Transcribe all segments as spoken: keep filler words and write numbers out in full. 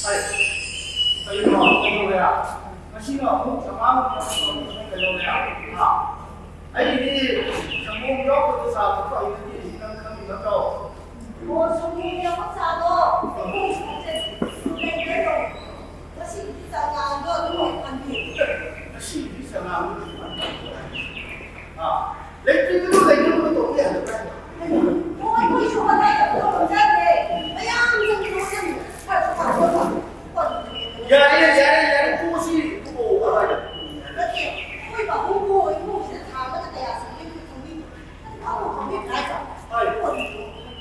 ꯑꯩ, ꯀꯩꯅꯣ, ꯀꯩꯗꯧꯔꯦ? ꯉꯁꯤꯅ ꯑꯃꯨꯛ ꯆꯉꯥꯡ ꯀꯩꯗꯧꯔꯦ? ꯍꯥ? ꯑꯩꯗꯤ ꯁꯪꯒꯣꯝ ꯌꯥꯎꯗꯕ ꯆꯥ ꯊꯛꯄ ꯍꯩꯅꯗꯦ, ꯅꯪ ꯈꯪꯉꯤ ꯅꯠꯇ꯭ꯔꯣ? ꯑꯣ, ꯁꯪꯒꯣꯝ ꯌꯥꯎꯕ ꯆꯥꯗꯣ ꯂꯩꯗꯣꯏꯔꯣ? ꯉꯁꯤꯒꯤꯗꯤ ꯆꯉꯥꯡꯗꯣ ꯑꯗꯨꯝ ꯑꯣꯏꯅ ꯊꯝꯕꯤꯌꯨ꯫ ꯉꯁꯤꯒꯤꯗꯤ ꯆꯉꯥꯡꯗꯣ ꯑꯗꯨꯝ ꯑꯣꯏꯅ ꯊꯝꯕꯤꯌꯨ꯫ ꯑꯥ, ꯂꯩꯇ꯭ꯔꯤꯗꯨꯕꯨ ꯂꯩꯅꯕ ꯇꯧꯕ ꯌꯥꯗꯕ꯭ꯔꯥ? ꯃꯣꯏ ꯃꯣꯏꯁꯨ ꯍꯣꯠꯅꯒꯗꯕꯗꯣ ꯉꯝꯖꯗ꯭ꯔꯦ꯫ ꯃꯌꯥꯝ ꯆꯪꯗꯅ ꯍꯣꯠꯅꯔꯤ꯫ ꯈꯔ ꯈꯔ ꯍꯣꯠꯅꯕ꯫ ꯌꯥꯔꯦ, ꯌꯥꯔꯦ, ꯌꯥꯔꯦ, ꯇꯣꯛꯑꯁꯤ꯫ ꯇꯣꯛꯑꯣ, ꯀꯗꯥꯏꯗ? ꯅꯠꯇꯦ, ꯑꯩꯈꯣꯏ ꯄꯥꯕꯨꯡꯕꯨ ꯏꯃꯨꯡꯁꯤꯗ ꯊꯥ ꯑꯃꯗ ꯀꯌꯥ ꯆꯪꯒꯦ ꯑꯝꯇ ꯈꯪꯕꯤꯌꯨ꯫ ꯑꯗꯨ ꯄꯥꯕꯨꯡ ꯈꯪꯕꯤꯗ꯭ꯔꯥ ꯍꯥꯏꯁꯦ? ꯍꯥꯏ꯫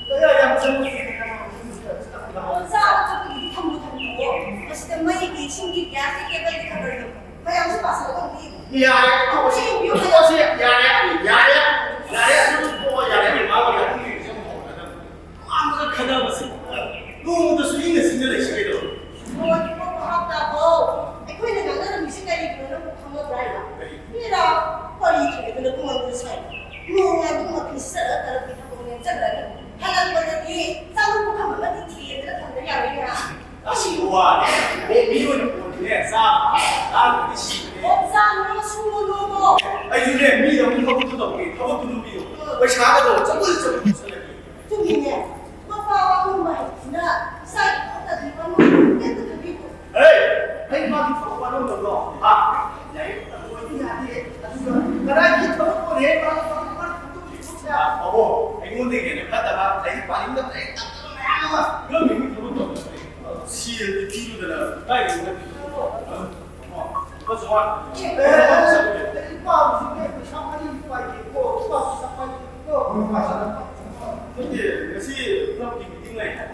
ꯀꯌꯥ ꯌꯥꯝ ꯆꯪꯒꯦ? ꯑꯣ, ꯆꯥꯕ ꯊꯛꯄꯒꯤꯗꯤ ꯊꯝꯕꯨ ꯊꯝꯕꯤꯌꯣ꯫ ꯃꯁꯤꯗ ꯃꯩꯒꯤ, ꯏꯁꯤꯡꯒꯤ, ꯒ꯭ꯌꯥꯁꯀꯤ ꯀꯦꯕꯜꯗꯤ ꯈꯔ ꯈꯔ ꯌꯦꯡꯉꯣ꯫ ꯃꯌꯥꯝꯁꯨ ꯄꯥꯁꯜꯂꯒ ꯑꯃꯨꯛ ꯌꯦꯡꯉꯣ꯫ ꯌꯥꯔꯦ, ꯇꯣꯛꯑꯁꯤ, ꯇꯣꯛꯑꯁꯤ, ꯌꯥꯔꯦ, ꯌꯥꯔꯦ, ꯌꯥꯔꯦ, ꯑꯗꯨꯝ ꯇꯣꯛꯑꯣ, ꯌꯥꯔꯦ, ꯃꯥ ꯑꯣꯏꯔꯦ, ꯑꯗꯨꯝ ꯌꯦꯡꯉꯁꯤ ꯑꯃꯨꯛ ꯍꯧꯔꯛꯀꯗꯕꯅꯤ꯫ ꯋꯥ ꯑꯃꯒ ꯈꯟꯅꯕꯁꯦ ꯅꯣꯡꯃꯇꯁꯨ ꯏꯪꯅ ꯆꯤꯛꯅ ꯂꯩꯁꯤ ꯀꯩꯗꯧꯔꯒꯦ? ꯂꯣꯏꯔꯦ, ꯚꯥꯞ ꯇꯥꯕ꯭ꯔꯣ? ꯑꯩꯈꯣꯏꯅ ꯉꯥꯡꯅꯔꯝꯃꯤꯁꯦ ꯀꯔꯤꯒꯤꯅꯣ ꯅꯪꯕꯨ ꯈꯪꯉꯕ꯭ꯔꯥ? ꯀꯔꯤ? ꯃꯤꯔꯥ? ꯀꯔꯤ ꯊꯣꯛꯑꯦꯗꯅ ꯄꯨꯡ ꯑꯃꯗ ꯁꯥꯏ? ꯅꯣꯡ ꯑꯗꯨꯝ ꯃꯄꯤ ꯆꯠꯂ ꯇꯔꯛꯀꯤ ꯊꯕꯛ ꯂꯦꯞꯆꯠꯂꯅꯤ꯫ ꯍꯜꯂꯛꯄꯗꯗꯤ ꯆꯥꯛꯂꯨꯛ ꯄꯨꯈꯝ ꯑꯃꯗꯤ ꯊꯤꯗꯅ ꯊꯝꯗ ꯌꯥꯔꯣꯏꯅ꯫ ꯑꯁꯤꯕꯨ ꯋꯥꯅꯦ꯫ ꯃꯤ ꯑꯣꯏꯅ ꯄꯣꯟꯗꯤꯅꯦ꯫ ꯆꯥ ꯂꯥꯡꯗ꯭ꯔꯗꯤ ꯁꯤꯕꯅꯦ꯫ ꯑꯣ, ꯆꯥ ꯂꯣꯟꯁꯨ ꯄꯩꯁꯥꯒꯗꯣ ꯆꯪꯕꯗ ꯆꯪꯕꯗ ꯄꯨꯁꯜꯂꯛꯏ꯫ ꯆꯨꯝꯃꯤꯅꯦ꯫ ꯃꯄꯥ ꯋꯥꯉꯝꯕ ꯍꯥꯏꯕꯁꯤꯅ ꯏꯆꯥꯒꯤ ꯊꯕꯛꯇꯗꯤ ꯋꯥꯅꯣꯝ ꯀꯩꯝꯇ ꯈꯪꯕꯤꯗꯦ꯫ ꯍꯦ! ꯑꯩ ꯃꯥꯒꯤ ꯊꯕꯛ ꯋꯥꯅꯣꯝꯗꯕ꯭ꯔꯣ? ꯍꯥ? ꯂꯥꯏꯔꯤꯛ ꯇꯝꯕꯗꯤ ꯌꯥꯗꯦ꯫ ꯑꯗꯨꯒ ꯀꯗꯥꯏꯒꯤ ꯊꯕꯛ ꯑꯣꯏꯔꯦ? ꯃꯥꯒꯤ ꯊꯕꯛ ꯃꯥꯅ ꯈꯪꯗꯣꯛꯂꯤꯕꯁꯤꯅ꯫ ꯑꯕꯣ, ꯑꯩꯉꯣꯟꯗꯒꯤ ꯍꯦꯟꯅ ꯐꯠꯇꯕ, ꯂꯥꯏꯔꯤꯛ ꯄꯥꯅꯤꯡꯗꯕ, ꯂꯥꯏꯔꯤꯛ ꯇꯝꯗꯕ ꯃꯌꯥꯝ ꯑꯃ ꯂꯣꯏꯅꯃꯛ ꯊꯕꯛ ꯇꯧꯔꯦ꯫ ꯁꯦꯜꯗꯤ ꯄꯤꯔꯨꯗꯅ ꯀꯥꯏꯗꯒꯤ ꯅꯠꯇꯦ? ꯂꯨꯄꯥ ꯆꯥꯝꯃꯉꯥ꯫ ꯑꯦ, ꯂꯥꯏꯔꯤꯛ ꯄꯥꯕꯁꯤꯗꯤ ꯄꯩꯁꯥ ꯄꯥꯏꯔꯤ ꯄꯥꯏꯗꯦꯀꯣ, ꯂꯨꯄꯥ ꯄꯩꯁꯥ ꯄꯥꯏꯗꯦꯀꯣ꯫ ꯅꯠꯇꯦ, ꯉꯁꯤ ꯀ꯭ꯂꯕꯀꯤ ꯃꯤꯇꯤꯡ ꯂꯩ ꯍꯥꯏ꯫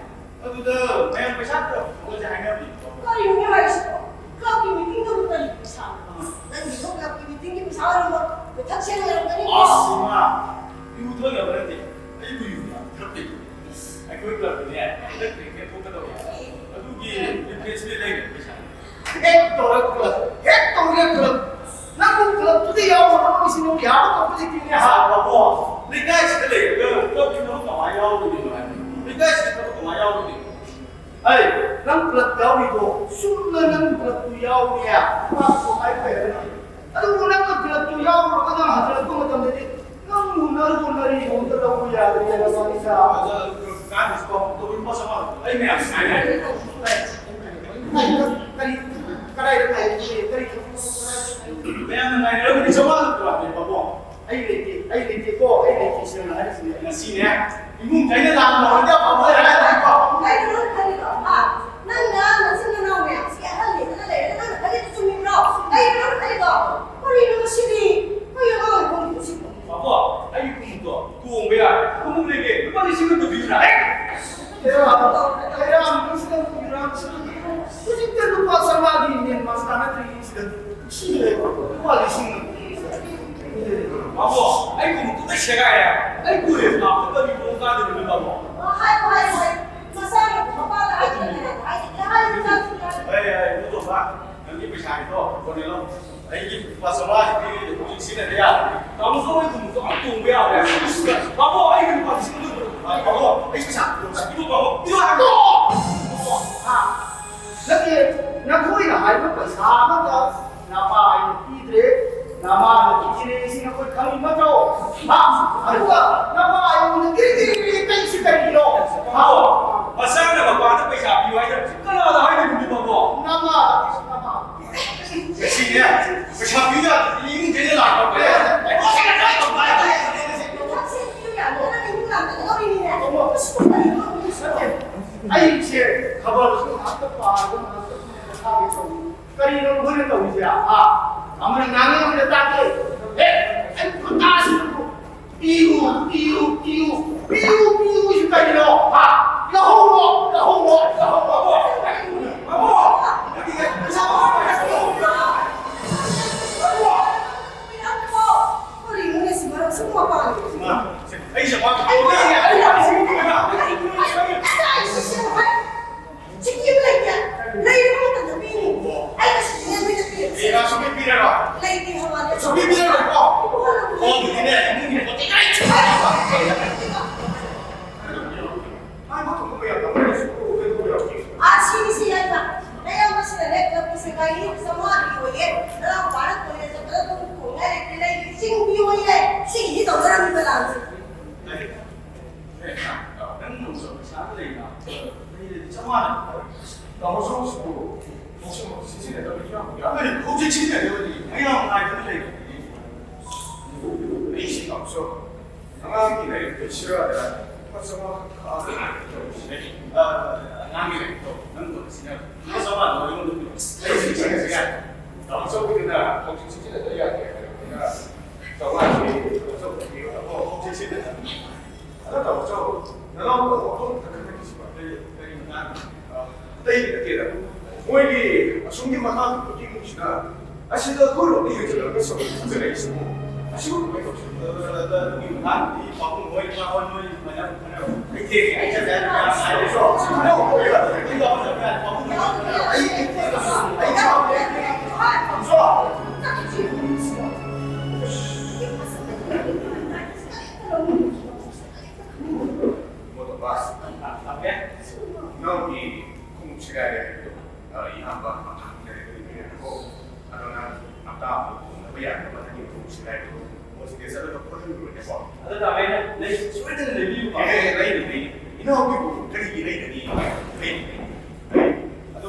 ꯑꯗꯨꯗ ꯃꯌꯥꯝ ꯄꯩꯁꯥ ꯈꯔ ꯄꯨꯊꯣꯛꯑꯁꯦ ꯍꯥꯏꯅꯕꯅꯤ꯫ ꯀꯔꯤꯅꯣ ꯍꯥꯏꯁꯤꯕꯣ? ꯀ꯭ꯂꯕꯀꯤ ꯃꯤꯇꯤꯡꯗꯕꯨ ꯀꯔꯤ ꯄꯩꯁꯥꯅꯣ? ꯅꯪꯒꯤꯗꯣ ꯀ꯭ꯂꯕꯀꯤ ꯃꯤꯇꯤꯡꯒꯤ ꯄꯩꯁꯥ ꯑꯣꯏꯔꯝꯃꯣꯏ꯫ ꯅꯊꯛ ꯁꯦꯜ ꯑꯣꯏꯔꯝꯒꯅꯤ꯫ ꯑꯁ, ꯏꯃꯥ! ꯌꯨ ꯊꯛꯅꯕ ꯅꯠꯇꯦ꯫ ꯑꯩꯕꯨ ꯌꯨ ꯌꯥꯝ ꯊꯛꯇꯦ꯫ ꯑꯩꯈꯣꯏ ꯀ꯭ꯂꯕꯀꯤꯅꯦ, ꯍꯟꯗꯛ ꯀ꯭ꯔꯤꯀꯦꯠ ꯊꯣꯛꯀꯗꯧꯔꯦ꯫ ꯑꯗꯨꯒꯤ ꯔꯤꯐ꯭ꯔꯦꯁꯃꯦꯟ ꯂꯩꯅꯕ ꯄꯩꯁꯥ꯫ ꯍꯦꯛ ꯇꯧꯔꯒ ꯀ꯭ꯂꯕ, ꯍꯦꯛ ꯇꯧꯔꯒ ꯀ꯭ꯂꯕ꯫ ꯅꯪꯕꯨ ꯀ꯭ꯂꯕꯇꯨꯗ ꯌꯥꯎꯔꯨꯔꯒ ꯃꯤꯁꯤꯡ ꯌꯥꯕ ꯇꯧꯕ ꯂꯩꯇꯦꯅꯦ ꯍꯥ? ꯕꯥꯕꯣ, ꯂꯩꯀꯥꯏꯁꯤꯗ ꯂꯩꯔꯒ ꯀ꯭ꯂꯕꯀꯤ ꯊꯕꯛ ꯀꯃꯥꯏꯅ ꯌꯥꯎꯔꯨꯗꯣꯏꯅꯣ ꯍꯥꯏꯕꯅꯤ? ꯂꯩꯀꯥꯏꯁꯤꯗ ꯊꯕꯛ ꯀꯃꯥꯏꯅ ꯌꯥꯎꯔꯨꯗꯣꯏꯅꯣ? ꯑꯩ, ꯅꯪ ꯀ꯭ꯂꯕ ꯌꯥꯎꯔꯤꯗꯣ ꯆꯨꯝꯅ ꯅꯪ ꯀ꯭ꯂꯕꯇꯨ ꯌꯥꯎꯔꯤꯌꯦ꯫ ꯃꯥꯁꯨ ꯍꯥꯏꯕ ꯌꯥꯏ꯫ ꯑꯗꯨꯕꯨ ꯅꯪꯅ ꯀ꯭ꯂꯕꯇꯨ ꯌꯥꯎꯔꯨꯔꯒ ꯅꯪ ꯍꯟꯖꯤꯜꯂꯛꯄ ꯃꯇꯝꯗꯗꯤ ꯅꯪ ꯎꯅꯔꯨ ꯎꯅꯔꯤ ꯑꯝꯇ ꯂꯧꯕ ꯌꯥꯗ꯭ꯔꯦ ꯅꯕꯥꯅꯤꯁꯦ꯫ ꯑꯗ ꯀꯥꯟꯗꯦꯁꯀꯣ, ꯇꯧꯔꯤꯕ ꯃꯁꯛ ꯑꯩ ꯃꯌꯥꯝ ꯉꯥꯏꯔꯦ꯫ ꯀꯔꯤ, ꯀꯔꯤ, ꯀꯗꯥꯏꯗ ꯉꯥꯏꯔꯤꯒꯦ? ꯀꯔꯤ ꯊꯕꯛꯅꯣ? ꯃꯌꯥꯝꯅ ꯉꯥꯏꯅꯔꯝꯕꯗꯤ ꯆꯥꯝꯃꯉꯥ ꯄꯨꯔꯛꯑꯦ ꯄꯥꯕꯨꯡ꯫ ꯑꯩ ꯂꯩꯇꯦ, ꯑꯩ ꯂꯩꯇꯦꯀꯣ, ꯑꯩ ꯂꯩꯇꯦ ꯁꯦꯡꯅ ꯍꯥꯏꯔꯤꯁꯤꯅꯦ꯫ ꯉꯁꯤꯅꯦ, ꯏꯃꯨꯡ ꯈꯩꯅ ꯂꯥꯟ ꯇꯧꯔꯗꯤ ꯑꯐꯕ ꯑꯣꯏꯔꯦ ꯍꯥꯏꯔꯤꯀꯣ꯫ ꯀꯩꯅꯣ ꯅꯪ ꯈꯜꯂꯤꯗꯣ? ꯍꯥ? ꯅꯪꯅ ꯅꯆꯤꯟ ꯅꯅꯥꯎ ꯃꯌꯥꯝꯁꯤ ꯑꯍꯜꯅꯦꯗꯅ ꯂꯩꯔꯒ ꯅꯪꯅ ꯈꯜꯂꯤꯗꯣ ꯆꯨꯝꯃꯤꯕ꯭ꯔꯣ? ꯀꯩꯅꯣ ꯅꯪ ꯈꯜꯂꯤꯗꯣ? ꯀꯔꯤꯅꯣ ꯃꯁꯤꯗꯤ? ꯀꯩ ꯑꯉꯥꯡꯅꯣ ꯈꯪꯗꯦ ꯃꯁꯤꯕꯣ꯫ ꯕꯥꯕꯣ, ꯑꯩꯒꯤ ꯈꯣꯡꯎꯞꯇꯣ ꯇꯣꯡꯕ ꯌꯥꯔꯦ꯫ ꯈꯣꯡꯎꯞ ꯂꯩꯒꯦ꯫ ꯂꯨꯄꯥ ꯂꯤꯁꯤꯡ ꯑꯃ ꯄꯤꯕꯤꯔꯥ? ꯍꯦ! ꯍꯦꯔꯥ, ꯍꯦꯔꯥ, ꯂꯤꯁꯤꯡ ꯑꯃ ꯄꯤꯕꯤꯔꯥ? ꯍꯧꯖꯤꯛꯇ ꯂꯨꯄꯥ ꯆꯥꯝꯃꯉꯥꯒꯤ ꯃꯦꯟ ꯃꯥꯟ ꯇꯥꯅꯗ꯭ꯔꯤ ꯁꯤꯗ꯫ ꯁꯤ ꯂꯩꯕ ꯂꯨꯄꯥ ꯂꯤꯁꯤꯡ ꯑꯃ꯫ ꯕꯥꯕꯣ, ꯑꯩ ꯈꯣꯡꯎꯞꯇꯨ ꯂꯣꯏ ꯁꯦꯒꯥꯏꯔꯦ꯫ ꯑꯩ ꯀꯣꯂꯦꯖ ꯀꯥꯕꯗ ꯀꯔꯤ ꯃꯑꯣꯡ ꯀꯥꯗꯣꯏꯅꯣ, ꯕꯥꯕꯣ? ꯑꯣ, ꯍꯥꯏꯌꯨ, ꯍꯥꯏꯌꯨ, ꯍꯥꯏꯌꯨ꯫ ꯃꯆꯥꯅ ꯃꯄꯥꯗ ꯍꯥꯏꯗꯣꯏꯅꯦ, ꯍꯥꯏꯗꯣꯏꯅꯦ, ꯍꯥꯏꯌꯨ, ꯃꯆꯥꯁꯤꯡꯗꯣ꯫ ꯑꯦ, ꯑꯦ, ꯏꯕꯨꯡꯉꯣ, ꯅꯪꯒꯤ ꯄꯩꯁꯥꯒꯤꯗꯣ ꯀꯣꯟꯅ ꯂꯧ꯫ ꯑꯩꯒꯤ ꯂꯨꯄꯥ ꯆꯥꯝꯃꯉꯥꯁꯤꯗꯤ ꯍꯧꯖꯤꯛ ꯁꯤꯖꯤꯟꯅꯕ ꯌꯥꯔꯅꯤ꯫ ꯇꯥꯃꯣꯁꯨ ꯑꯩ ꯈꯣꯡꯎꯞꯇꯣ ꯑꯝ ꯇꯣꯡꯕ ꯌꯥꯔꯦ꯫ ꯕꯥꯕꯣ, ꯑꯩꯒꯤ ꯂꯨꯄꯥ ꯂꯤꯁꯤꯡ ꯑꯃ ꯄꯤꯔꯛꯑꯣ꯫ ꯕꯥꯕꯣ, ꯑꯩ ꯄꯩꯁꯥ ꯄꯤꯔꯛꯑꯣ, ꯄꯤꯔꯛꯑꯣ, ꯕꯥꯕꯣ, ꯄꯤꯔꯛꯑꯣ ꯍꯥꯏꯕꯗꯣ! ꯍꯥ? ꯅꯠꯇꯦ, ꯅꯈꯣꯏꯅ ꯍꯥꯏꯕ ꯄꯩꯁꯥ ꯑꯃꯠꯇ ꯅꯄꯥ ꯑꯩꯅ ꯄꯤꯗ꯭ꯔꯦ, ꯅꯃꯥꯅ ꯄꯤꯔꯦ, ꯁꯤ ꯅꯈꯣꯏ ꯈꯪꯉꯤ ꯅꯠꯇ꯭ꯔꯣ? ꯍꯥ? ꯑꯗꯨꯒ ꯇꯥꯗꯦ꯫ ꯑꯦ, ꯑꯩ ꯈꯨꯇꯥꯁꯤꯗꯕꯨ꯫ ꯄꯤꯌꯨ, ꯄꯤꯌꯨ, ꯄꯤꯌꯨ, ꯄꯤꯌꯨ, ꯄꯤꯌꯨ ꯁꯤ ꯀꯔꯤꯅꯣ? ꯍꯥ? ꯂꯧꯍꯧꯔꯣ, ꯂꯧꯍꯧꯔꯣ, ꯂꯧꯍꯧꯔꯣ꯫ ꯀꯔꯤꯅꯣꯅꯦ? ꯀꯔꯤꯅꯣ? ꯀꯔꯤꯅꯣꯅꯦ ꯁꯤ ꯃꯔꯝ ꯁꯨꯝ ꯃꯄꯥꯟ? ꯏꯃꯥ, ꯑꯩꯁꯦ ꯃꯥ ꯁꯤꯒꯤ ꯑꯃ ꯂꯩꯇꯦ꯫ ꯂꯩꯔꯕ ꯃꯇꯝꯗ ꯄꯤꯅꯤ꯫ ꯑꯩ ꯉꯁꯤꯗꯤ ꯅꯣꯏꯗ ꯄꯤꯔꯁꯤ꯫ ꯑꯦ, ꯉꯥꯁꯨ ꯄꯤꯕꯤꯔꯔꯣ? ꯂꯩꯇꯦ ꯍꯋꯥꯏ꯫ ꯁꯨ ꯄꯤꯕꯤꯔꯔꯣꯏꯀꯣ? ꯏꯕꯨꯡꯉꯣ, ꯅꯪꯕꯨ ꯑꯣ, ꯑꯗꯨꯗꯤꯅꯦ, ꯏꯃꯨꯡꯒꯤ ꯄꯣꯠ ꯆꯩ ꯂꯣꯏ ꯆꯠꯈ꯭ꯔꯦ꯫ ꯃꯥꯏ ꯃꯥ ꯊꯣꯛꯄ ꯌꯥꯝ ꯇꯧꯔꯦ꯫ ꯑꯥ, ꯁꯤꯅꯤ ꯁꯤ ꯍꯥꯏꯕ꯫ ꯑꯌꯥꯝꯕꯁꯤꯅꯅꯦ, ꯀ꯭ꯂꯕꯀꯤꯁꯦ ꯒꯥꯔꯤ ꯆꯥꯝꯃꯉꯥ ꯄꯤꯌꯣꯌꯦ꯫ ꯅꯅꯥꯎꯄꯥꯅ ꯀꯣꯂꯦꯖ ꯆꯠꯄꯗ ꯑꯗꯨꯝ ꯇꯣꯡꯉꯥꯏ ꯂꯩꯇꯦ, ꯂꯩꯔꯤ ꯆꯤꯡ ꯄꯤꯌꯣꯌꯦ꯫ ꯁꯤꯒꯤꯗꯤ ꯇꯧꯅꯔꯝꯃꯤꯕ ꯂꯥꯟꯁꯦ꯫ ꯅꯪ ꯅꯣꯡꯃ ꯄꯩꯁꯥ ꯂꯩꯅ ꯂꯩꯔꯗꯤ ꯆꯞ ꯃꯥꯟꯅꯩ꯫ ꯇꯥꯃꯣ ꯁꯣꯝꯁꯤꯕꯨ ꯍꯧꯖꯤꯛ ꯁꯤꯖꯤꯟꯅꯗꯕ ꯌꯥꯝ ꯌꯥꯝꯃꯦ꯫ ꯍꯧꯖꯤꯛ ꯁꯤꯖꯤꯟꯅꯗꯕꯗꯤ ꯑꯩ ꯌꯥꯝ ꯉꯥꯏꯗꯅ ꯂꯩꯕꯅꯤ꯫ ꯑꯩꯁꯤ ꯇꯥꯃꯣ ꯁꯣꯝ ꯑꯉꯥꯡꯒꯤ ꯂꯥꯏꯔꯤꯛ ꯂꯩꯁꯤꯔꯥꯗ ꯂꯨꯄꯥ ꯆꯥꯝꯃꯉꯥ ꯈꯛ ꯊꯥꯒꯦ ꯇꯧꯔꯤꯁꯤꯅꯦ꯫ ꯑ, ꯑꯉꯥꯡꯒꯤ ꯂꯥꯏꯔꯤꯛꯇꯣ ꯅꯪ ꯀꯣꯟꯅ ꯁꯤꯖꯤꯟꯅꯔꯣ꯫ ꯂꯨꯄꯥ ꯆꯥꯝꯃꯉꯥꯗꯣ ꯑꯩꯉꯣꯟꯗ ꯄꯤꯔꯣ꯫ ꯑꯩ ꯍꯧꯖꯤꯛ ꯁꯤꯖꯤꯟꯅꯕ ꯌꯥꯏ꯫ ꯇꯥꯃꯣ ꯆꯧꯕꯤꯗꯨꯅ ꯍꯧꯖꯤꯛ ꯁꯤꯖꯤꯟꯅꯗꯕ ꯌꯥꯗꯦ ꯍꯥꯏꯔꯕꯅꯤꯅ ꯆꯥꯝꯃꯉꯥꯁꯤ ꯇꯥꯃꯣ ꯆꯧꯕꯤꯗ ꯄꯤꯔꯣ꯫ ꯑꯣ, ꯍꯧꯖꯤꯛ ꯁꯤꯖꯤꯟꯅ-, ꯑꯗꯣ ꯇꯥꯃꯣ ꯆꯧ, ꯅꯅꯥꯎ ꯇꯥꯃꯣ ꯑꯃꯈꯛꯇ ꯈꯟꯅꯈꯤꯁꯤꯕ꯫ ꯀꯔꯤ, ꯀꯔꯤ ꯃꯇꯥꯡꯒꯤꯅꯣ? ꯑ, ꯑꯇꯩꯒꯤ ꯅꯠꯇꯦꯗ꯫ ꯃꯣꯏꯒꯤ ꯑꯁꯣꯝꯒꯤ ꯃꯈꯥꯒꯤ ꯏꯃꯨꯡꯁꯤꯅ ꯑꯁꯤꯗ ꯑꯩꯈꯣꯏꯔꯣꯝꯗ ꯌꯦꯡꯁꯤꯜꯂꯒ ꯁꯨꯝ ꯈꯟꯖꯔꯛꯏꯁꯤꯕꯨ꯫ ꯑꯁꯤꯕꯨ ꯀꯃꯥꯏꯅ ꯇꯧꯁꯤꯅꯣ? ꯑꯗꯨꯒꯤ ꯃꯇꯥꯡꯗꯗꯤ ꯄꯥꯕꯨꯡ ꯍꯣꯏ, ꯏꯃꯥ ꯍꯣꯏ, ꯅꯣꯏ ꯃꯌꯥꯝ ꯈꯟꯅꯔꯣ꯫ ꯑꯩ ꯊꯦꯡꯉꯦ, ꯑꯩ ꯆꯠꯂꯦ, ꯑꯩ ꯌꯥꯝ ꯍꯥꯏꯔꯦ꯫ ꯑꯩ ꯌꯥꯎꯗꯕ ꯌꯥꯗꯦ, ꯄꯥꯕꯨꯡ ꯍꯣꯏ꯫ ꯑꯩ, ꯑꯩ ꯊꯦꯡꯉꯦ, ꯑꯩ ꯌꯥꯎꯗꯦ, ꯑꯩ ꯊꯦꯡꯉꯦ꯫ ꯄꯥꯕꯨꯡ ꯍꯣꯏ꯫ Motor bus. ꯏꯅꯥꯎꯒꯤ ꯈꯣꯡꯎꯞ ꯁꯦꯒꯥꯏꯔꯦ ꯍꯥꯏꯕꯗꯣ, ꯑ, ꯏꯌꯥꯝꯕ ꯃꯊꯥꯡ ꯂꯩꯔꯒ ꯂꯩꯕꯤꯔꯦꯀꯣ꯫ ꯑꯗꯣ ꯅꯪ ꯍꯞꯇꯥ ꯑꯃ ꯇꯣꯡꯅꯕ ꯌꯥꯅꯕ ꯅꯪꯒꯤ ꯈꯣꯡꯎꯞ ꯁꯦꯒꯥꯏꯕꯗꯣ ꯃꯣꯏꯁꯤꯗ ꯆꯠꯂꯒ ꯐꯣꯠꯍꯟꯈ꯭ꯔꯣꯅꯦꯀꯣ꯫ ꯑꯗꯨ ꯇꯥꯕ ꯑꯩꯅ ꯂꯩ-, ꯁꯣꯏꯗꯅ ꯂꯩꯕꯤꯌꯨꯀꯣ꯫ ꯑꯦ, ꯑꯦ, ꯂꯩꯅꯤ, ꯂꯩꯅꯤ꯫ ꯏꯅꯥꯎꯒꯤꯕꯨ ꯀꯔꯤꯒꯤ ꯂꯩꯒꯅꯤ? ꯂꯩꯅꯤ, ꯂꯩꯅꯤ꯫ ꯂꯩ꯫ ꯑꯗꯣ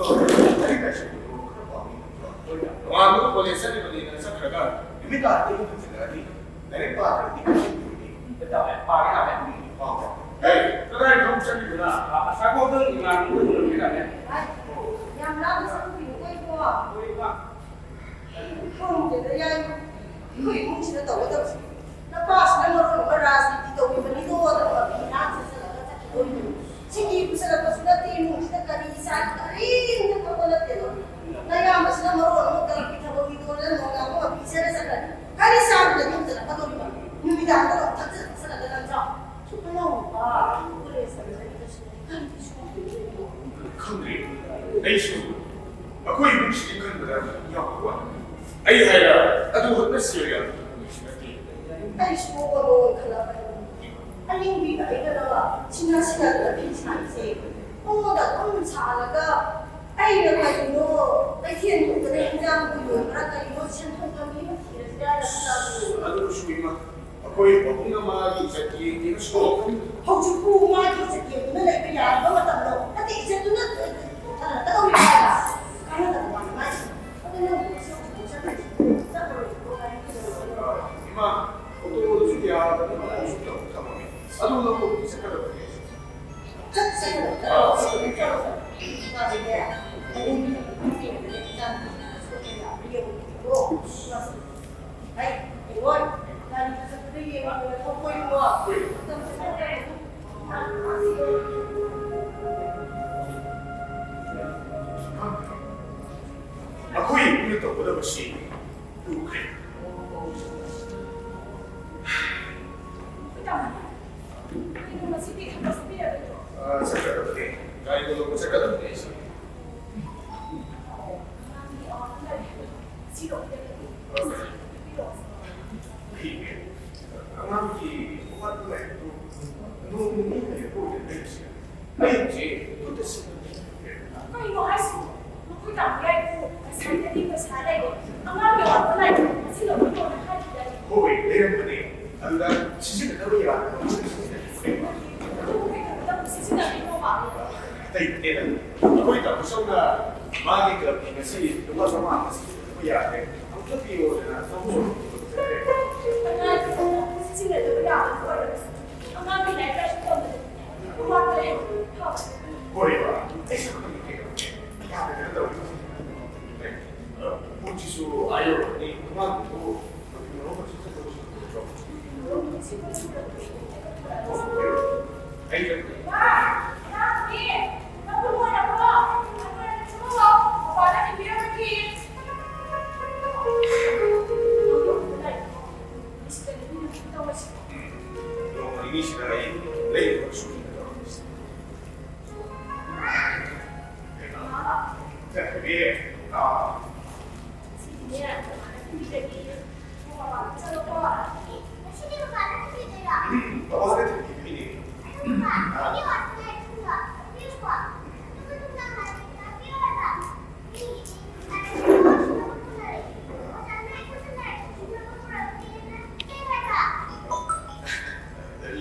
ꯂꯥꯏꯔꯤꯛ ꯂꯥꯏꯁꯨꯗꯣ ꯈꯔ ꯄꯥꯕꯤꯌꯨꯀꯣ꯫ ꯍꯣꯏ, ꯇꯥꯃꯣ꯫ ꯃꯥ ꯑꯗꯨ ꯀꯣꯂꯦꯖ ꯆꯠꯂꯤꯕꯅꯤꯅ ꯆꯠꯈ꯭ꯔꯒ ꯅꯨꯃꯤꯠ ꯇꯥꯔꯗꯤ ꯑꯃꯨꯛ ꯍꯟꯖꯤꯜꯂꯛꯑꯅꯤ꯫ ꯂꯥꯏꯔꯤꯛ ꯄꯥꯗ꯭ꯔꯗꯤ ꯀꯃꯥꯏꯅ ꯇꯧꯅꯤ? ꯇꯥꯃꯣ, ꯄꯥꯒꯦ, ꯄꯥꯒꯦ꯫ ꯄꯥꯎ, ꯄꯥꯎ꯫ ꯑꯦ, ꯀꯗꯥꯏꯗ ꯑꯃꯨꯛ ꯆꯠꯂꯤꯕꯅ? ꯑ, ꯑꯁꯥꯏꯐꯥꯎꯗ ꯏꯃꯥꯟꯅꯕ ꯎꯅꯔꯨꯒꯦ ꯇꯥꯃꯣ꯫ ꯍꯥꯏ, ꯌꯥꯝ ꯂꯥꯞꯅ ꯆꯠꯂꯨꯈꯤꯅꯨ ꯀꯣ ꯏꯕꯨꯡꯉꯣ꯫ ꯍꯣꯏ, ꯏꯃꯥ꯫ ꯈꯪꯗꯦꯗ, ꯌꯥꯏ꯫ ꯑꯩꯈꯣꯏ ꯏꯃꯨꯡꯁꯤꯗ ꯇꯧꯒꯗꯕꯁꯦ, ꯅꯄꯥꯁꯤꯅ ꯃꯔꯣꯟ ꯑꯃ ꯔꯥꯖꯅꯤꯇꯤ ꯇꯧꯔꯤꯕꯅꯤꯗꯣ, ꯅꯪꯅ ꯐꯤ ꯏꯅꯥꯛ ꯁꯤꯠꯆꯜꯂꯒ ꯆꯠꯈꯤꯗꯣꯏꯅꯤ꯫ ꯁꯤꯀꯤ ꯄꯨꯁꯜꯂꯛꯄꯁꯨ ꯅꯠꯇꯦ, ꯏꯃꯨꯡꯁꯤꯗ ꯀꯔꯤ ꯆꯥꯏ ꯀꯔꯤꯝꯇ ꯈꯪꯕ ꯅꯠꯇꯦꯗꯣ꯫ ꯅꯌꯥꯝꯕꯁꯤꯅ ꯃꯔꯣꯟ ꯑꯃ ꯀꯂꯛꯀꯤ ꯊꯕꯛ ꯃꯤꯗꯣ ꯅꯪ ꯅꯣꯡꯉꯥꯟꯕ ꯄꯤꯖꯔ ꯆꯠꯈ꯭ꯔꯅꯤ꯫ ꯀꯔꯤ ꯆꯥꯕꯗ ꯊꯝꯖꯜꯂꯛꯀꯗꯧꯔꯤꯕ? ꯅꯨꯃꯤꯗꯥꯡꯗ ꯑꯃꯨꯛ ꯊꯛꯆꯜ ꯊꯛꯆꯜꯂꯒ ꯅꯪ ꯆꯥꯎ꯫ ꯁꯨꯝ ꯅꯅꯥꯎ ꯅꯨꯄꯥ ꯀꯣꯂꯦꯖ ꯇꯝꯖꯔꯤꯕꯁꯤꯅ ꯀꯔꯤꯒꯤ ꯁꯨꯝ ꯈꯪꯗ꯭ꯔꯦ꯫ ꯑꯩꯁꯨ ꯑꯩꯈꯣꯏ ꯏꯃꯨꯡꯁꯤꯒꯤ ꯈꯟꯕꯗ ꯌꯥꯝꯅ ꯋꯥꯏ꯫ ꯑꯩ ꯍꯥꯏꯔ ꯑꯗꯨ ꯍꯣꯠꯅꯁꯤꯔ ꯌꯥꯝ ꯅꯨꯡꯁꯤ ꯅꯠꯇꯦ꯫ ꯑꯩꯁꯨ ꯋꯥꯈꯜ ꯈꯜꯂꯛꯄꯅꯤ꯫ ꯑꯅꯤꯡꯕꯤꯒ ꯑꯩꯒꯅ ꯁꯤꯟꯅ ꯁꯤꯟꯅꯗꯅ ꯐꯤ ꯁꯥꯔꯤꯁꯦ ꯃꯉꯣꯟꯗ ꯑꯗꯨꯝ ꯁꯥꯍꯜꯂꯒ ꯑꯩꯅ ꯀꯔꯤꯅꯣ ꯀꯩꯊꯦꯜ ꯊꯣꯛꯇꯅ ꯏꯟꯖꯥꯡꯕꯨ ꯌꯣꯟꯕ꯭ꯔꯥ ꯀꯔꯤꯅꯣ ꯁꯦꯟꯊꯣꯛ ꯂꯝꯕꯤ ꯑꯃ ꯊꯤꯔꯁꯤꯔꯥ ꯍꯥꯏꯅ ꯈꯜꯂꯛꯑꯕꯅꯤ꯫ ꯑꯗꯨꯁꯨ ꯏꯃꯥ, ꯑꯩꯈꯣꯏ ꯄꯥꯕꯨꯡꯅ ꯃꯥꯒꯤ ꯏꯖꯠ ꯌꯦꯡꯒꯦꯅ ꯁꯣꯛ ꯍꯧꯖꯤꯛꯄꯨ ꯃꯥꯒꯤ ꯏꯖꯠ ꯌꯦꯡꯗꯨꯅ ꯂꯩꯕ ꯌꯥꯔꯕ ꯃꯇꯝꯂꯣ? ꯅꯠꯇꯦ, ꯏꯖꯠꯇꯨꯅ ꯄꯨꯊꯔꯛꯀꯗꯧꯔꯤ ꯍꯥꯏꯕ꯫ ꯀꯥꯟꯅꯗꯕ ꯋꯥꯅꯤ ꯃꯥꯒꯤ꯫ ꯑꯗꯨ ꯅꯪ ꯍꯧꯖꯤꯛꯁꯨ ꯍꯧꯖꯤꯛ ꯆꯠꯂꯣꯏ-, ꯆꯠꯂꯣꯏꯗ꯭ꯔꯣ? ꯀꯔꯤ ꯇꯧꯔꯒꯦ? ꯏꯃꯥ, ꯑꯣꯇꯣꯗꯨꯁꯨ ꯌꯥꯗꯗꯅ ꯑꯃꯨꯛꯁꯨ ꯇꯧ ꯊꯝꯃꯝꯃꯦ꯫ ꯑꯗꯨ ꯂꯧꯕ ꯆꯠꯀꯗꯕꯅꯦ꯫ ꯆꯠ-, ꯆꯠꯀꯗꯕ, ꯆꯠꯂꯣ, ꯆꯠꯂꯣ, ꯆꯠꯂꯣ꯫ ꯃꯥꯁꯦ ꯃꯌꯨꯝꯒꯤ ꯃꯤꯅ ꯏꯆꯥ ꯅꯨꯄꯤꯁꯤꯡꯗꯣ ꯁꯣꯛꯄ ꯌꯥꯕ꯭ꯔꯥ ꯌꯦꯡꯉꯨꯀꯣ꯫ ꯃꯥꯁꯦ ꯍꯩ, ꯏꯔꯣꯏ, ꯒꯥꯔꯤꯗ ꯆꯠꯄꯗ ꯌꯦꯡꯉꯒ ꯊꯧꯀꯣꯏꯀꯣ꯫ ꯑꯩꯈꯣꯏ ꯏꯃꯨꯡꯅ ꯇꯧꯒꯗꯕꯁꯤ ꯂꯨꯈ꯭ꯔꯦ꯫ ꯑ, ꯆꯠꯀꯗꯕꯅꯦ꯫ ꯒꯥꯔꯤꯗꯣ ꯂꯧꯕ ꯆꯠꯀꯗꯕꯅꯦ ꯑꯩꯁꯦ꯫ ꯑꯉꯥꯡꯒꯤ ꯑꯋꯥꯠꯄ ꯂꯥꯏꯔꯤꯛꯇꯣ ꯅꯣꯡ ꯅꯤꯅꯤ ꯂꯩꯔꯛꯄ ꯑꯣꯏꯅ ꯂꯩꯔꯤꯁꯦ꯫ ꯑꯩ ꯍꯧꯖꯤꯛ ꯈꯨꯠꯇ ꯁꯤꯟꯕ ꯉꯝꯗ꯭ꯔꯦ꯫ ꯀꯩꯅꯣ ꯍꯥꯏꯁꯤꯕꯣ? ꯅꯈꯣꯏ ꯇꯥꯃꯣ ꯌꯥꯏꯕꯨ ꯉꯁꯥꯏꯗꯗꯤ ꯄꯩꯁꯥ ꯂꯩꯔꯦ, ꯑꯉꯥꯡꯒꯤ ꯑꯋꯥꯠꯄ ꯂꯥꯏꯔꯤꯛꯇꯣ ꯉꯁꯤ ꯂꯧꯕꯤꯌꯣꯅ ꯍꯥꯏꯈꯤꯗꯥꯏꯅꯦ? ꯍꯣꯏ, ꯂꯩꯔꯝꯕꯅꯦ꯫ ꯑꯗꯨꯗ ꯁꯤꯖꯤꯟꯅꯗꯕ ꯌꯥꯗꯕ ꯑꯃꯁꯨ ꯁꯤꯖꯤꯟꯅꯈꯤꯕꯅꯦ꯫ ꯑꯗꯨꯕꯨ ꯀꯩꯗꯧꯕꯗ ꯑꯃꯨꯛ ꯁꯤꯖꯤꯟꯅꯗꯣꯏꯅꯣꯕ? ꯑꯇꯩ ꯅꯠꯇꯦꯗ꯫ ꯑꯩꯈꯣꯏ ꯇꯥꯃꯣ ꯆꯧꯅ ꯃꯥꯒꯤ ꯀ꯭ꯂꯕꯀꯤ ꯉꯁꯤ ꯂꯨꯄꯥ ꯆꯥꯝꯃꯉꯥ ꯑꯃ ꯁꯤꯖꯤꯟꯅꯗꯕ ꯌꯥꯗ꯭ꯔꯦ꯫ ꯑꯃꯨꯛꯇ ꯄꯤꯌꯣꯗꯅ ꯆꯍꯨꯝ ꯆꯍꯨꯝ ꯄꯤꯕꯗꯨ ꯅꯠꯇꯦ꯫ ꯑꯉꯥꯡꯒꯤ ꯁꯤꯖꯤꯟꯅꯗꯕ ꯌꯥꯕ ꯑꯣꯏꯔꯒꯁꯨ ꯑꯉꯥꯡꯒꯤ ꯂꯥꯏꯔꯤꯛ ꯂꯥꯏꯁꯨ ꯇꯝꯕꯗꯗꯤꯅꯦ, ꯑꯋꯥꯠꯄ ꯂꯩꯍꯟꯕꯗꯨ ꯐꯕꯅꯤ꯫ ꯍꯣꯏꯕ, ꯑꯩꯁꯨ ꯈꯪꯉꯤ ꯀꯩꯗꯧꯔꯒꯦ꯫ ꯌꯥꯗꯗꯅ ꯇꯧꯔꯤꯕꯁꯤꯅ꯫ ꯑ, ꯄꯨꯟꯁꯤꯁꯨ ꯑꯥ ꯌꯧꯔꯕꯅꯤ, ꯑꯉꯥꯡꯗꯨꯕꯨ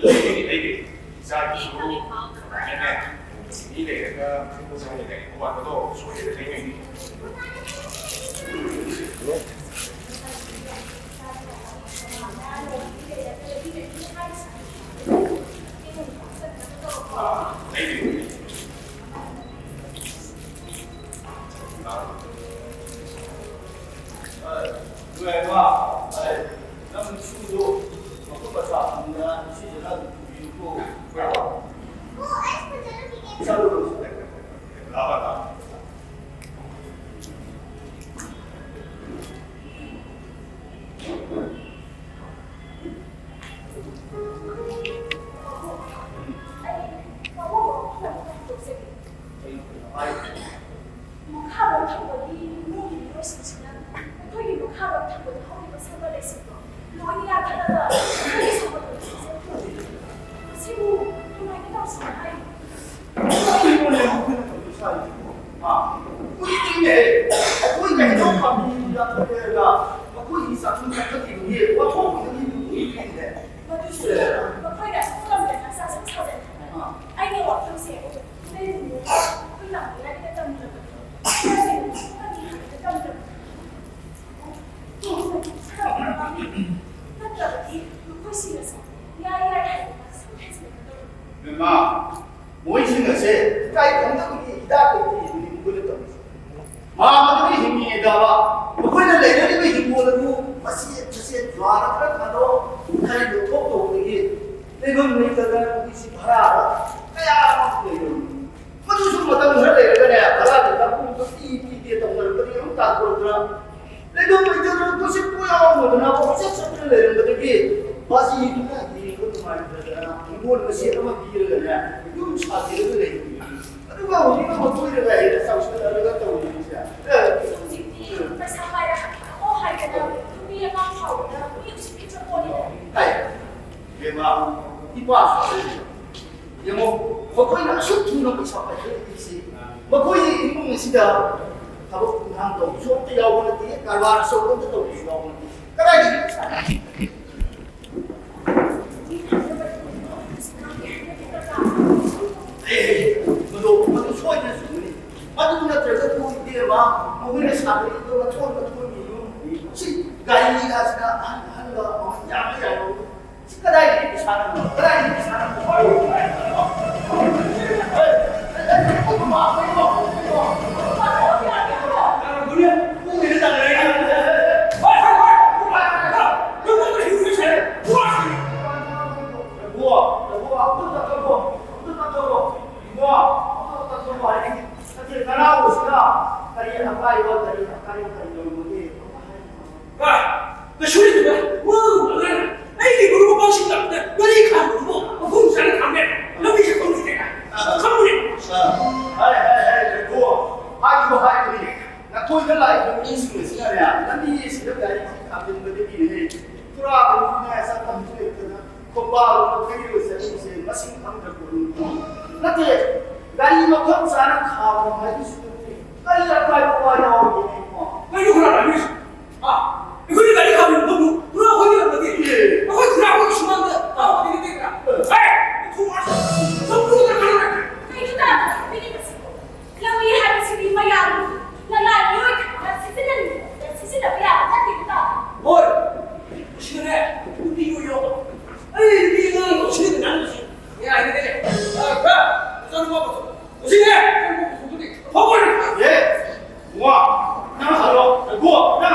ꯂꯩꯒꯅꯤ, ꯂꯩꯒꯅꯤ꯫ ꯏꯆꯥꯒꯤꯁꯨ ꯀꯃꯥꯏꯅꯅꯦ, ꯃꯤ ꯂꯩꯔꯒ ꯏꯆꯥꯒꯤ ꯂꯥꯏꯔꯤꯛ ꯋꯥꯠꯄꯗꯣ ꯁꯣꯏꯗꯅ ꯂꯩꯒꯅꯤ꯫ ꯑꯥ, ꯂꯩꯒꯅꯤ꯫ ꯃꯈꯥꯔꯣꯝ ꯊꯪꯕꯒꯤ ꯏꯃꯨꯡꯒꯤ ꯃꯤꯑꯣꯏꯁꯤꯡꯁꯤꯅ ꯑꯩꯈꯣꯏꯒꯤ ꯃꯈꯥꯔꯣꯝ ꯊꯪꯕꯗ ꯍꯧꯔꯤꯕ ꯁꯥ ꯉꯥ ꯂꯩꯁꯤꯡꯗꯣ ꯂꯣꯏꯅ ꯌꯥꯟꯊꯠꯂꯒ ꯑꯩꯈꯣꯏꯒꯤ ꯁꯥ ꯉꯥ ꯂꯣꯏꯅ ꯁꯤꯖꯤꯟꯅꯈ꯭ꯔꯦ꯫ ꯃꯁꯤꯕꯨ ꯀꯃꯥꯏꯅ ꯇꯧꯁꯤꯅꯣ ꯍꯥꯏ? ꯀꯔꯤꯅꯣꯅꯦ ꯃꯈꯣꯏꯅ ꯇꯧꯔꯤꯕ ꯁꯥꯔꯤꯁꯤꯕꯣ? ꯍꯥ? ꯀꯨꯏꯗ꯭ꯔꯤꯅꯦ꯫ ꯑꯩꯈꯣꯏꯒꯤ ꯍꯩꯅꯧ ꯄꯥꯝꯕꯤ ꯌꯥꯟꯊꯠꯂꯦ ꯍꯥꯏꯔꯒ ꯃꯈꯣꯏꯒꯤ ꯆꯥꯛꯁꯪ ꯆꯪꯁꯤꯟꯈꯤꯕꯅꯤ, ꯄꯣꯠꯊꯣꯛ ꯈꯨꯗꯤꯡꯒꯤ ꯂꯣꯏ ꯎꯈꯤꯕꯅꯦ꯫ ꯃꯗꯨꯁꯨ ꯃꯈꯣꯏꯅ ꯑꯁꯨꯛ ꯉꯝꯗꯅ ꯆꯥꯛꯁꯪ ꯁꯥꯖꯟꯈ꯭ꯔꯦ꯫ ꯑꯥ꯫ ꯑꯩꯒꯤ ꯋꯥꯐꯝꯁꯦ ꯃꯦꯝꯃ, ꯃꯣꯏꯁꯤꯡ ꯑꯁꯦ ꯏꯀꯥꯏ ꯈꯪꯗꯕꯒꯤ ꯍꯤꯗꯥꯛ ꯂꯩꯇꯦ ꯑꯗꯨꯅꯤ ꯃꯈꯣꯏꯅ ꯇꯧꯔꯤꯁꯦ꯫ ꯃꯥ ꯃꯗꯨꯒꯤ ꯍꯤꯡꯉꯤꯉꯩꯗꯕ ꯃꯈꯣꯏꯅ ꯂꯩꯅꯔꯤꯕ ꯍꯤꯡꯒꯣꯜ ꯑꯗꯨ ꯃꯆꯦꯠ ꯃꯆꯦꯠ ꯌꯣꯜꯂꯒ ꯈꯔ ꯊꯥꯗꯣꯛ, ꯈꯔ ꯌꯣꯟꯊꯣꯛ ꯇꯧꯕ ꯂꯩꯐꯝ ꯂꯩꯇꯗꯅ ꯅꯨꯄꯤꯁꯤ ꯚꯔꯥꯗ ꯀꯌꯥ ꯑꯃ ꯂꯩꯔꯝꯃꯤ꯫ ꯃꯗꯨꯁꯨ ꯃꯇꯝ ꯈꯔ ꯂꯩꯔꯒꯅꯦ, ꯚꯔꯥꯗ ꯅꯝꯐꯨꯗ ꯄꯤ ꯄꯤꯗꯦ ꯇꯧꯅꯔꯛꯄꯗꯒꯤ ꯑꯃꯨꯛ ꯇꯥꯟꯊꯣꯔꯛꯇꯅ ꯂꯩꯐꯝ ꯂꯩꯇꯗꯅ ꯀꯣꯏꯆꯠ ꯀꯣꯏ ꯌꯥꯎꯔꯝꯗꯅ ꯀꯣꯏꯆꯠ ꯆꯠꯇꯅ ꯂꯩꯔꯝꯕꯗꯒꯤ ꯃꯁꯤꯗꯨꯅ ꯌꯦꯡꯕ ꯅꯨꯡꯉꯥꯏꯇꯗꯅ ꯍꯤꯡꯒꯣꯜ ꯃꯆꯦꯠ ꯑꯃ ꯄꯤꯔꯒꯅꯦ ꯌꯨꯝ ꯁꯥꯖꯤꯜꯂꯒ ꯂꯩꯕꯅꯤ꯫ ꯑꯗꯨꯒ ꯍꯧꯖꯤꯛꯅ ꯑꯃꯨꯛ ꯀꯣꯏꯔꯒ ꯍꯦꯟꯅ ꯆꯥꯎꯁꯜꯂꯛꯑꯒ ꯇꯧꯔꯤꯁꯦ꯫ ꯍꯧꯖꯤꯛꯇꯤ ꯄꯩꯁꯥ ꯄꯥꯏꯔꯒ ꯑꯣ ꯍꯥꯏꯗꯅ ꯅꯨꯄꯤ ꯑꯉꯥꯡ ꯐꯥꯎꯕꯗ ꯃꯤ ꯎꯁꯤꯠꯈꯤꯗ꯭ꯔ ꯄꯣꯠꯅꯤꯗ꯫ ꯍꯥꯏ, ꯏꯕꯦꯝꯃ, ꯏꯄꯥꯁꯨ ꯌꯦꯡꯉꯣ, ꯃꯈꯣꯏꯅ ꯑꯁꯨꯛ ꯊꯨꯅ ꯄꯩꯁꯥ ꯄꯥꯏꯈꯠꯂꯛꯂꯤꯁꯤ, ꯃꯈꯣꯏꯒꯤ ꯏꯃꯨꯡ ꯑꯁꯤꯗ ꯊꯕꯛ ꯏꯪꯈꯥꯡ ꯇꯧꯕꯁꯨ ꯑꯝꯇ ꯌꯥꯎꯕ ꯅꯠꯇꯦ, ꯀꯔꯕꯥꯔ ꯑꯆꯧꯕ ꯑꯝꯇ ꯇꯧꯕꯁꯨ ꯌꯥꯎꯕ ꯅꯠꯇꯦ꯫ ꯀꯗꯥꯏꯗꯒꯤ ꯄꯩꯁꯥ? ꯑꯦ, ꯃꯗꯨ, ꯃꯗꯨ ꯁꯣꯏꯗꯅ ꯆꯨꯝꯒꯅꯤ꯫ ꯃꯗꯨ ꯅꯠꯇ꯭ꯔꯒ ꯏꯕꯦꯝꯃ, ꯃꯈꯣꯏꯅ ꯁꯥꯒꯠꯂꯤꯕ ꯃꯊꯣꯟ ꯃꯊꯣꯟꯒꯤ ꯌꯨꯝ, ꯁꯤ ꯒꯥꯔꯤ ꯀꯥꯁꯤꯅ ꯑꯍꯟ ꯑꯍꯟꯕ ꯃꯃꯜ ꯌꯥꯝꯕ ꯌꯥꯝꯕ꯫ ꯁꯤ ꯀꯗꯥꯏꯗꯒꯤ ꯄꯩꯁꯥꯅꯣ? ꯀꯗꯥꯏꯗꯒꯤ ꯄꯩꯁꯥꯅꯣ? ꯀꯔꯤ ꯑꯀꯥꯏꯕ, ꯀꯔꯤ ꯑꯀꯥꯏꯕ, ꯀꯔꯤ ꯂꯩꯔꯝꯃꯒꯦ? ꯀꯩꯁꯨ ꯂꯩꯇꯦꯗ, ꯋꯥ ꯉꯥꯡꯅ꯫ ꯑꯩꯒꯤ ꯃꯔꯨꯞ ꯃꯄꯥꯡꯁꯤꯡ ꯂꯥꯛꯄꯗ ꯒꯥꯔꯤ ꯈꯥꯝꯕꯗꯨꯕꯨ ꯃꯐꯝ ꯆꯥꯅ ꯈꯥꯝꯃꯦ꯫ ꯂꯝꯕꯤꯁꯦ ꯈꯪꯗꯦ꯫ ꯈꯪꯕꯅꯦ꯫ ꯍꯥꯏ, ꯍꯥꯏ, ꯍꯥꯏ, ꯂꯩꯈꯣ꯫ ꯍꯥꯏꯈꯤꯕ ꯍꯥꯏꯕꯅꯤ꯫ ꯅꯈꯣꯏꯗ ꯂꯥꯛꯏꯕ ꯃꯤꯁꯤꯡ ꯑꯁꯤꯅꯅꯦ, ꯂꯝꯕꯤꯁꯤꯗ ꯒꯥꯔꯤ ꯈꯥꯝꯖꯤꯟꯕꯗꯒꯤꯅꯦ꯫ ꯄꯨꯔꯥ ꯀꯩꯅꯣꯅꯦ, ꯆꯠꯐꯝꯁꯨ ꯂꯩꯇꯅ ꯈꯣꯡꯕꯥꯜ ꯂꯣꯝꯗ ꯊꯩꯔꯒ ꯆꯠꯂꯤꯁꯦ ꯃꯁꯤꯡ ꯈꯪꯗ꯭ꯔꯕ ꯅꯠꯇꯦ꯫ ꯒꯥꯔꯤ ꯃꯐꯝ ꯆꯥꯅ ꯈꯥꯝꯕ ꯍꯥꯏꯕꯁꯨ ꯅꯠꯇꯦ꯫ ꯀꯔꯤ ꯑꯀꯥꯏꯕ ꯋꯥ ꯌꯥꯎꯔꯤꯒꯦ? ꯀꯩꯅꯣ ꯈꯔ ꯍꯥꯏꯕꯤꯁꯤ꯫ ꯑꯥ, ꯑꯩꯈꯣꯏꯅ ꯒꯥꯔꯤ ꯈꯥꯝꯕ ꯃꯐꯝꯗꯨ ꯄꯨꯔꯥ ꯑꯩꯈꯣꯏꯒꯤ ꯂꯝ ꯅꯠꯇꯦ꯫ ꯑꯦ꯫ ꯑꯩꯈꯣꯏ ꯈꯨꯟꯗ꯭ꯔꯥꯛꯄꯒꯤ ꯁꯨꯃꯥꯡꯗ ꯈꯥꯝꯕꯗꯤ ꯅꯠꯇꯦꯗꯅ꯫ ꯍꯦ! ꯊꯨ ꯃꯥꯁ! ꯆꯝꯐꯨꯠ ꯈꯔ ꯈꯔ ꯀꯩꯅꯣ ꯇꯥꯗ ꯁꯛꯄꯤꯔꯤꯕꯁꯤꯕꯨ? ꯂꯧꯃꯤ ꯍꯥꯏꯕꯁꯤꯗꯤ ꯃꯌꯥꯝ ꯅꯂꯥ ꯃꯤꯑꯣꯏ ꯈꯔ ꯁꯤꯖꯤꯟꯅꯅꯤꯡꯕꯗ ꯁꯤꯖꯤꯟꯅꯕ ꯌꯥꯕ ꯅꯠꯇꯦ ꯇꯥꯗ꯫ ꯍꯣꯏ! ꯃꯁꯤꯅꯅꯦ, ꯅꯨꯄꯤ ꯌꯣ ꯌꯣ꯫ ꯑꯩ ꯅꯨꯄꯤ ꯑꯉꯥꯡ ꯂꯧꯁꯤꯟꯕ ꯉꯝꯕꯁꯤ ꯌꯥꯏꯅꯦ꯫ ꯑ, ꯈꯔ ꯅꯆꯥꯅꯨꯄꯥ ꯄꯨꯊꯣꯛ-, ꯂꯧꯁꯤꯟꯅꯦ! ꯅꯆꯥꯅꯨꯄꯥ ꯄꯨꯊꯣꯛꯄꯗꯤ ꯐꯕ ꯑꯣꯏꯔꯦ꯫ ꯑꯦ! ꯋꯥ! ꯅꯪ ꯍꯜꯂꯣ! ꯒꯣ! ꯅꯪ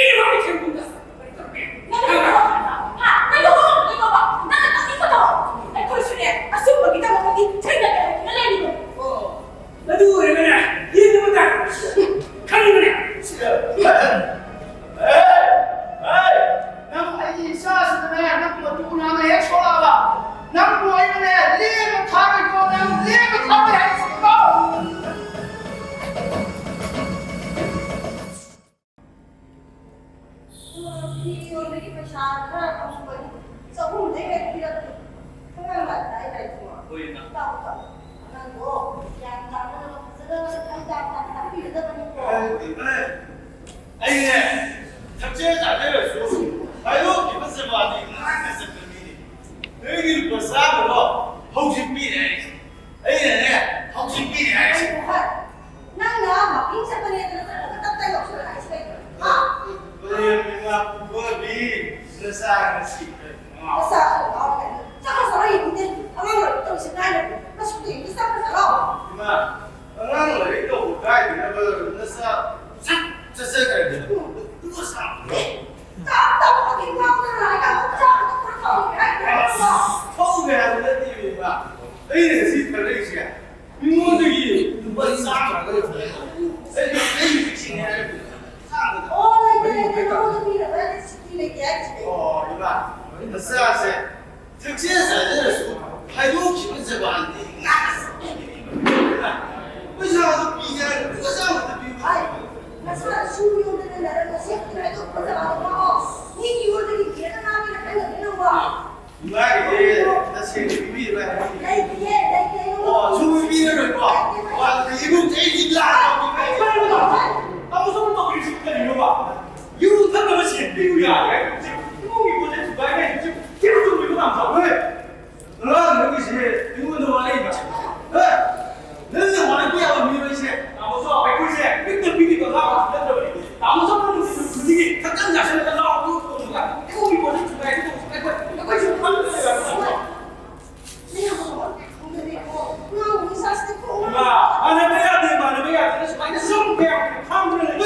ꯀꯔꯤꯅꯣ ꯃꯥꯒꯤ ꯊꯦꯝꯕꯨꯝꯗ? ꯀꯔꯤ ꯇꯧꯔꯒꯦ? ꯅꯪ ꯇꯧꯔꯣ꯫ ꯍꯥ? ꯅꯪ ꯇꯧꯔꯣ꯫ ꯅꯪ ꯇꯧꯔꯣ꯫ ꯅꯪꯅ ꯇꯧꯅꯤꯡꯕ ꯇꯧꯔꯣ꯫ ꯑꯩꯈꯣꯏꯁꯨꯅꯦ, ꯑꯁꯨꯝꯕꯒꯤꯗꯃꯛꯇꯗꯤ ꯊꯦꯡꯅꯒꯦ ꯍꯥꯏꯗꯅ ꯂꯩꯔꯤꯕꯅꯤ꯫ ꯑꯣ, ꯃꯗꯨ ꯑꯣꯏꯔꯒꯅꯦ, ꯌꯦꯡꯕ ꯇꯥꯔꯦ꯫ ꯈꯪꯉꯤꯕꯅꯦ? ꯁꯤꯗ꯫ ꯍꯦ! ꯍꯦ! ꯅꯪ ꯑꯩꯒꯤ ꯏꯆꯥꯁꯤꯗꯅꯦ, ꯅꯪ ꯃꯇꯨ ꯅꯥꯝꯃ ꯍꯦꯛ ꯁꯣꯛꯂꯛꯑꯕ, ꯅꯪꯕꯨ ꯑꯩꯅꯅꯦ, ꯂꯦꯝꯅ ꯊꯥꯔꯣꯏꯀꯣ, ꯅꯪ ꯂꯦꯝꯅ ꯊꯥꯔꯣꯏ ꯍꯥꯏꯁꯤꯀꯣ꯫ ꯐꯤ ꯌꯣꯟꯕꯒꯤ ꯄꯩꯁꯥ ꯈꯔ ꯐꯪꯕꯅꯤ, ꯆꯍꯨꯝꯗꯩ ꯍꯦꯟꯅ ꯄꯤꯔꯛꯇꯦ꯫ ꯑꯉꯥꯡ ꯂꯥꯏꯔꯤꯛ ꯇꯥꯛꯏ ꯂꯥꯏꯔꯤꯛꯇꯨꯃ꯫ ꯍꯣꯏ, ꯏꯃꯥ꯫ ꯇꯥꯛꯎ, ꯇꯥꯛꯎ꯫ ꯑꯉꯥꯡꯗꯣ ꯒ꯭ꯌꯥꯟ ꯇꯥꯅꯅꯕ ꯐꯖꯅ ꯒ꯭ꯌꯥꯟ ꯇꯥꯅ ꯇꯥꯛꯄꯤꯒꯗꯕꯅꯤꯀꯣ꯫ ꯑꯦ, ꯑꯦ, ꯑꯩꯅꯦ, ꯊꯛꯆꯦ ꯆꯥꯖꯔꯁꯨ ꯍꯥꯏꯗꯣꯛꯈꯤꯕ ꯖꯒꯥꯗꯤ ꯉꯥꯡꯅ ꯆꯠꯄ ꯃꯤꯅꯤ꯫ ꯅꯣꯏꯒꯤ ꯂꯨꯄꯥ ꯆꯥꯝꯃꯗꯣ ꯍꯧꯖꯤꯛ ꯄꯤꯔꯦ ꯑꯩ꯫ ꯑꯩꯅꯅꯦ, ꯍꯧꯖꯤꯛ ꯄꯤꯔꯦ ꯍꯥꯏꯁꯦ꯫ ꯀꯩꯅꯣ ꯍꯥꯏ? ꯅꯪꯅ ꯋꯥꯀꯤꯡ ꯆꯠꯄꯅꯦꯗꯅ ꯆꯠꯂꯒ ꯇꯞ ꯇꯥꯏ ꯌꯧꯁꯜꯂꯛꯑꯦ ꯍꯥꯏꯁꯦ ꯀꯩꯒꯤꯅꯣ? ꯍꯥ? ꯏꯃꯥ ꯄꯨꯕꯤ, ꯅꯆꯥ ꯉꯁꯤ ꯀꯩꯅꯣ? ꯅꯆꯥ ꯈꯔ ꯉꯥꯎꯔꯦ ꯀꯥꯏꯅ꯫ ꯆꯠꯈ꯭ꯔꯣ, ꯆꯠꯈ꯭ꯔꯣ, ꯌꯦꯡꯅꯤꯡꯗꯦ꯫ ꯑꯉꯥꯡ ꯑꯣꯏꯔꯒ ꯇꯧꯔꯤꯁꯦ ꯀꯥꯏꯅ꯫ ꯅꯁꯛꯇꯣ ꯌꯦꯡꯅꯤꯡꯗꯦ, ꯆꯠꯈ꯭ꯔꯣ, ꯆꯠꯈ꯭ꯔꯣ꯫ ꯏꯃꯥ, ꯅꯪ ꯂꯥꯏꯔꯤꯛ ꯇꯧꯕ ꯀꯥꯏꯗꯅꯕ ꯅꯆꯥ ꯁꯠ ꯆꯠꯆꯈ꯭ꯔꯗꯤ ꯅꯪ ꯁꯥꯕꯗꯣ꯫ ꯇꯥꯛ ꯇꯥꯛꯄꯒꯤ ꯉꯥꯡꯗꯅ ꯂꯥꯏꯔꯤꯛ ꯑꯃꯨꯛ ꯆꯥꯕꯗ ꯈꯔ ꯇꯧꯒꯦ ꯍꯥꯏꯗ꯭ꯔꯥ? ꯑꯁ, ꯊꯧꯒꯦ ꯍꯥꯏꯕ ꯅꯠꯇꯦ, ꯏꯕꯦꯝꯃ꯫ ꯑꯩꯅ ꯉꯁꯤ ꯊꯥꯔꯛꯏꯁꯦ ꯃꯤꯉꯣꯟꯗꯒꯤ ꯂꯨꯄꯥ ꯆꯥꯝꯃ ꯈꯛꯇ ꯂꯧꯊꯣꯛꯑꯦ꯫ ꯑꯩ, ꯑꯩ ꯍꯧꯖꯤꯛ ꯁꯤꯡꯉꯦ ꯍꯥꯏꯔꯤꯕꯅꯦ꯫ ꯆꯥꯝꯃ ꯈꯛꯇ꯫ ꯑꯣ, ꯂꯩꯇꯦ, ꯂꯩꯇꯦ, ꯅꯉꯣꯟꯗ ꯄꯤꯅꯕ ꯅꯠꯇꯦ, ꯁꯤꯀꯤ ꯂꯩꯇꯦ ꯍꯥꯏꯁꯤꯗꯤ꯫ ꯑꯣ, ꯏꯃꯥ, ꯅꯆꯥꯁꯦ ꯊꯛꯆꯦꯜ ꯆꯥꯖꯔꯁꯨ ꯍꯥꯏꯗꯣꯛꯈꯤꯕ ꯖꯕꯥꯟꯗꯤ ꯉꯥꯛ꯫ ꯄꯩꯁꯥꯗꯣ ꯄꯤꯒꯦ ꯍꯥꯏꯔꯒ ꯂꯨꯄꯥ ꯆꯥꯝꯃ ꯈꯛꯇ ꯄꯤꯌꯨ꯫ ꯍꯥꯏ, ꯅꯆꯥ ꯁꯨ ꯌꯣꯟꯗꯅ ꯂꯩꯔꯒ ꯁꯦꯠꯇꯅ ꯍꯥꯏꯗꯣꯛꯄ ꯖꯕꯥꯟꯗꯣ ꯉꯥꯛꯑꯣ꯫ ꯃꯤꯒꯤ ꯌꯣꯟꯗꯒꯤ ꯍꯦꯟꯅ ꯉꯥꯡꯉꯦꯅ ꯈꯟꯒꯅꯤ ꯅꯪꯕꯣ꯫ ꯏꯃꯥꯒꯤꯗꯤ ꯇꯁꯦꯡꯅ ꯄꯤꯕꯤꯔꯣꯏ ꯍꯥꯏꯕꯅꯤ꯫ ꯂꯩꯇꯤꯌꯦ, ꯂꯩꯇꯦ, ꯏꯕꯨꯡꯉꯣ꯫ ꯑꯣ, ꯁꯨꯡꯄꯤ ꯄꯤꯔꯔꯣꯏꯀꯣ? ꯂꯩꯇꯦ, ꯂꯩꯇꯦ꯫ ꯑꯣ, ꯑꯗꯨꯗꯤ ꯏꯕꯨꯡꯁꯦ ꯑꯩꯗꯤ ꯂꯥꯛꯑꯒ ꯀꯩꯅꯣ? ꯇꯥꯃꯣ ꯁꯣꯝꯅ ꯇꯧꯔꯤꯁꯤ ꯀꯔꯤꯅꯣꯕ? ꯌꯨ ꯊꯛꯅꯕ ꯁꯦꯟ ꯄꯤꯌꯨ ꯌꯥꯔꯦ ꯍꯥꯏꯕ ꯍꯧꯖꯤꯛ ꯏꯃꯨꯡꯒꯤ ꯄꯣꯠ ꯆꯩ ꯊꯨꯒꯥꯏ ꯍꯥꯏ ꯍꯧꯖꯤꯛ ꯀꯩꯝ ꯆꯨꯝꯃꯤꯕ ꯉꯥꯡꯁꯥ? ꯍꯣꯏ, ꯑꯉꯥꯡ ꯅꯪꯒꯤꯁꯦ ꯑꯩꯉꯣꯟꯗ ꯋꯥꯔꯛꯏꯕ꯫ ꯍꯣꯏ, ꯅꯪꯅ ꯋꯥꯔꯛꯄ ꯌꯥꯕ ꯃꯤꯔꯣꯏꯁꯦ꯫ ꯇꯥꯃꯣꯁꯨ ꯑꯩꯈꯣꯏꯁꯦ ꯄꯤꯛꯇ ꯄꯤꯛꯏꯕ ꯑꯉꯥꯡ ꯅꯠꯇ꯭ꯔꯕꯅꯤ꯫ ꯇꯥꯃꯣꯁꯨ ꯅꯨꯡꯊꯤꯜ ꯈꯨꯗꯤꯡꯒꯤ ꯊꯛꯆꯟ ꯆꯥꯁꯜꯂꯒ ꯂꯥꯎ ꯂꯥꯎ ꯈꯣꯡꯉꯒ ꯏꯃꯨꯡꯒꯤ ꯄꯣꯠ ꯆꯩ ꯊꯨꯒꯥꯏ ꯍꯥꯏ ꯍꯧꯖꯤꯛ ꯑꯩꯈꯣꯏ ꯑꯩꯈꯣꯏꯁꯨ ꯈꯪꯗ꯭ꯔꯦ꯫ ꯏꯃꯥ, ꯃꯥꯟꯅꯕ ꯌꯥꯗꯦ, ꯃꯥꯟꯅꯕ ꯌꯥꯗꯦ꯫ ꯁꯨꯃꯥꯏꯅ ꯁꯨꯝ ꯀꯌꯥꯝ ꯈꯥꯡꯗꯨꯅ ꯂꯩ?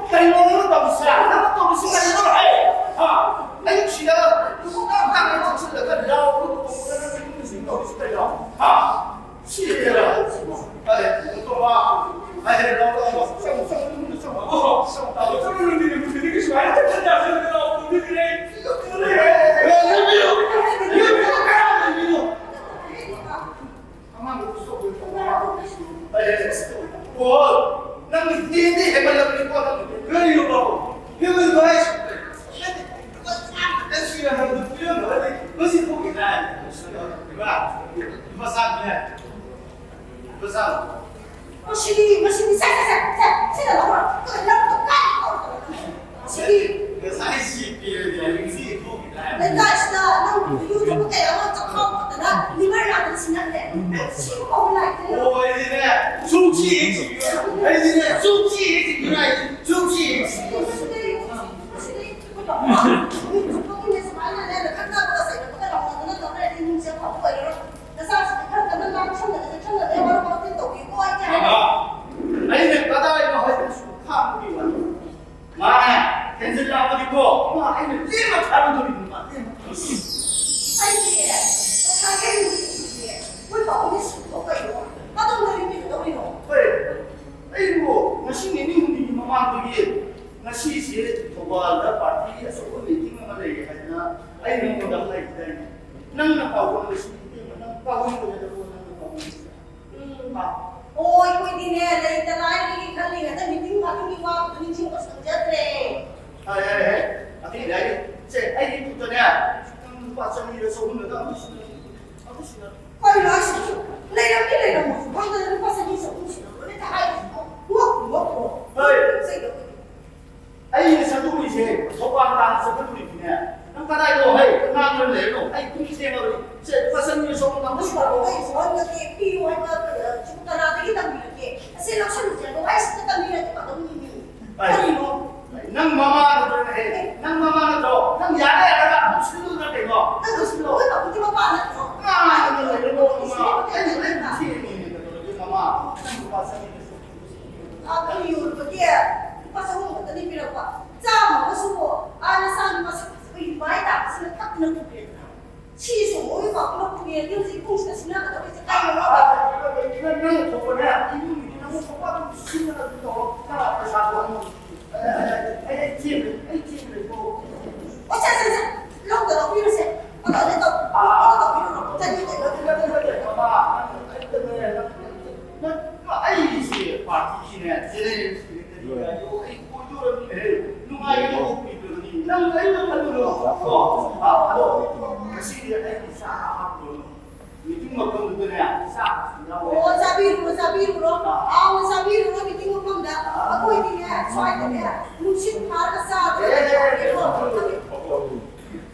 ꯀꯩꯅꯣ ꯅꯪꯅ ꯇꯧꯔꯤꯁꯦ? ꯅꯪꯅ ꯇꯧꯔꯤꯁꯤ ꯀꯔꯤꯅꯣ? ꯍꯦ? ꯍꯥ? ꯑꯌꯨꯛꯁꯤꯗ ꯅꯨꯄꯥ ꯀꯥꯡꯒ ꯊꯛꯆꯤꯜꯂꯒ ꯂꯥꯎ ꯈꯣꯡꯗꯅ ꯅꯪꯅ ꯏꯃꯨꯡꯁꯤꯡ ꯇꯧꯔꯤꯁꯤ ꯀꯩꯅꯣ? ꯍꯥ? ꯁꯤꯔꯦꯗ꯫ ꯑꯦ, ꯅꯇꯣꯝꯕ꯫ ꯑꯦ, ꯂꯥꯎ, ꯂꯥꯎ, ꯂꯥꯎ꯫ ꯆꯪꯉꯨ, ꯆꯪꯉꯨ, ꯏꯃꯨꯡꯗ ꯆꯪꯉꯨ꯫ ꯑꯣ, ꯆꯪꯉꯨ, ꯆꯪꯉꯨ꯫ ꯆꯪꯉꯨ, ꯅꯨꯡꯊꯤꯟ, ꯅꯨꯡꯊꯤꯟꯗꯒꯤ ꯁꯨꯃꯥꯏꯅ ꯊꯛꯆꯟ ꯆꯥꯁꯟꯗꯅ ꯂꯥꯎ ꯈꯣꯡꯗꯣꯏꯁꯤꯅꯦ꯫ ꯑꯦ, ꯂꯩꯕꯤꯌꯨ꯫ ꯂꯩꯕꯤꯌꯨ, ꯀꯌꯥ ꯂꯩꯕꯤꯌꯨ? ꯑꯉꯥꯡꯗꯣ ꯁꯣꯛꯑꯣꯏ꯫ ꯑꯦ, ꯑꯣ, ꯅꯪꯒꯤ ꯗꯦꯟꯗꯤ ꯍꯦꯟꯃꯜꯂꯕꯅꯤꯀꯣ, ꯅꯪ꯫ ꯀꯔꯤꯅꯣ, ꯕꯥꯕꯨ? ꯍꯦꯟꯃꯟꯕ ꯍꯥꯏꯁꯦ? ꯅꯠꯇꯦ, ꯂꯨꯄꯥ ꯆꯥꯝꯃ ꯈꯛꯇꯪ ꯁꯤꯅ ꯍꯪꯕꯗ ꯄꯤꯔꯝꯕ ꯅꯠꯇꯦ꯫ ꯃꯁꯤ ꯊꯣꯛꯈꯤ ꯇꯥꯏ꯫ ꯏꯃꯥ, ꯂꯨꯄꯥ ꯆꯥꯝꯃꯅꯦ꯫ ꯂꯨꯄꯥ ꯆꯥꯝꯃ꯫ ꯃꯁꯤꯗꯤ, ꯃꯁꯤꯗꯤ, ꯁꯦ, ꯁꯦ, ꯁꯦ, ꯁꯦ, ꯁꯤꯗ ꯂꯧꯔꯣ꯫ ꯑꯗꯨꯒ ꯂꯧꯔꯣ, ꯀꯥꯏ ꯂꯧꯔꯣ? ꯃꯁꯤꯗꯤ꯫ ꯉꯁꯥꯏ ꯁꯤ ꯄꯤꯔꯗꯤ ꯍꯧꯖꯤꯛ ꯊꯣꯛꯈꯤ ꯇꯥꯏ꯫ ꯂꯩꯀꯥꯏꯁꯤꯗ ꯅꯪ ꯌꯨ ꯊꯛꯄ ꯀꯌꯥ ꯑꯃ ꯆꯥꯛꯈꯥꯎ ꯐꯠꯇꯅ ꯂꯤꯚꯔ ꯅꯥꯗꯅ ꯁꯤꯅꯅꯦ, ꯁꯤꯕ ꯀꯧꯕ ꯂꯥꯛꯇꯦ꯫ ꯑꯣ, ꯑꯩꯗꯤꯅꯦ, ꯁꯨꯝ ꯁꯤ ꯍꯦꯛ ꯁꯤꯕꯤꯌꯨ꯫ ꯑꯩꯗꯤꯅꯦ, ꯁꯨꯝ ꯁꯤ ꯍꯦꯛ ꯁꯤꯕꯤꯌꯨ ꯍꯥꯏꯗꯤ, ꯁꯨꯝ ꯁꯤ ꯍꯦꯛ ꯁꯤꯕꯤꯌꯨ꯫ ꯁꯤꯗꯩ, ꯁꯤꯗꯩ, ꯑꯩꯈꯣꯏ ꯄꯥꯕꯨꯡ ꯃꯤ ꯆꯨꯞꯄꯒꯤꯅꯦ ꯁꯨꯃꯥꯏꯅꯅꯦ, ꯈꯠꯅꯕꯒ ꯆꯩꯅꯕꯒ ꯂꯥꯎꯅꯗꯅ ꯇꯧꯔꯦ, ꯑꯩꯗꯤ ꯏꯃꯨꯡꯁꯦ ꯑꯐꯕ ꯑꯣꯏꯔꯔꯣꯏ꯫ ꯅꯆꯥꯁꯤꯡꯁꯦ ꯈꯔ ꯀꯟꯅ ꯉꯥꯡꯁꯟꯗꯅ ꯆꯦꯛꯁꯟꯗꯅ ꯋꯥꯔꯧ ꯋꯥꯇꯦꯝ ꯇꯧꯕꯤꯌꯨꯀꯣ, ꯑꯩꯗꯤ ꯍꯥꯏꯔꯦ꯫ ꯃꯥꯃ, ꯑꯩꯅ ꯀꯗꯥꯏꯅꯣ ꯍꯥꯏꯕꯗꯨ ꯁꯨꯝ ꯈꯥꯡꯕꯒꯤ ꯋꯥꯅꯤ꯫ ꯃꯥꯅ ꯍꯦꯟꯖꯤꯜꯂꯛꯑꯕꯗꯤꯀꯣ, ꯏꯃꯥ, ꯑꯩꯅ ꯂꯦꯝꯅ ꯊꯥꯔꯝꯗꯣꯔꯤꯕꯅꯤ, ꯏꯃꯥ, ꯂꯦꯝꯅ꯫ ꯑꯩꯗꯤ ꯉꯁꯥꯏꯗꯒꯤ ꯅꯨꯡꯇꯤꯒꯤ ꯃꯣꯏ ꯄꯥꯕꯨꯡꯒꯤ ꯁꯨꯝꯕ ꯀꯩꯅꯣ? ꯀꯗꯣꯝꯗ ꯂꯦꯞꯄꯤꯒꯗꯧꯔꯤꯅꯣ? ꯍꯣꯏ, ꯑꯩꯕꯨ ꯉꯁꯤ ꯅꯤꯅꯤ ꯍꯨꯝꯅꯤꯒꯤ ꯃꯃꯥꯡꯗꯒꯤ ꯉꯁꯤꯁꯦ ꯊꯧꯕꯥꯜꯗ ꯄꯥꯔꯇꯤ ꯑꯆꯧꯕ ꯃꯤꯇꯤꯡ ꯑꯃ ꯂꯩ ꯍꯥꯏꯗꯅ ꯑꯩ ꯅꯉꯣꯟꯗ ꯍꯥꯏꯈꯤꯗꯥꯏꯅꯦ? ꯅꯪꯅ ꯄꯥꯎ ꯅꯪ ꯄꯥꯎ ꯎꯝ꯫ ꯑꯣ, ꯑꯩꯈꯣꯏꯗꯤꯅꯦ, ꯂꯩꯇ ꯂꯥꯏꯔꯒꯤ ꯈꯜꯂꯤ ꯉꯥꯛꯇ, ꯃꯤꯇꯤꯡ ꯐꯥꯇꯤꯡꯒꯤ ꯋꯥꯕꯗꯨ ꯅꯤꯡꯁꯤꯡꯕ ꯁꯪꯖꯗ꯭ꯔꯦ꯫ ꯌꯥꯔꯦ, ꯌꯥꯔꯦ, ꯌꯥꯔꯦ꯫ ꯑꯇꯩ ꯂꯥꯏꯔꯤ꯫ ꯁꯦ, ꯑꯩꯒꯤ ꯈꯨꯠꯇꯅꯦ, ꯅꯪ ꯂꯨꯄꯥ ꯆꯅꯤꯔ ꯆꯍꯨꯝꯂ ꯑꯃ ꯁꯤꯟꯅ-, ꯑꯃ ꯁꯤꯟꯅ-, ꯀꯩꯅꯣ ꯍꯥꯏꯁꯤꯕꯨ? ꯂꯩꯔꯝꯅꯤ, ꯂꯩꯔꯝꯃꯣꯏ ꯈꯪꯗꯅ ꯂꯨꯄꯥ ꯆꯅꯤ ꯆꯍꯨꯝ ꯁꯤꯟꯅꯕꯅꯦ ꯍꯥꯏꯔꯤꯁꯤꯕꯣ? ꯅꯣꯛꯄꯨ ꯅꯣꯛꯇ꯭ꯔꯣ? ꯍꯣꯏ꯫ ꯆꯩꯗꯕꯅꯤ꯫ ꯑꯩꯅ ꯆꯠꯊꯣꯛꯏꯁꯦ, ꯊꯧꯕꯥꯜ ꯇꯥꯟꯅ ꯆꯠꯊꯣꯛꯏꯅꯦ꯫ ꯅꯪ ꯀꯗꯥꯏꯗꯅꯣ? ꯍꯩ, ꯉꯥꯡꯗꯨꯅ ꯂꯩꯔꯅꯨ꯫ ꯑꯩ ꯄꯨꯡ ꯊꯦꯡꯉꯕꯅꯤ꯫ ꯁꯦ, ꯂꯨꯄꯥ ꯆꯅꯤ ꯁꯣꯝꯗ ꯅꯪ ꯑꯩ ꯁꯤꯗ ꯄꯤꯌꯨ ꯍꯥꯏꯕ, ꯁꯤꯕꯨ ꯀꯅꯥꯗꯒꯤ ꯇꯝꯕꯤꯔꯒꯦ? ꯑꯁꯤ ꯂꯧꯁꯜꯂꯨꯁꯦ, ꯑꯗꯣ ꯑꯩ ꯁꯤꯗ ꯇꯝꯕꯤꯔꯗꯤ ꯐꯗꯧꯅꯤꯅꯦ꯫ ꯑꯩ, ꯀꯔꯤꯅꯣ? ꯅꯪ ꯃꯃꯥ ꯅꯠꯇ꯭ꯔꯣ? ꯍꯦ, ꯅꯪ ꯃꯃꯥ ꯅꯠꯇ꯭ꯔꯣ? ꯅꯪ ꯌꯥꯔꯦ ꯌꯥꯔꯦ, ꯑꯃꯨꯛ ꯁꯤꯜꯂꯨꯗꯅ ꯀꯩꯅꯣ? ꯅꯪ ꯁꯤꯜꯂꯣ꯫ ꯑꯩꯈꯣꯏ ꯕꯥꯕꯨꯗꯤ ꯃꯄꯥ ꯅꯠꯇ꯭ꯔꯣ? ꯉꯥꯡꯗꯨꯅ ꯂꯩꯔꯅꯨ, ꯃꯃꯥ꯫ ꯑꯩ, ꯑꯩ ꯄꯨꯟꯁꯤ ꯌꯦꯡꯉꯤꯅꯦ, ꯀꯩꯗꯧꯔꯒꯦ, ꯃꯃꯥ? ꯅꯪ ꯂꯨꯄꯥ ꯆꯅꯤ ꯑꯗꯨ ꯌꯣꯟꯕꯒꯤ ꯂꯨꯄꯥ ꯆꯍꯨꯝ ꯈꯛꯇꯅꯤ ꯄꯤꯔꯛꯄ꯫ ꯆꯥꯝꯃ ꯑꯃꯁꯨ ꯑꯥ ꯅꯁꯥꯒꯤ ꯃꯁꯛ ꯐꯖꯕ ꯌꯨꯝꯕꯥꯏ ꯇꯥꯕꯁꯤꯅ ꯇꯛꯇꯅ ꯄꯨꯈ꯭ꯔꯦꯗꯅ꯫ ꯁꯤꯁꯨ ꯃꯣꯏ ꯄꯥꯎ ꯄꯨꯂꯞ ꯄꯨꯈ꯭ꯔꯦꯗꯤ ꯍꯧꯖꯤꯛ ꯏꯃꯨꯡꯁꯤꯗ ꯁꯤꯟꯅꯒꯗꯧꯔꯤꯁꯦ ꯀꯩꯅꯣ? ꯅꯪ ꯊꯣꯛꯄꯅꯦ, ꯏꯃꯨꯡꯒꯤꯗꯤ ꯅꯪ ꯊꯣꯛꯄ ꯑꯗꯨꯝ ꯁꯤꯖꯤꯟꯅꯔ ꯑꯗꯨꯝ ꯇꯧꯔꯣ꯫ ꯅꯪ ꯄꯩꯁꯥꯗꯣ ꯑꯩꯉꯣꯟꯗ ꯄꯤꯌꯨ꯫ ꯑꯩ, ꯑꯩ, ꯑꯩ ꯊꯦꯝꯃꯦ, ꯑꯩ ꯊꯦꯝꯃꯦꯀꯣ꯫ ꯑꯣ, ꯁꯦ, ꯁꯦ, ꯁꯦ꯫ ꯂꯧꯗ ꯂꯧꯕꯤꯔꯨꯁꯦ꯫ ꯑꯗꯣ ꯑꯗꯨ ꯇꯧ-, ꯑꯗꯨ ꯇꯧꯕꯤꯔꯨꯔꯣ꯫ ꯆꯠꯂꯤ, ꯆꯠꯂꯤ꯫ ꯅꯠꯇꯦ, ꯅꯠꯇꯦ, ꯅꯠꯇꯦ, ꯃꯃꯥ, ꯅꯪ ꯑꯩꯁꯦ ꯄꯥꯔꯇꯤꯒꯤꯅꯦ, ꯖꯦꯅꯦꯔꯦꯜ ꯁꯦꯀ꯭ꯔꯦꯇꯔꯤ ꯍꯥꯏꯗꯣ ꯑꯩ ꯑꯣꯏꯗꯣꯔꯕꯅꯤꯅꯦ꯫ ꯅꯨꯡꯉꯥꯏꯒꯗꯧꯕ ꯀꯨꯏꯗ꯭ꯔꯕꯅꯤ꯫ ꯅꯪ ꯑꯩꯅ ꯈꯜꯂꯨꯔꯣ꯫ ꯀꯣ? ꯑ-, ꯑꯗꯣ ꯉꯁꯤꯗꯤ ꯑꯩꯒꯤ ꯆꯥ ꯍꯥꯞꯄꯨꯔꯣ꯫ ꯃꯤꯇꯤꯡ ꯃꯐꯝꯗꯨꯗꯅꯦ, ꯆꯥꯛ ꯌꯥꯎꯔꯦ꯫ ꯑꯣ, ꯆꯥꯕꯤꯔꯨꯔꯣ, ꯆꯥꯕꯤꯔꯨꯔꯣ꯫ ꯍꯥꯎꯅ ꯆꯥꯕꯤꯔꯨꯔꯣ ꯃꯤꯇꯤꯡ ꯃꯐꯝꯗ꯫ ꯑꯩꯈꯣꯏꯗꯤꯅꯦ, ꯁ꯭ꯋꯥꯏꯗꯅꯦ, ꯅꯨꯡꯁꯤꯠ ꯐꯥꯔꯒ ꯆꯥꯗꯅ ꯂꯩꯔꯦꯀꯣ꯫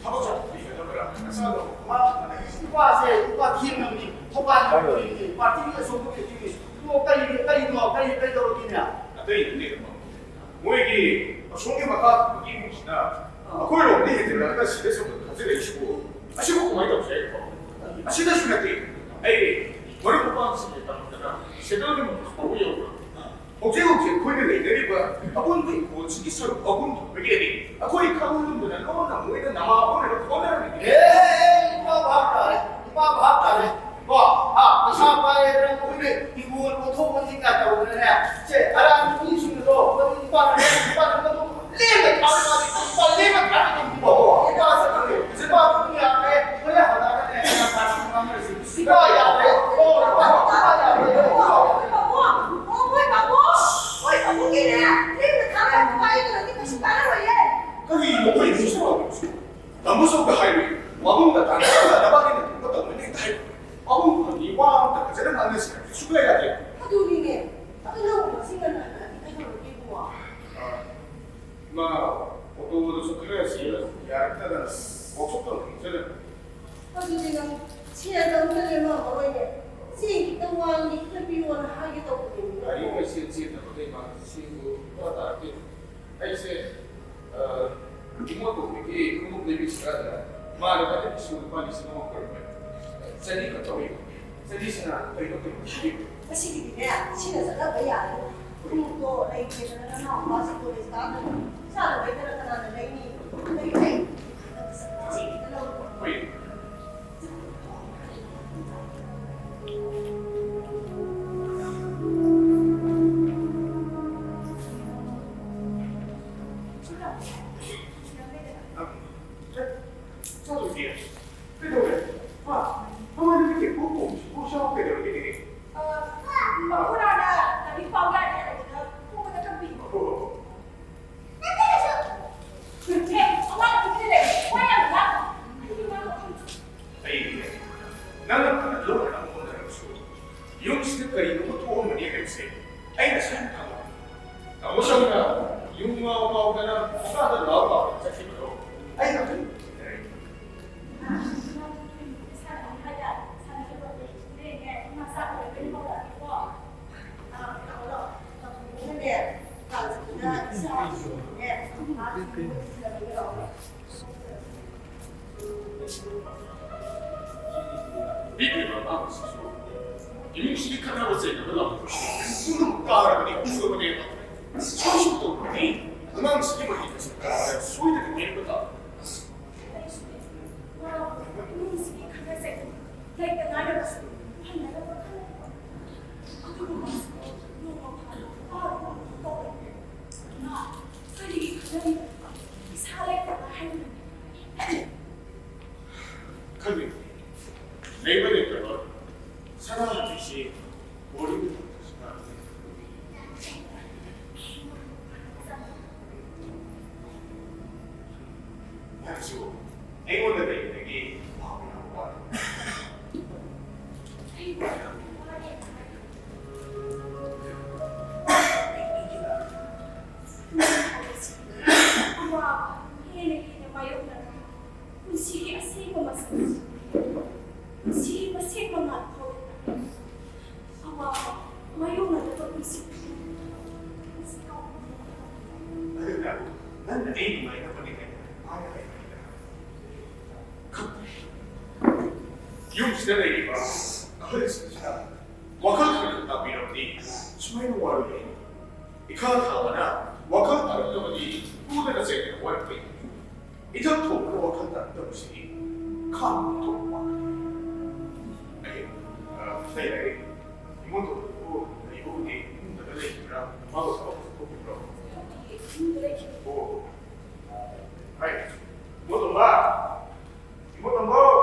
ꯊꯕꯛ ꯆꯠꯊꯣꯛꯄꯤꯒꯗꯕ꯭ꯔꯥ? ꯅꯆꯥꯗꯣ ꯃꯥ ꯑꯩ ꯅꯨꯄꯥꯁꯦ ꯅꯨꯄꯥ ꯊꯦꯡꯅꯕꯅꯤ, ꯊꯧꯕꯥꯜ ꯌꯧꯔꯛꯄꯅꯤ, ꯄꯥꯔꯇꯤꯒꯤ ꯑꯆꯧꯕꯒꯤ ꯃꯤꯅꯤ꯫ ꯑꯣ, ꯀꯔꯤ, ꯀꯔꯤꯅꯣ, ꯀꯔꯤ, ꯀꯔꯤ ꯇꯧꯔꯒꯦꯅꯦ? ꯑꯇꯩ ꯅꯠꯇꯦ, ꯃꯣꯏꯒꯤ ꯑꯁꯣꯝꯒꯤ ꯃꯈꯥ ꯏꯃꯨꯡꯁꯤꯅ ꯑꯩꯈꯣꯏꯔꯣꯝꯗ ꯍꯦꯟꯖꯤꯜꯂꯛꯑꯒ ꯁꯤꯗ ꯁꯨꯝ ꯊꯥꯖꯤꯜꯂꯛꯏꯁꯤꯕꯨ, ꯑꯁꯤꯕꯨ ꯀꯃꯥꯏꯅ ꯇꯧꯁꯦ ꯍꯥꯏꯅꯣ? ꯑꯁꯤꯗꯁꯨ ꯅꯠꯇꯦ, ꯑꯩ ꯃꯔꯨꯞ ꯃꯄꯥꯡꯁꯤꯡꯒ ꯇꯝꯗꯅ ꯁꯦꯟꯇ꯭ꯔꯦꯜꯒꯤ ꯃꯐꯝ ꯐꯥꯎꯕ ꯌꯧꯔꯕꯅꯤ꯫ ꯍꯧꯖꯤꯛ ꯍꯧꯖꯤꯛ ꯑꯩꯈꯣꯏꯅ ꯂꯩꯅꯔꯤꯕ ꯑꯄꯨꯟꯕ ꯏꯪꯈꯣꯜꯁꯤꯒꯤ ꯁꯔꯨꯛ ꯑꯍꯨꯝ ꯊꯣꯛꯄꯒꯤ ꯑꯅꯤ ꯑꯩꯈꯣꯏ ꯈꯪꯂꯝꯗꯅ ꯂꯣꯟꯅ ꯃꯣꯏꯅ ꯅꯃꯥ ꯑꯣꯟꯅꯅꯕ ꯍꯣꯠꯅꯔꯝꯃꯤꯅꯦ꯫ ꯑꯦ, ꯏꯄꯥ ꯚꯥꯞ ꯇꯥꯔꯦ, ꯏꯄꯥ ꯚꯥꯞ ꯇꯥꯔꯦ꯫ ꯀꯣ, ꯍꯥ, ꯄꯩꯁꯥ ꯄꯥꯏꯔꯦꯗꯅ ꯃꯈꯣꯏꯅ ꯍꯤꯡꯒꯣꯜ ꯀꯣꯟꯊꯣꯛꯄꯅꯤ ꯀꯥꯏ ꯇꯧꯗꯅꯅꯦ꯫ ꯁꯦ, ꯑꯔꯥꯟꯕ ꯃꯤꯁꯤꯡꯗꯣ, ꯃꯗꯨ ꯅꯨꯄꯥꯅ ꯅꯨꯄꯥꯅ ꯃꯗꯨ ꯂꯦꯝꯅ ꯊꯥꯔꯒ ꯃꯥꯗꯤ ꯅꯨꯄꯥ ꯂꯦꯝꯅ ꯊꯥꯔꯒ ꯇꯧꯕꯤꯕ꯫ ꯅꯨꯄꯥ ꯆꯠꯈ꯭ꯔꯦ꯫ ꯅꯨꯄꯥ ꯑꯗꯨꯝ ꯌꯥꯈ꯭ꯔꯦ꯫ ꯍꯣꯔꯦꯟ ꯍꯜꯂꯛꯑꯒꯅꯦ, ꯀꯅꯥ ꯀꯅꯥ ꯉꯥꯡꯅꯔꯁꯤ꯫ ꯅꯨꯄꯥ ꯌꯥꯈ꯭ꯔꯦ꯫ ꯑꯣ, ꯅꯨꯄꯥ, ꯅꯨꯄꯥ ꯌꯥꯈ꯭ꯔꯦ꯫ ꯍꯣꯏ, ꯄꯥꯕꯨꯡ꯫ ꯍꯣꯏ, ꯄꯥꯕꯨꯡꯒꯤꯅꯦ꯫ ꯂꯦꯝꯅ ꯊꯥꯔꯒ ꯅꯨꯄꯥ ꯌꯦꯡꯉꯗꯤ ꯀꯩꯁꯨ ꯀꯥꯟꯅꯔꯣꯏꯌꯦ꯫ ꯀꯔꯤꯅꯣ ꯑꯩꯈꯣꯏ ꯏꯃꯨꯡꯁꯤꯕꯣ? ꯇꯥꯃꯣꯆꯧꯗ ꯍꯥꯏꯔꯨꯏ, ꯃꯕꯨꯡꯒ ꯇꯥꯟꯅꯔꯒ ꯅꯕꯥꯅꯤꯅ ꯊꯣꯛꯄ ꯇꯧꯔꯣꯏꯅ ꯍꯦꯛꯇ ꯍꯥꯏꯔꯨꯏ꯫ ꯃꯕꯨꯡ ꯐꯪꯉꯤ ꯋꯥ ꯑꯝꯇ ꯐꯖꯅ ꯉꯥꯡꯅꯁꯤ ꯍꯥꯏꯕꯗꯤ ꯁꯨꯡꯌꯥ ꯌꯥꯗꯦ꯫ ꯑꯗꯨꯅꯤꯅꯦ꯫ ꯑꯗꯨ ꯅꯪꯕꯨ ꯉꯁꯤ ꯉꯟꯅ ꯍꯜꯂꯛꯑꯗꯤ ꯀꯩꯗꯧꯔꯒꯦ ꯏꯕꯨꯡꯉꯣ? ꯑ, ꯏꯃꯥ, ꯑꯣꯇꯣꯗꯨꯁꯨ ꯈꯔ ꯆꯦꯜꯂ ꯌꯥꯔꯛꯇꯗꯅ ꯋꯥꯛꯁꯣꯞꯇ ꯑꯃꯨꯛ ꯊꯦꯡꯖꯜꯂꯦ꯫ ꯑꯗꯨꯗꯤ ꯅꯪ ꯁꯦꯜ ꯑꯝꯇ ꯂꯦꯝꯃꯝꯃꯔꯣꯏꯅꯦ꯫ ꯆꯦꯡ ꯈꯤꯇꯪ ꯋꯥꯠꯂꯤ, ꯈꯤꯇꯪ ꯄꯤꯌꯣꯅ ꯍꯥꯏꯒꯦ ꯇꯧꯕꯅꯦ꯫ ꯒꯥꯔꯤ ꯑꯣꯏꯅ ꯆꯦꯟ ꯆꯦꯟꯗꯕꯗꯩ ꯃꯥ ꯆꯦꯡꯗꯣ ꯁꯨꯡꯇꯥ ꯇꯥꯔꯛꯇꯦ꯫ ꯑꯩꯁꯦ, ꯑ, ꯏꯃꯣꯠꯇꯣꯝꯕꯤꯒꯤ ꯈꯣꯡꯎꯞ ꯂꯩꯕꯤꯁꯤꯔꯥꯗꯅ ꯃꯥꯅ ꯃꯊꯛ ꯏꯁꯨ ꯂꯨꯄꯥ ꯂꯤꯁꯤꯡ ꯑꯃ ꯄꯨꯔꯛꯄꯅꯦ꯫ ꯆꯅꯤ ꯈꯛ ꯇꯧꯏ꯫ ꯆꯅꯤꯁꯤꯅ ꯀꯩꯅꯣ ꯀꯩꯅꯣ ꯁꯤꯖꯤꯟꯅꯩ꯫ ꯉꯁꯤꯒꯤꯗꯤꯅꯦ, ꯁꯤꯅ ꯆꯠꯅꯕ ꯌꯥꯔꯦ꯫ ꯈꯣꯡꯎꯞꯇꯣ ꯂꯩꯇꯦꯗꯅ ꯅꯅꯥꯎ ꯅꯨꯄꯥꯁꯤ ꯀꯣꯂꯦꯖ ꯀꯥꯗꯣꯏꯅꯤ꯫ ꯏꯆꯥꯅ ꯂꯩꯗꯅ ꯀꯅꯥꯅ ꯂꯩꯅꯤ? ꯂꯩ, ꯂꯩ꯫ ꯆꯦꯡ ꯈꯤꯇ ꯂꯧꯔꯨꯔꯣ꯫ ꯍꯣꯏ꯫ ꯆꯠꯂꯨꯁꯤ꯫ ꯀꯩꯗꯧꯔꯦ? ꯍꯥ? ꯃꯃꯥꯟꯅꯕꯤ ꯀꯦꯀꯨ ꯀꯣꯡꯁꯤꯕꯨ ꯁꯥꯎ ꯀꯩꯗꯧꯔꯒꯦ? ꯑ, ꯃꯈꯨꯔꯥꯅ ꯂꯥꯏꯔꯤꯛ ꯄꯥꯎ ꯌꯥꯗꯦ ꯍꯥꯏꯕꯗꯨꯗ ꯐꯨꯕꯗ ꯀꯟꯕꯤꯕ꯫ ꯍꯣ, ꯍꯣ, ꯍꯣ꯫ ꯑꯦ, ꯑꯋꯥ ꯂꯧꯕꯤꯗ ꯂꯩ꯫ ꯋꯥ ꯌꯥꯝ ꯉꯥꯡ-, ꯑꯩ, ꯅꯪꯅ ꯐꯅ ꯂꯣꯟꯅ ꯉꯥꯡꯕ ꯍꯣꯠꯅꯔꯕꯁꯨ, ꯌꯨꯝꯁꯤꯗ ꯀꯔꯤꯅꯣꯃ ꯊꯣꯛꯑꯝꯃꯅꯤ ꯍꯥꯏꯕꯁꯦ ꯑꯩꯅ ꯁꯣꯏꯗꯅ ꯈꯪꯉꯕꯅꯤ꯫ ꯇꯥꯃꯣ ꯁꯣꯝꯅ ꯌꯨꯝ ꯉꯥꯎ ꯉꯥꯎꯗꯅ ꯊꯣꯡꯒꯥꯟꯗ ꯂꯥꯎ ꯂꯥꯎꯗꯅ ꯆꯠꯈꯤꯕꯗꯣ ꯑꯩꯅ ꯑꯗꯨꯝ ꯎꯖꯔꯦ꯫ ꯏꯃꯨꯡꯁꯤꯒꯤ ꯈꯠꯅꯕ ꯆꯩꯅꯕ ꯂꯥꯎꯊꯣꯛꯄꯁꯤ ꯄꯨꯝꯅꯃꯛ ꯇꯥꯔꯕꯅꯤ, ꯎꯔꯕꯅꯦꯕ꯫ ꯁꯣꯏꯁꯨ ꯇꯧꯔꯕꯅꯤ꯫ ꯑꯉꯥꯡꯁꯤꯒꯤ ꯃꯍꯩ ꯃꯁꯤꯡ ꯇꯝꯕꯗ ꯁꯣꯏꯗꯅ ꯄꯦꯟꯕ ꯇꯥꯕꯅꯤ꯫ ꯏꯃꯨꯡꯁꯤꯒꯤ ꯈꯠꯅ ꯆꯩꯅꯕ ꯂꯩꯇ ꯉꯥꯏꯔꯕꯁꯨ ꯐꯅꯅꯕ ꯈꯜꯂꯤ꯫ ꯑꯗꯨꯕꯨ ꯃꯥꯁꯨ ꯅꯣꯡꯃ ꯐꯥꯗꯣꯛ ꯋꯥꯔꯨꯕ ꯇꯧꯔꯝꯃꯤ꯫ ꯃꯥ ꯀꯔꯤꯒꯤ ꯈꯠꯅꯔꯤꯕꯅꯣ? ꯏꯁꯥ ꯂꯩꯇꯕ ꯍꯥꯏꯕꯅꯤ꯫ ꯈꯪꯗꯦ꯫ ꯂꯩꯕ ꯂꯩꯇꯕ ꯁꯅꯥ ꯍꯥꯏꯕꯁꯤ ꯕꯣꯔꯤꯡ ꯇꯧꯗ꯭ꯔꯁꯨ ꯀꯥꯟꯅꯗꯦ꯫ ꯅꯪꯁꯨ ꯑꯩꯉꯣꯟꯗ ꯂꯩꯕꯗꯒꯤ ꯋꯥꯕ ꯌꯥꯝ ꯋꯥꯔꯦ꯫ ꯑꯋꯥꯕ ꯍꯦꯟꯅ ꯍꯦꯟꯅ ꯃꯥꯌꯣꯛꯅꯔꯛꯂꯤ꯫ ꯄꯨꯟꯁꯤꯒꯤ ꯑꯁꯦꯡꯕ ꯃꯁꯛ, ꯄꯨꯟꯁꯤꯒꯤ ꯃꯁꯦꯛ ꯃꯉꯥꯜ ꯐꯥꯎꯔꯤ꯫ ꯑꯋꯥꯕ ꯃꯥꯌꯣꯛꯅꯗꯕ ꯄꯨꯟꯁꯤ꯫ ꯑꯗꯨꯅ ꯅꯪꯅ ꯑꯩ ꯅꯨꯡꯉꯥꯏꯅꯕꯅꯤ ꯍꯥꯏꯅ ꯃꯥꯅ ꯑꯩꯉꯣꯟꯗ ꯈꯪꯗ꯭ꯔꯦ꯫ ꯌꯨꯝꯁꯤꯗ ꯂꯩꯔꯤꯕ ꯑꯍꯜꯁꯤꯡꯁꯤꯅ ꯋꯥꯈꯜ ꯈꯔ ꯈꯔ ꯇꯥꯕꯤꯔꯕꯗꯤ ꯁꯨꯃꯥꯏꯅ ꯋꯥꯔꯣꯏ꯫ ꯏꯈꯥ ꯊꯥꯕꯅ ꯋꯥꯈꯜ ꯇꯥꯔꯛꯇꯕꯗꯤ ꯄꯨꯗꯅ ꯆꯩꯗꯅ ꯋꯥꯔꯛꯄ ꯌꯥꯏ꯫ ꯏꯊꯛ ꯊꯣꯡꯕꯅ ꯋꯥꯈꯜ ꯇꯥꯔꯛꯇꯕꯁꯤꯗꯤ ꯈꯥꯡꯕ ꯊꯣꯛꯄ꯫ ꯑꯩ, ꯑ, ꯂꯩ, ꯂꯩ꯫ ꯏꯃꯨꯡꯗ ꯂꯩꯕꯕꯨꯗꯤ ꯏꯃꯨꯡꯗ ꯂꯩꯈꯤꯕ꯭ꯔꯥ? ꯃꯥꯕꯨ ꯊꯕꯛ ꯆꯠꯊꯣꯛꯈꯤꯕ꯭ꯔꯣ? ꯏꯃꯨꯡꯗ ꯂꯩꯈꯤꯕ꯭ꯔꯣ? ꯑꯣ꯫ ꯍꯥꯏ꯫ ꯏꯃꯨꯡꯗ ꯃꯥ ꯏꯕꯣ ꯇꯣꯝꯕꯧ!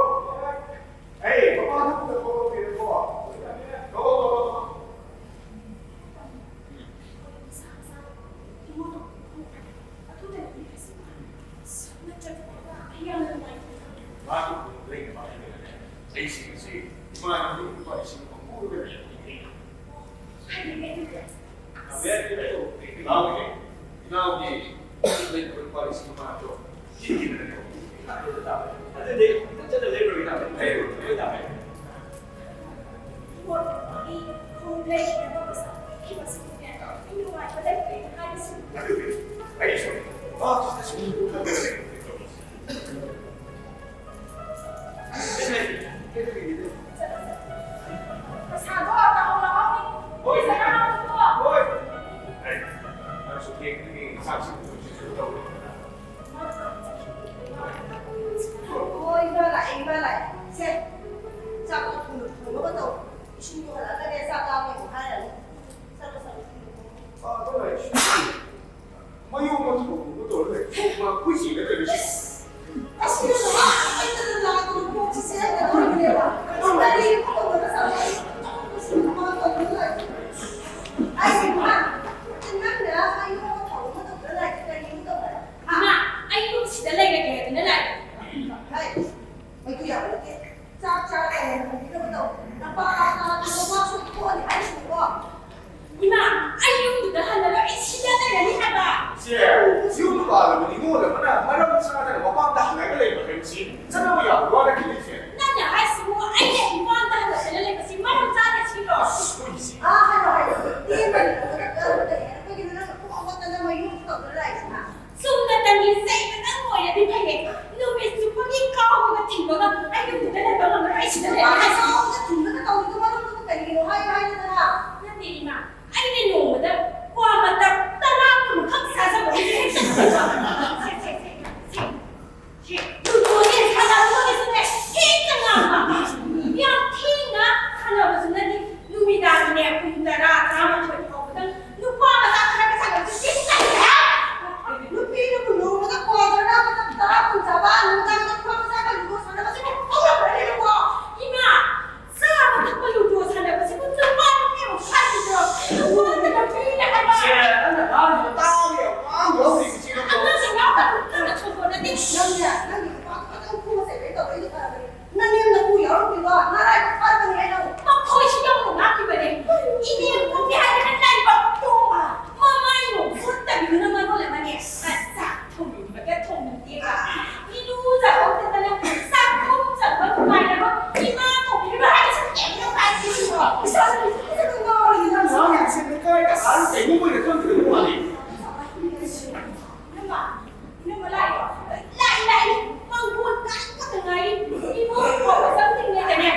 ꯑꯩ, ꯃꯄꯥꯟ ꯊꯣꯛꯄꯗ ꯀꯣꯜ ꯇꯧꯕꯤꯔꯦꯀꯣ꯫ Call, call, call, call. ꯃꯥꯒꯤ ꯂꯩꯅꯕ ꯍꯥꯏꯔꯒꯅꯦ, ꯑꯩꯁꯤꯡ ꯑꯁꯤ ꯏꯃꯥꯟꯅꯕ ꯂꯨꯄꯥ ꯂꯤꯁꯤꯡ ꯑꯃ ꯄꯨꯔꯒ ꯂꯩꯕꯅꯤ꯫ ꯏꯅꯥꯎꯒꯤ, ꯏꯅꯥꯎꯒꯤ ꯂꯩꯅꯕ ꯂꯨꯄꯥ ꯂꯤꯁꯤꯡ ꯑꯃ ꯅꯠꯇ꯭ꯔꯣ? ꯁꯤꯒꯤꯗꯅꯦ꯫ ꯑꯗꯨꯗꯤ ꯆꯠꯂ ꯂꯩꯔꯨꯔꯒꯦ ꯇꯥꯃꯣ꯫ ꯂꯩꯔꯨꯔꯣ, ꯂꯩꯔꯨꯔꯣ ꯇꯥꯃꯣ꯫ ꯑꯗꯨꯗꯤ ꯑꯩꯁꯨ ꯃꯥ ꯁꯤꯗ ꯁꯨꯝ ꯈꯜꯂꯒ ꯂꯩꯔꯝꯃꯦ ꯇꯧꯔꯤꯁꯦ꯫ ꯀꯩꯗꯧꯔꯤꯒꯦ? ꯏꯁꯤꯡꯗꯣ ꯍꯜꯂꯛꯑꯒꯅꯦ ꯆꯥꯛ ꯂꯥꯝꯃꯦ ꯑꯃꯨꯛ ꯍꯥꯏꯔꯅꯤ꯫ ꯆꯠꯂꯣ, ꯆꯠꯂꯣ, ꯏꯁꯤꯡꯗꯣ ꯄꯨꯔꯛꯑꯣ꯫ ꯑꯥ, ꯀꯃꯥꯏ? ꯃꯌꯣꯡ ꯃꯊꯨꯝ ꯑꯃꯨꯛ ꯇꯧꯔ ꯂꯩ꯫ ꯃꯥ ꯑꯩꯈꯣꯏ ꯆꯦꯒ ꯀꯔꯤ? ꯑꯁ, ꯏꯕꯦꯝꯃ, ꯑꯩꯅ ꯂꯥꯛꯄꯗ ꯀꯣꯛꯁꯤ ꯆꯦꯟꯒꯗꯧꯔꯤꯕꯅꯦꯕ꯫ ꯀꯔꯤ ꯑꯃꯨꯛ ꯇꯧꯗꯅ ꯆꯠꯂꯦ? ꯑꯩ ꯏꯃꯥ ꯇꯧꯗꯅ ꯂꯥꯛꯑꯦ꯫ ꯑꯩ ꯏꯃꯥ, ꯅꯪꯅ ꯑꯩꯉꯣꯟꯗ ꯊꯧ ꯑꯃ ꯇꯧꯗꯅ ꯂꯥꯛꯑꯦ, ꯀꯔꯤ ꯑꯃꯨꯛ ꯇꯧꯗꯅ? ꯏꯃꯥ, ꯑꯩ ꯌꯨꯝꯁꯤꯗ ꯂꯩꯔꯒꯦ ꯍꯥꯏꯗꯅ ꯂꯥꯛꯑꯦ꯫ ꯍꯥꯏ, ꯃꯩꯈꯨ ꯌꯥꯕ ꯅꯠꯇꯦ꯫ ꯆꯥꯛ ꯆꯥꯔꯒ ꯂꯩꯍꯟꯕꯤꯅꯕ ꯇꯧ꯫ ꯅꯄꯥ ꯆꯥꯛ ꯆꯥꯗꯅ ꯋꯥꯁꯨ ꯇꯣꯛꯑꯅꯤ ꯍꯥꯏꯔꯤꯁꯤꯅꯤꯀꯣ꯫ ꯏꯃꯥ, ꯑꯩ ꯌꯨꯝꯗꯨꯗ ꯍꯜꯂꯔꯣꯏ, ꯑꯩ ꯁꯤꯗ ꯂꯩꯔꯅꯤ ꯍꯥꯏꯕ꯫ ꯏꯆꯦ, ꯌꯨꯝ ꯄꯥꯜꯂꯕ ꯅꯤꯉꯣꯜ ꯑꯃꯅ ꯃꯔꯝ ꯆꯥꯗꯅ ꯃꯄꯥꯝꯗ ꯍꯜꯂꯒ ꯂꯩꯕ ꯍꯥꯏꯕꯁꯤ ꯆꯠꯅꯕ ꯌꯥꯕ ꯋꯥ ꯅꯠꯇꯦ, ꯏꯆꯦ꯫ ꯅꯪꯅ ꯍꯥꯏꯁꯤꯕꯨ ꯑꯩꯅ ꯏꯄꯥꯝꯗ ꯍꯜꯂꯛꯇꯅ ꯂꯩꯕꯁꯤ ꯃꯔꯝ ꯆꯥꯗꯦ ꯁꯤꯔꯣ? ꯑꯁ, ꯍꯣꯏ, ꯏꯆꯦ꯫ ꯑꯥ, ꯍꯜꯂꯣ, ꯍꯜꯂꯣ꯫ ꯇꯦꯟꯕ ꯅꯤꯉꯣꯜꯗ ꯀꯔꯝꯅ ꯂꯩ ꯍꯥꯏꯔꯛꯄꯒꯤꯅꯣ ꯅꯪꯅ ꯄꯨꯡ ꯑꯃꯠꯇꯅ ꯃꯌꯨꯝ ꯇꯧꯗꯨꯅ ꯂꯥꯛꯏꯁꯤꯅ? ꯆꯨꯝꯅꯇꯪꯒꯤ ꯆꯩꯕꯗꯪ ꯑꯣꯏꯔꯗꯤ ꯐꯩꯌꯦ꯫ ꯅꯨꯃꯤꯠ ꯆꯨꯞꯄꯒꯤ ꯀꯥꯎꯕꯒ ꯊꯤꯡꯕꯒ ꯑꯩ ꯌꯨꯝꯗꯨꯗ ꯂꯩꯕ ꯉꯝꯃꯔꯣꯏ, ꯑꯩ ꯁꯤꯗ ꯂꯩꯔꯦ꯫ ꯀꯥꯎꯕꯒ ꯊꯤꯡꯕꯒ ꯇꯧꯔꯤꯗꯣ ꯃꯔꯝꯗꯨꯕꯨ ꯀꯔꯤꯒꯤꯅꯣ ꯍꯥꯏꯌꯨ ꯍꯥꯏꯗꯅ? ꯅꯠꯇꯦ ꯏꯃꯥ, ꯑꯩꯅ ꯅꯣꯡꯃꯗ ꯀ꯭ꯋꯥ ꯃꯇꯞ ꯇꯔꯥ ꯀꯨꯟꯈꯛ ꯆꯥꯖꯕꯒꯤ ꯍꯦꯛꯇ ꯁꯦ, ꯁꯦ, ꯁꯦ, ꯁꯦ, ꯁꯦ, ꯁꯦ, ꯂꯨꯗꯣꯅꯦ ꯁꯥꯟꯅꯔꯨꯕꯒꯤꯁꯨꯅꯦ ꯍꯦꯛꯇ ꯉꯥꯡꯕ꯫ ꯌꯥꯝ ꯊꯦꯡꯅ ꯁꯥꯟꯅꯕꯁꯨ ꯅꯠꯇꯦ, ꯅꯨꯃꯤꯗꯥꯡꯒꯤꯅꯦ ꯄꯨꯡ ꯇꯔꯥ, ꯇꯔꯥꯃꯥꯊꯣꯏ ꯐꯥꯎꯕꯗꯪ ꯅꯨꯄꯥ ꯃꯆꯥ ꯈꯔꯒ ꯁꯥꯟꯅꯕꯁꯦ ꯁꯤꯠ ꯅꯥꯏꯗꯦ ꯍꯥꯏ꯫ ꯅꯨꯄꯤꯅꯕꯨ ꯅꯣꯡꯃꯗ ꯀ꯭ꯋꯥ ꯖꯔꯗꯥ ꯃꯇꯞ ꯇꯔꯥ ꯀꯨꯟ ꯆꯥꯕ, ꯅꯨꯡꯗꯥꯡꯗ ꯅꯨꯄꯥ ꯃꯆꯥꯒ ꯂꯨꯗꯣ ꯁꯥꯟꯅꯕꯁꯤꯕꯨ ꯍꯧꯅꯕ꯭ꯔꯅꯦ ꯅꯪꯕꯣ? ꯏꯃꯥ, ꯆꯥꯕ ꯊꯛꯄ ꯂꯨꯗꯣ ꯁꯥꯟꯅꯕꯁꯤꯕꯨ ꯅꯨꯄꯥ ꯅꯨꯄꯤ ꯑꯃꯨꯛ ꯈꯥꯏꯗ꯭ꯔꯣ? ꯅꯨꯄꯥꯗꯨꯅ ꯐ꯭ꯔꯤꯗ ꯍꯥꯏꯕ꯫ ꯏꯆꯦ, ꯅꯪꯅ ꯉꯥꯡꯉꯤꯗꯣ ꯇꯥꯕ ꯌꯥꯝ ꯋꯥ ꯌꯥꯎꯔꯤ, ꯏꯆꯦ, ꯅꯪꯕꯣ꯫ ꯑꯉꯥꯡꯁꯤꯡ ꯌꯥꯎꯗꯕ ꯅꯪꯅ ꯊꯣꯛꯄ ꯅꯠꯇꯦ꯫ ꯅꯪꯅꯦ, ꯅꯪꯒꯤ ꯅꯨꯄꯥꯗꯣ ꯈꯇꯪ ꯐꯨꯕ ꯆꯩꯕ ꯇꯧꯔꯛꯏꯗꯣ ꯐꯔꯕꯅꯦ꯫ ꯅꯅꯦꯝ ꯅꯀꯨ ꯌꯥꯎꯔꯝꯗ꯭ꯔꯤꯕꯣ? ꯅꯔꯥꯏꯕꯛ ꯐꯔꯕꯅꯦ ꯍꯥꯏꯅꯧ꯫ ꯃꯈꯣꯏꯁꯨ ꯌꯥꯎꯅ ꯉꯥꯛꯄꯤꯕꯅꯦ꯫ ꯏꯅꯦꯝ ꯀꯨꯝꯃꯤ ꯍꯥꯏꯗꯅ ꯂꯥꯏꯕꯛ ꯇꯣꯡꯕ꯫ ꯃꯃꯥꯏ ꯅꯣꯡ ꯐꯨꯠꯇꯕꯤꯗꯨꯅ ꯃꯔꯣꯜ ꯑꯃꯅꯦ꯫ ꯆꯥꯛ ꯊꯣꯡꯅꯤꯡꯕꯒ ꯊꯣꯡꯅꯤꯡꯗꯦꯕ꯫ ꯏꯔꯨꯖꯍꯧꯗꯗꯅ ꯆꯥꯛꯈꯨꯝ ꯆꯪꯕ ꯅꯨꯡꯉꯥꯏꯔꯕ ꯏꯃꯥ ꯊꯣꯡꯕꯤꯔꯤꯕ ꯍꯥꯏꯕꯁꯨ ꯀꯩꯝꯇ ꯍꯥꯏꯗꯦ꯫ ꯏꯆꯥꯅꯨꯄꯤꯁꯦ ꯐꯖꯅ ꯉꯥꯎꯔꯦ ꯅꯪꯁꯦ꯫ ꯉꯥꯎꯔꯦ, ꯏꯆꯦ, ꯂꯩꯀꯥꯏ ꯀꯅꯥꯅ ꯀꯩꯅꯣ ꯑꯣꯏꯅ ꯈꯪꯗ꯭ꯔꯤꯕ ꯃꯥꯜꯂꯦ꯫ ꯏꯅꯝꯃ, ꯏꯅꯝꯃ ꯂꯥꯛꯑꯦ꯫ ꯂꯥꯛꯑꯦ, ꯂꯥꯛꯑꯦ꯫ ꯃꯪꯒꯣꯜ ꯀꯥꯏꯕꯇ ꯉꯥꯏꯔꯤ꯫ ꯏꯃꯧ ꯐꯥꯎꯕ ꯆꯪꯗ꯭ꯔꯤꯉꯩꯗꯅꯦ꯫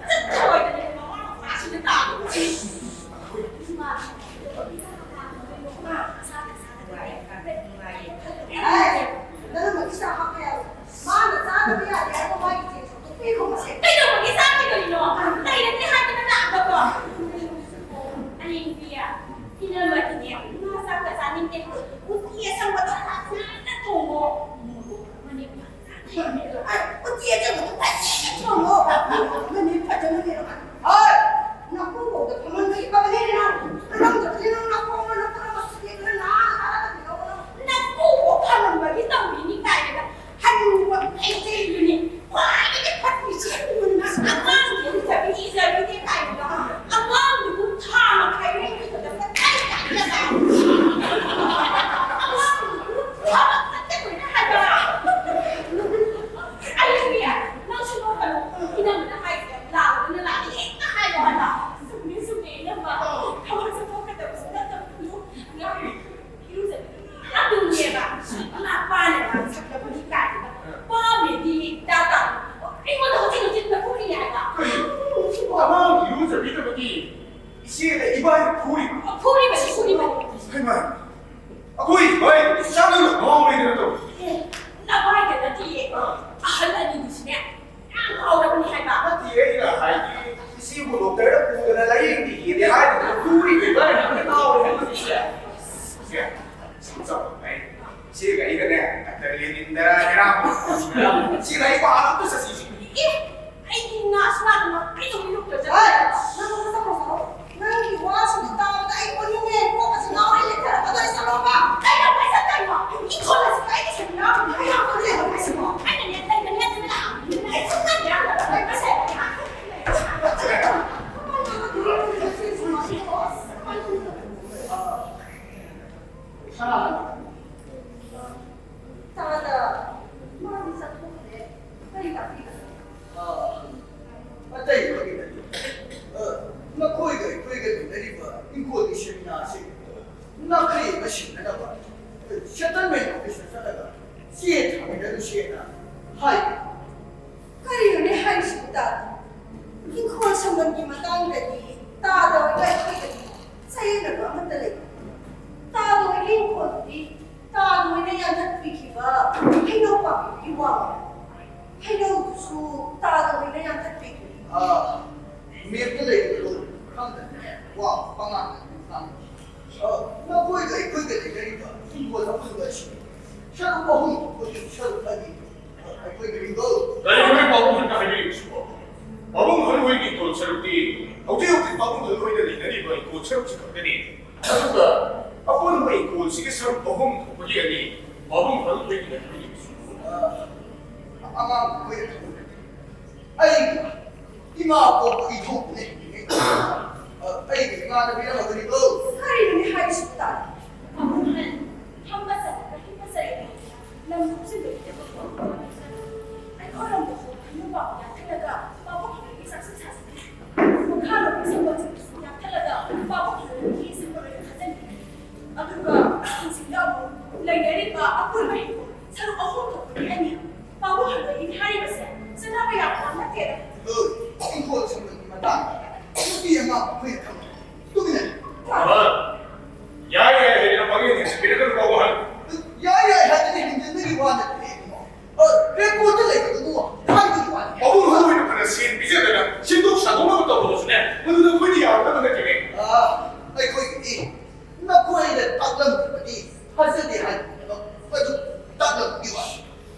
ꯆꯠꯈ꯭ꯔꯣꯏꯗꯅꯦ, ꯃꯃꯥ ꯃꯄꯥꯁꯤꯅ ꯇꯥꯕ꯫ ꯏꯃꯥ, ꯏꯃꯥ, ꯃꯁꯥꯅ ꯆꯥꯗꯕ ꯅꯨꯡꯉꯥꯏꯌꯦ, ꯈꯜꯂꯨ꯫ ꯑꯦ, ꯅꯪ ꯃꯇꯤꯛ ꯆꯥꯕ ꯍꯥꯞꯄ ꯌꯥꯔꯣꯏ꯫ ꯃꯥꯅ ꯆꯥꯗꯕ ꯌꯥꯗꯦ ꯍꯥꯏꯕ ꯃꯥꯒꯤ ꯆꯦ ꯁꯣꯛꯇꯣ ꯄꯤꯈꯣ ꯃꯁꯦ꯫ ꯀꯩꯗꯧꯕꯒꯤ ꯆꯥꯗ꯭ꯔꯤꯅꯣ? ꯂꯩꯔꯅꯤ ꯍꯥꯏꯗꯅ ꯂꯥꯛꯑꯒ ꯄꯤꯗꯕꯒꯤ ꯏꯆꯦꯗ ꯏꯕꯥꯏꯅ ꯐꯨꯔꯤꯕ꯫ ꯐꯨꯔꯤꯕꯅꯤ, ꯐꯨꯔꯤꯕꯅꯤ꯫ ꯍꯩꯃꯥ, ꯑꯩꯈꯣꯏ ꯏꯕꯥꯏ ꯏꯆꯥꯅ ꯉꯥꯎꯔꯦꯗꯅ ꯇꯧꯔꯤ꯫ ꯑꯦ, ꯅꯕꯥꯏꯗ ꯅꯠꯇꯤꯌꯦ꯫ ꯑꯥ꯫ ꯑꯍꯜ ꯑꯅꯤꯗꯨꯁꯨꯅꯦ, ꯌꯥꯝ ꯉꯥꯎꯔꯕꯅꯤ ꯍꯥꯏꯕ꯫ ꯅꯠꯇꯤꯌꯦ, ꯑꯩꯅ ꯍꯥꯏꯗꯤ ꯏꯆꯦꯕꯨ ꯗꯣꯛꯇꯔꯗ ꯄꯨꯗꯅ ꯂꯥꯌꯦꯡꯕꯤꯒꯦꯗꯤ ꯍꯥꯏꯗꯅ ꯐꯨꯔꯤꯕ ꯏꯕꯥꯏꯅ ꯉꯥꯎꯔꯦ ꯍꯥꯏꯕ ꯏꯆꯦ꯫ ꯏꯆꯦ, ꯁꯨꯝ ꯆꯥꯎꯈꯠꯄ ꯍꯥꯏ꯫ ꯏꯆꯦꯒ ꯑꯩꯒꯅꯦ, ꯗꯥꯛꯇꯔ ꯂꯦꯅꯤꯟꯗ ꯏꯔꯥꯡ ꯇꯧꯁꯤꯟꯅꯔ, ꯏꯆꯦ ꯂꯥꯏꯔꯤꯛ ꯄꯥꯕ ꯑꯝꯇ ꯆꯠꯁꯤ ꯏꯆꯦ꯫ ꯑꯦ, ꯑꯩꯗꯤ ꯉꯥꯁꯨ ꯂꯥꯛꯇꯅ ꯀꯩꯗꯧꯕ ꯗꯣꯛꯇꯔ ꯆꯠꯇꯣꯏꯅꯣ? ꯅꯪ ꯑꯃ ꯆꯠꯈ꯭ꯔꯣ, ꯆꯠꯈ꯭ꯔꯣ꯫ ꯅꯪꯒꯤ ꯋꯥꯁꯤꯡꯗꯣ ꯇꯥꯕꯗ ꯑꯩ ꯑꯣꯟꯅꯤꯡꯉꯦ, ꯀꯣꯛꯀꯁꯦ ꯉꯥꯎꯔꯦ, ꯂꯦꯛꯊꯔꯛꯀꯗꯣꯔꯦ, ꯆꯠꯂꯣꯕ꯫ ꯀꯩꯗꯧꯕꯩ ꯆꯠꯇꯣꯏꯅꯣ? ꯏꯪꯈꯣꯜ ꯑꯁꯤꯗ ꯑꯩꯒꯤ ꯁꯦꯃꯤꯅꯥꯔ ꯑꯃ ꯍꯥꯏꯔꯛꯑꯣ, ꯀꯩꯗꯧꯕꯩ ꯆꯠꯂꯣ? ꯑꯩꯅꯅꯦ, ꯂꯩꯕꯅꯦ, ꯑꯗꯨꯅ ꯂꯥꯛꯑꯣ꯫ ꯑꯩ ꯁꯨꯡꯌꯥ ꯌꯥꯔꯣꯏ, ꯑꯩ ꯃꯁꯦ꯫ ꯇꯥꯗ, ꯃꯥꯗꯤ ꯆꯠꯊꯣꯛꯈ꯭ꯔꯦ꯫ ꯀꯔꯤ ꯇꯥꯛꯄꯤꯕꯅꯣ? ꯑꯥ, ꯑꯇꯩ ꯀꯔꯤ ꯅꯠꯇꯦ꯫ ꯑ, ꯅꯈꯣꯏꯒ ꯑꯩꯈꯣꯏꯒ ꯂꯩꯅꯔꯤꯕ ꯏꯪꯈꯣꯜꯒꯤ ꯁꯦꯃꯤꯅꯥꯔꯁꯤ ꯅꯥꯈꯩ ꯑꯃ ꯁꯤꯟꯅꯅꯕ ꯁꯦꯇꯜꯃꯦꯟ ꯑꯣꯐꯤꯁꯇ ꯆꯠꯂꯒ ꯆꯦ ꯊꯥꯃꯤꯟꯅꯔꯨꯁꯦꯅ ꯍꯥꯏ꯫ ꯀꯔꯤꯅꯣꯅꯦ ꯍꯥꯏꯔꯤꯁꯤꯕꯨ ꯇꯥꯗ? ꯏꯪꯈꯣꯜ ꯁꯝꯕꯜꯒꯤ ꯃꯇꯥꯡꯗꯗꯤ ꯇꯥꯗ ꯍꯣꯏꯒ ꯑꯩꯈꯣꯏꯒꯗꯤ ꯆꯌꯦꯠꯅꯕ ꯑꯃꯠꯇ ꯂꯩꯇꯦ꯫ ꯇꯥꯗ ꯍꯣꯏꯒꯤ ꯏꯪꯈꯣꯜꯗꯨꯗꯤ ꯇꯥꯗ ꯍꯣꯏꯅ ꯌꯥꯟꯊꯠꯄꯤꯈꯤꯕ ꯍꯩꯅꯧ ꯄꯥꯝꯕꯤꯗꯨꯒꯤ ꯋꯥꯅꯤ꯫ ꯍꯩꯅꯧꯗꯨꯁꯨ ꯇꯥꯗ ꯍꯣꯏꯅ ꯌꯥꯟꯊꯠꯄꯤꯈꯤꯕꯅꯤ꯫ ꯑꯥ, ꯃꯦꯞꯇ ꯂꯩꯕꯗꯣ ꯈꯪꯗꯅꯅꯦ ꯋꯥ ꯄꯉꯥꯡꯗ ꯉꯥꯡꯕ꯫ ꯑ, ꯅꯈꯣꯏꯒ ꯑꯩꯈꯣꯏꯒ ꯂꯩꯅꯔꯤꯕ ꯏꯪꯈꯣꯜ ꯑꯄꯨꯟꯕ ꯑꯁꯤ ꯁꯔꯨꯛ ꯑꯍꯨꯝ ꯊꯣꯛꯄꯒꯤ ꯁꯔꯨꯛ ꯑꯅꯤ ꯑꯩꯈꯣꯏꯒꯤ ꯏꯪꯈꯣꯜ꯫ ꯀꯔꯤꯅꯣ ꯄꯥꯕꯨꯡ ꯍꯟꯅ ꯍꯥꯏꯕꯤꯔꯤꯕꯁꯤꯕꯣ? ꯄꯥꯕꯨꯡ ꯍꯟ ꯍꯣꯏꯒꯤ ꯏꯪꯈꯣꯜ ꯁꯔꯨꯛꯇꯤ ꯍꯧꯖꯤꯛ ꯍꯧꯖꯤꯛ ꯄꯥꯕꯨꯡ ꯍꯟ ꯍꯣꯏꯅ ꯂꯩꯅꯔꯤꯕ ꯏꯪꯈꯣꯜ ꯁꯔꯨꯛꯁꯤ ꯈꯛꯇꯅꯤ꯫ ꯑꯗꯨꯒ ꯑꯄꯨꯟꯕ ꯏꯪꯈꯣꯜꯁꯤꯒꯤ ꯁꯔꯨꯛ ꯑꯍꯨꯝ ꯊꯣꯛꯄꯒꯤ ꯑꯅꯤ ꯄꯥꯕꯨꯡ ꯍꯟ ꯍꯣꯏꯒꯤ ꯂꯩꯅꯔꯤꯕꯁꯤꯕꯣ꯫ ꯑ, ꯑꯉꯥꯡ ꯑꯩꯈꯣꯏꯅ ꯈꯪꯕ ꯅꯠꯇꯦ꯫ ꯑꯩ ꯏꯃꯥ ꯄꯣꯛꯄ ꯏꯊꯧꯅꯦ꯫ ꯑ, ꯑꯩꯒꯤ ꯏꯃꯥꯅ ꯄꯤꯔꯝꯃꯕꯅꯤꯀꯣ꯫ ꯀꯔꯤꯅꯣꯅꯦ ꯍꯥꯏꯔꯤꯁꯤꯕꯨ ꯇꯥꯗ? ꯄꯥꯕꯨꯡ ꯍꯟ, ꯐꯝꯕ ꯆꯠꯂꯒ ꯍꯤꯞꯄ ꯆꯠꯂꯒ ꯂꯝ ꯀꯨꯞꯁꯤꯟꯕꯒꯤꯗꯃꯛ ꯑꯩꯈꯣꯏꯔꯣꯝꯗꯁꯨ ꯍꯩꯅꯧ ꯄꯥꯝꯕꯤ ꯌꯥꯟꯊꯠꯂꯒ ꯄꯥꯕꯨꯡ ꯍꯟꯒꯤ ꯆꯥꯛꯁꯪ ꯁꯥꯖꯤꯟꯈꯤ꯫ ꯃꯈꯥꯔꯣꯝꯒꯤ ꯁꯪꯒꯣꯜꯁꯤꯡꯗꯨꯁꯨ ꯌꯥꯟꯊꯠꯂꯒ ꯄꯥꯕꯨꯡ ꯍꯟꯒꯤ ꯁꯪꯒꯣꯜ ꯑꯣꯏꯅ ꯊꯥꯖꯤꯟꯈꯤ꯫ ꯑꯗꯨꯒ ꯍꯧꯖꯤꯛꯅ ꯑꯃꯨꯛ ꯂꯩꯅꯔꯤꯕ ꯑꯄꯨꯟꯕ ꯍꯤꯡꯒꯣꯜ ꯁꯔꯨꯛ ꯑꯍꯨꯝ ꯊꯣꯛꯄꯒꯤ ꯑꯅꯤ ꯄꯥꯕꯨꯡ ꯍꯟꯒꯤ ꯍꯥꯏꯔꯤꯕꯁꯦ ꯆꯠꯅꯕ ꯌꯥꯕ ꯋꯥ ꯅꯠꯇꯦꯗ꯫ ꯍꯣꯏ, ꯏꯪꯈꯣꯜ ꯁꯝꯕꯜꯒꯤ ꯃꯇꯥꯡꯗ ꯅꯨꯄꯤ ꯑꯉꯥꯡ ꯑꯩꯈꯣꯏꯅ ꯈꯪꯕ꯫ ꯇꯨꯃꯤꯟꯅ ꯂꯩꯌꯨ꯫ ꯑꯍꯜ, ꯌꯥꯏ ꯌꯥꯏ ꯍꯥꯏꯗꯅ ꯄꯪꯌꯦꯡ ꯌꯦꯡꯁꯤꯟꯕꯤꯔꯒꯅꯨꯀꯣ, ꯑꯍꯜ꯫ ꯌꯥꯏ ꯌꯥꯏ ꯍꯥꯏꯗꯅ ꯍꯦꯟꯖꯤꯟꯕꯒꯤ ꯋꯥ ꯅꯠꯇꯦ, ꯏꯕꯨꯡꯉꯣ꯫ ꯑ, ꯔꯦꯀꯣꯔꯗꯇ ꯂꯩꯕꯗꯨꯕꯨ ꯍꯥꯏꯕꯒꯤ ꯋꯥꯅꯤ꯫ ꯃꯕꯨꯡ ꯑꯣꯏꯅ ꯐꯅ ꯁꯦꯟ ꯄꯤꯖꯗꯅ ꯁꯦꯝꯗꯣꯛ ꯁꯥꯗꯣꯛꯅꯕ ꯇꯧꯕꯗꯨꯁꯨꯅꯦ, ꯃꯗꯨꯗ ꯑꯩꯈꯣꯏꯗꯤ ꯌꯥꯔꯣꯏꯗꯕ ꯅꯠꯇꯦꯅꯦ꯫ ꯑ, ꯑꯩꯈꯣꯏꯒꯤꯗꯤ ꯅꯈꯣꯏꯅ ꯇꯥꯛꯂꯝꯗ꯭ꯔꯕꯗꯤ ꯊꯥꯖꯗꯦ ꯍꯥꯏꯕꯅꯦꯕ꯫ ꯑꯗꯨ ꯇꯥꯛꯂꯝꯕꯒꯤ ꯋꯥꯅꯤ꯫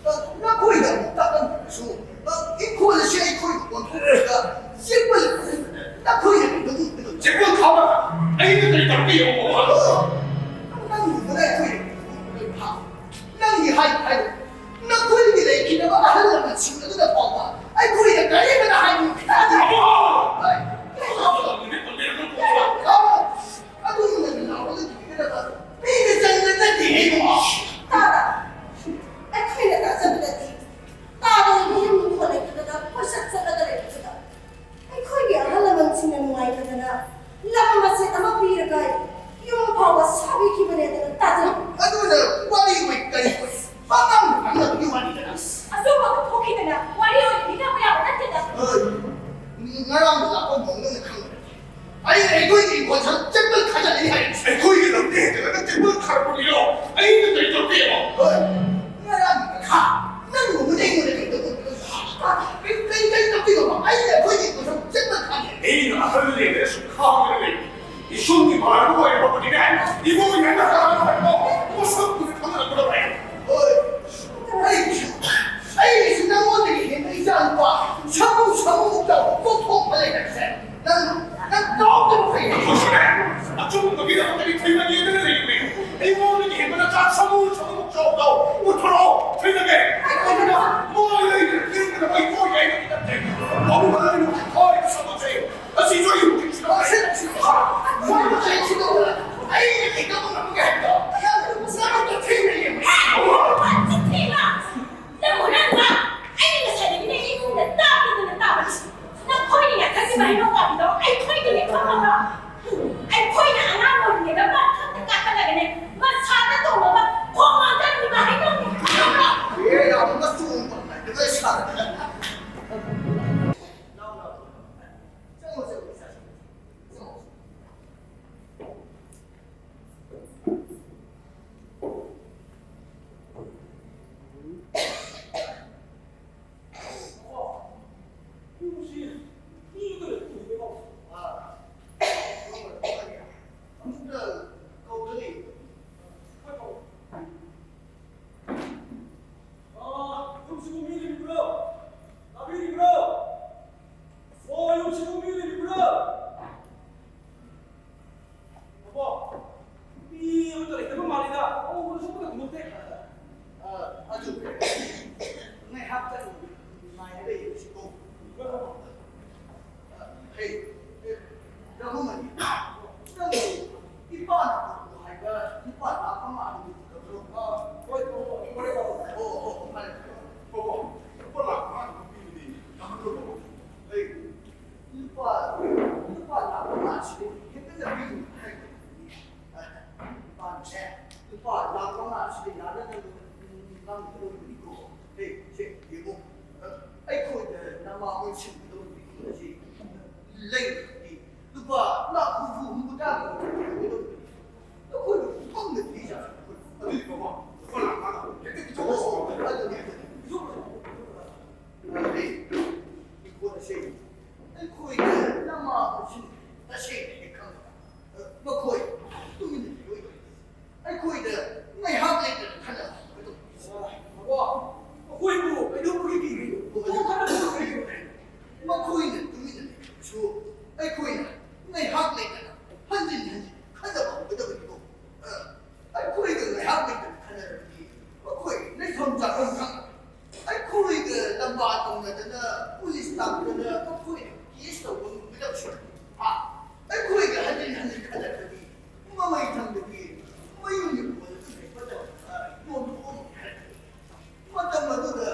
ꯑ, ꯅꯈꯣꯏꯅ ꯑꯃꯨꯛ ꯇꯥꯛꯂꯝꯗ꯭ꯔꯁꯨ, ꯑ, ꯏꯪꯈꯣꯜ ꯑꯁꯤ ꯑꯩꯈꯣꯏꯅ ꯑꯣꯟꯊꯣꯛꯂꯒ ꯆꯦꯛꯄꯜ ꯅꯈꯣꯏꯅ ꯀꯩꯗꯧ-, ꯀꯩꯗꯧ-, ꯆꯦꯛꯄꯜ ꯊꯥꯕ ꯑꯩꯅ ꯀꯔꯤ ꯇꯧꯔꯛꯀꯦ ꯌꯦꯡꯉꯣ꯫ ꯅꯪꯒꯨꯝꯕꯅ ꯑꯩꯈꯣꯏꯅ ꯀꯩꯗꯧ-, ꯀꯩꯗꯧ-, ꯅꯪꯒꯤ ꯍꯥꯏ ꯍꯥꯏ, ꯅꯈꯣꯏꯒꯤ ꯂꯩꯈꯤꯗꯕ ꯑꯍꯜ ꯂꯃꯟꯁꯤꯡ ꯑꯗꯨꯅ ꯐꯥꯎꯕ ꯑꯩꯈꯣꯏꯗ ꯀꯔꯤꯝꯇ ꯍꯥꯏꯕ ꯇꯥꯗꯦ꯫ ꯑꯕꯣ! ꯍꯣꯏ꯫ ꯑꯗꯨꯝꯅ ꯂꯥꯎꯔꯒ ꯊꯤꯒꯗꯕ ꯃꯤꯒ ꯆꯪꯗ ꯅꯠꯇꯦ, ꯏꯕꯨꯡꯉꯣ꯫ ꯇꯥꯗ, ꯑꯩꯈꯣꯏꯅ ꯇꯥꯖꯕꯗꯗꯤ ꯇꯥꯗ ꯌꯨꯝ ꯏꯪꯈꯣꯜ ꯂꯩꯇꯗꯅ ꯀꯣꯏꯆꯠ ꯆꯠꯂꯒ ꯂꯩꯕꯗꯨꯗ ꯑꯩꯈꯣꯏꯒꯤ ꯑꯍꯜ ꯂꯃꯟꯁꯤꯡꯅ ꯅꯨꯡꯉꯥꯏꯇꯗꯅ ꯂꯝ ꯃꯆꯦꯠ ꯑꯃ ꯄꯤꯔꯒ ꯌꯨꯝ ꯐꯥꯎꯕ ꯁꯥꯕꯤꯈꯤꯕꯅꯦꯗꯅ ꯇꯥꯖꯩ꯫ ꯑꯗꯨꯅ ꯋꯥꯔꯤ ꯑꯣꯏ ꯀꯔꯤ ꯑꯣꯏ? ꯄꯥꯉꯥꯡ ꯉꯥꯡꯅꯕꯒꯤ ꯋꯥꯔꯤꯗꯅ꯫ ꯑꯆꯨꯝꯕ ꯑꯃ ꯊꯣꯛꯈꯤꯗꯅ ꯋꯥꯔꯤ ꯑꯣꯏꯅ ꯂꯤꯅꯕ ꯌꯥꯕ ꯅꯠꯇꯦꯗ꯫ ꯍꯣꯏ, ꯉꯔꯥꯡꯗꯣ ꯂꯥꯛꯄ ꯃꯑꯣꯡꯗ ꯈꯪꯕꯅꯦ꯫ ꯑꯩꯅ ꯑꯩꯈꯣꯏꯒꯤ ꯏꯪꯈꯣꯜꯁꯤꯗ ꯆꯦꯛꯄꯜ ꯊꯥꯖꯤꯜꯂꯤ ꯍꯥꯏꯔꯤꯕꯁꯦ꯫ ꯑꯩꯈꯣꯏꯒꯤ ꯂꯝꯗ ꯍꯦꯟꯖꯤꯜꯂꯒ ꯆꯦꯛꯄꯜ ꯊꯥꯔꯛꯄ ꯃꯤꯔꯣ? ꯑꯩꯅ ꯀꯔꯤ ꯇꯧꯔꯛꯀꯦ ꯌꯦꯡꯉꯣ꯫ ꯍꯣꯏ, ꯉꯔꯥꯡꯒꯤ ꯈꯥ, ꯅꯪ ꯅꯣꯡꯃꯗꯤ ꯑꯩꯉꯣꯟꯗ ꯀꯔꯤ ꯇꯧꯗꯣꯏꯅꯣ? ꯀꯔꯤ, ꯀꯔꯤ, ꯀꯔꯤ ꯇꯧꯗꯣꯏꯅꯣ? ꯑꯩꯅ ꯑꯩꯈꯣꯏꯒꯤ ꯏꯪꯈꯣꯜꯁꯤꯗ ꯆꯦꯛꯄꯜ ꯊꯥꯒꯦ꯫ ꯑꯩꯅ ꯑꯍꯜ ꯂꯦꯟꯗꯅ ꯁꯨꯝ ꯈꯥꯡꯗꯅ ꯂꯩ꯫ ꯏꯁꯨꯡꯒꯤ ꯃꯔꯥꯜ ꯑꯣꯏꯔꯕꯗꯤꯅꯦ, ꯏꯕꯨꯡ ꯏꯅꯦꯅ ꯀꯅꯥꯅꯣ ꯍꯥꯏꯕꯗꯣ ꯃꯁꯛ ꯎꯅ ꯈꯪꯅꯔꯛꯀꯗꯕꯅꯦ꯫ ꯍꯣꯏ, ꯑꯩꯒꯤꯁꯨ, ꯑꯩꯒꯤꯁꯨ ꯅꯪꯉꯣꯟꯗꯒꯤ ꯍꯦꯟꯕ ꯏꯆꯥ ꯅꯨꯄꯥ ꯁꯃꯨ ꯁꯃꯨ ꯇꯧꯕ ꯄꯣꯛꯊꯣꯛꯄ ꯂꯩꯔꯝꯁꯦ꯫ ꯅꯪ, ꯅꯪ ꯀꯥꯎꯗꯕ ꯐꯩ꯫ ꯑꯩꯈꯣꯏꯁꯨꯅꯦ, ꯑꯆꯨꯝꯕꯒꯤꯗꯃꯛꯇꯗꯤ ꯊꯦꯡꯅꯒꯦꯗꯅ ꯂꯩꯕꯅꯦ꯫ ꯑꯩꯉꯣꯟꯗꯒꯤ ꯍꯦꯟꯕ ꯅꯆꯥ ꯁꯃꯨ ꯁꯃꯨ ꯆꯥꯎꯗꯣ ꯄꯨꯊꯣꯔꯛꯑꯣ, ꯊꯦꯡꯅꯒꯦ꯫ ꯑꯗꯨꯅ ꯃꯣꯏ ꯂꯩꯅ ꯂꯦꯡꯗꯅ ꯃꯩ ꯊꯣꯛꯑꯦ ꯍꯥꯏꯕꯗꯤ ꯅꯠꯇꯦ꯫ ꯃꯕꯨꯡ ꯂꯩꯅ ꯊꯣꯛꯑꯦ ꯁꯃꯨꯁꯦ꯫ ꯑꯁꯤꯁꯨ ꯑꯩ ꯍꯧꯖꯤꯛ ꯁꯤꯗ ꯁꯤꯗ ꯁꯤꯗ ꯁꯤꯗ ꯁꯤꯗ ꯑꯩ ꯀꯩꯗꯧꯕ ꯉꯝꯒꯦ ꯍꯥꯏꯕꯗꯣ ꯅꯪ ꯅꯪ ꯊꯦꯡꯅ ꯌꯦꯡꯉꯨ꯫ ꯅꯪꯕꯨ ꯅꯪꯅ ꯑꯩꯅ ꯉꯁꯥꯏꯗꯒꯤꯅꯦ ꯏꯃꯨꯡꯗ ꯇꯥꯛꯄꯤꯗꯅ ꯇꯥꯕꯅꯤ꯫ ꯅꯈꯣꯏꯅ ꯌꯥꯊꯪꯒꯤ ꯃꯍꯩꯔꯣꯡ ꯄꯥꯝꯕꯤꯗꯣ ꯑꯩꯈꯣꯏꯒꯤꯅꯦ ꯈꯪꯉꯕ꯭ꯔꯣ? ꯑꯩꯈꯣꯏꯅ ꯑꯉꯥꯡ ꯑꯣꯏꯔꯤꯉꯩꯗ ꯃꯊꯛꯇ ꯀꯥꯈꯠꯂꯒꯅꯦ ꯃꯁꯥꯗ ꯇꯣꯡꯉꯒ ꯈꯣꯡ ꯉꯥꯡꯊꯔꯝꯃꯤꯕ ꯍꯩꯅꯧꯅꯤ ꯈꯪꯉꯕ꯭ꯔꯣ? ꯑꯦ, ꯌꯥꯝ ꯃꯆꯨ ꯑꯃ ꯂꯣꯏ ꯁꯥꯔꯦ꯫ ꯆꯪꯉꯣ, ꯆꯪꯉꯣ, ꯆꯪꯉꯣ꯫ ꯂꯨꯄꯥ, ꯂꯨꯄꯥ ꯂꯥꯈ ꯃꯉꯥꯁꯤꯗꯤ ꯍꯦꯟꯒꯠꯅ ꯄꯤꯅꯤ ꯍꯥꯏꯔꯛꯀꯅꯤ꯫ ꯂꯨꯄꯥꯅꯦ, ꯂꯨꯄꯥ ꯂꯥꯈ ꯃꯉꯥꯁꯤꯗꯤ ꯌꯥꯅꯅꯕ ꯉꯝꯒꯗꯧꯕꯅꯤꯀꯣ꯫ ꯍꯦ, ꯁꯦ, ꯌꯦꯡꯉꯣ꯫ ꯑꯩꯈꯣꯏꯗ ꯅꯃꯥ ꯍꯣꯏ ꯁꯤꯡꯒꯗꯧꯕ ꯄꯤꯛꯅꯤꯡ ꯑꯁꯤ ꯂꯩꯔꯒꯗꯤ ꯂꯨꯄꯥ ꯂꯥꯈ ꯍꯨꯝꯐꯨ, ꯍꯨꯝꯐꯨꯇꯔꯥꯒꯤ ꯄꯤꯒꯗꯧꯕꯅꯤ꯫ ꯅꯈꯣꯏꯕꯨ ꯄꯪꯅ ꯄꯤꯖꯔ ꯑꯗꯨꯗꯤ ꯕꯕꯥ, ꯂꯨꯄꯥ ꯂꯥꯈ ꯃꯉꯥ ꯍꯦꯛꯇ ꯄꯤꯊꯣꯛꯈ꯭ꯔꯣ꯫ ꯑꯗꯨꯅꯤ, ꯑꯗꯨꯅꯤ꯫ ꯄꯤꯊꯣꯛꯈ꯭ꯔꯣ꯫ ꯑꯗꯨꯗꯤ ꯏꯪꯈꯣꯜ ꯑꯁꯤ ꯑꯩꯈꯣꯏꯗ ꯅꯃꯥ ꯃꯁꯤꯡ ꯇꯁꯦꯡꯅ ꯍꯦꯛ ꯈꯪꯕꯗ, ꯃꯈꯣꯏ ꯇꯨꯃꯤꯟꯅ ꯂꯩꯔꯣꯏꯗꯕꯅꯤ꯫ ꯑꯩꯈꯣꯏꯗ ꯉꯥꯏꯍꯥꯛ ꯂꯩꯇꯅ ꯈꯟꯅꯕ ꯍꯧꯒꯗꯧꯕꯅꯤ꯫ ꯕꯕꯥ, ꯃꯈꯣꯏꯕꯨ ꯀꯩꯗꯧꯕꯒꯤ ꯀꯤꯔꯤꯅꯣ? ꯃꯈꯣꯏꯅ ꯇꯨꯃꯤꯟꯅ ꯂꯩꯔꯕꯁꯨ ꯑꯩꯈꯣꯏꯅ ꯉꯥꯏꯍꯥꯛ ꯂꯩꯇꯅ ꯍꯟꯖꯤꯟ ꯍꯟꯖꯤꯟ ꯈꯟꯅꯕ ꯍꯧꯒꯗꯕꯅꯤꯀꯣ꯫ ꯑ, ꯑꯩꯈꯣꯏꯒ ꯉꯥꯏꯍꯥꯛ ꯂꯩꯇꯅ ꯈꯟꯅꯔꯕꯗꯤ ꯃꯈꯣꯏ ꯂꯩꯐꯝ ꯆꯥꯐꯝ ꯈꯪꯉꯔꯣꯏ꯫ ꯑꯩꯈꯣꯏꯒ ꯂꯝꯕꯥ ꯇꯧꯅꯗꯅ ꯄꯨꯂꯤꯁ ꯇꯥꯛꯇꯅ ꯃꯈꯣꯏꯅ ꯀꯦꯁ ꯇꯧꯕ ꯉꯝꯒꯗꯕꯁꯨ ꯅꯠꯇꯦ꯫ ꯍꯥ? ꯑꯩꯈꯣꯏꯒ ꯍꯟꯖꯤꯟ ꯍꯟꯖꯤꯟ ꯈꯟꯅꯔꯕꯗꯤ ꯃꯃꯩ ꯊꯪꯗꯒꯤ ꯃꯌꯨꯝꯒꯤ ꯄꯣꯠ ꯑꯗꯨ ꯂꯩꯕꯗ ꯌꯣꯟꯊꯣꯛꯑꯝꯃꯦ ꯍꯥꯏꯔꯛꯀꯅꯤ꯫ ꯃꯇꯝ ꯑꯗꯨꯗ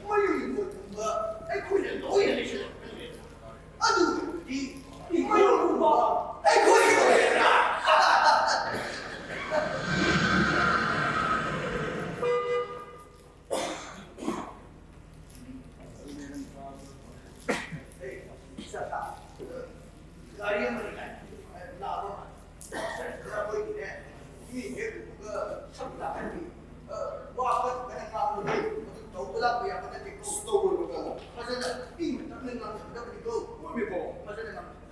ꯃꯌꯨꯝꯒꯤ ꯄꯣꯠ ꯄꯨꯝꯕ ꯑꯩꯈꯣꯏꯅ ꯂꯣꯏꯅ ꯂꯩꯁꯤꯜꯂꯛꯀꯅꯤ꯫ ꯑꯗꯨ ꯑꯣꯏꯔꯕꯗꯤ ꯃꯌꯨꯝ ꯄꯨꯝꯕ ꯑꯩꯈꯣꯏꯒꯤ ꯑꯣꯏꯔꯦꯗꯅ꯫ ꯒꯥꯔꯤ ꯑꯃ ꯂꯥꯛꯑꯕ ꯃꯥꯜꯂꯦ꯫ ꯑꯩꯈꯣꯏꯒꯤꯅꯦ, ꯃꯤ ꯍꯦꯛ ꯎꯕꯒ ꯁꯛ ꯇꯥꯛꯍꯟꯕꯤ, ꯋꯥ ꯀꯟ ꯀꯟꯅ ꯉꯥꯡꯕꯗꯣ, ꯑꯗꯨ ꯇꯧꯕ ꯂꯥꯛꯄ ꯌꯥꯕ ꯅꯠꯇꯦꯀꯣ꯫ ꯑꯁ, ꯇꯧꯔꯣꯏꯕꯀꯣ꯫ ꯐꯖꯅ ꯏꯪꯅ ꯇꯞꯅ ꯉꯥꯡꯒꯗꯕꯅꯤꯀꯣ꯫ ꯍꯣꯏ, ꯃꯤꯀꯣ꯫ ꯐꯖꯅ ꯉꯥꯡꯒꯗꯕꯅꯤ꯫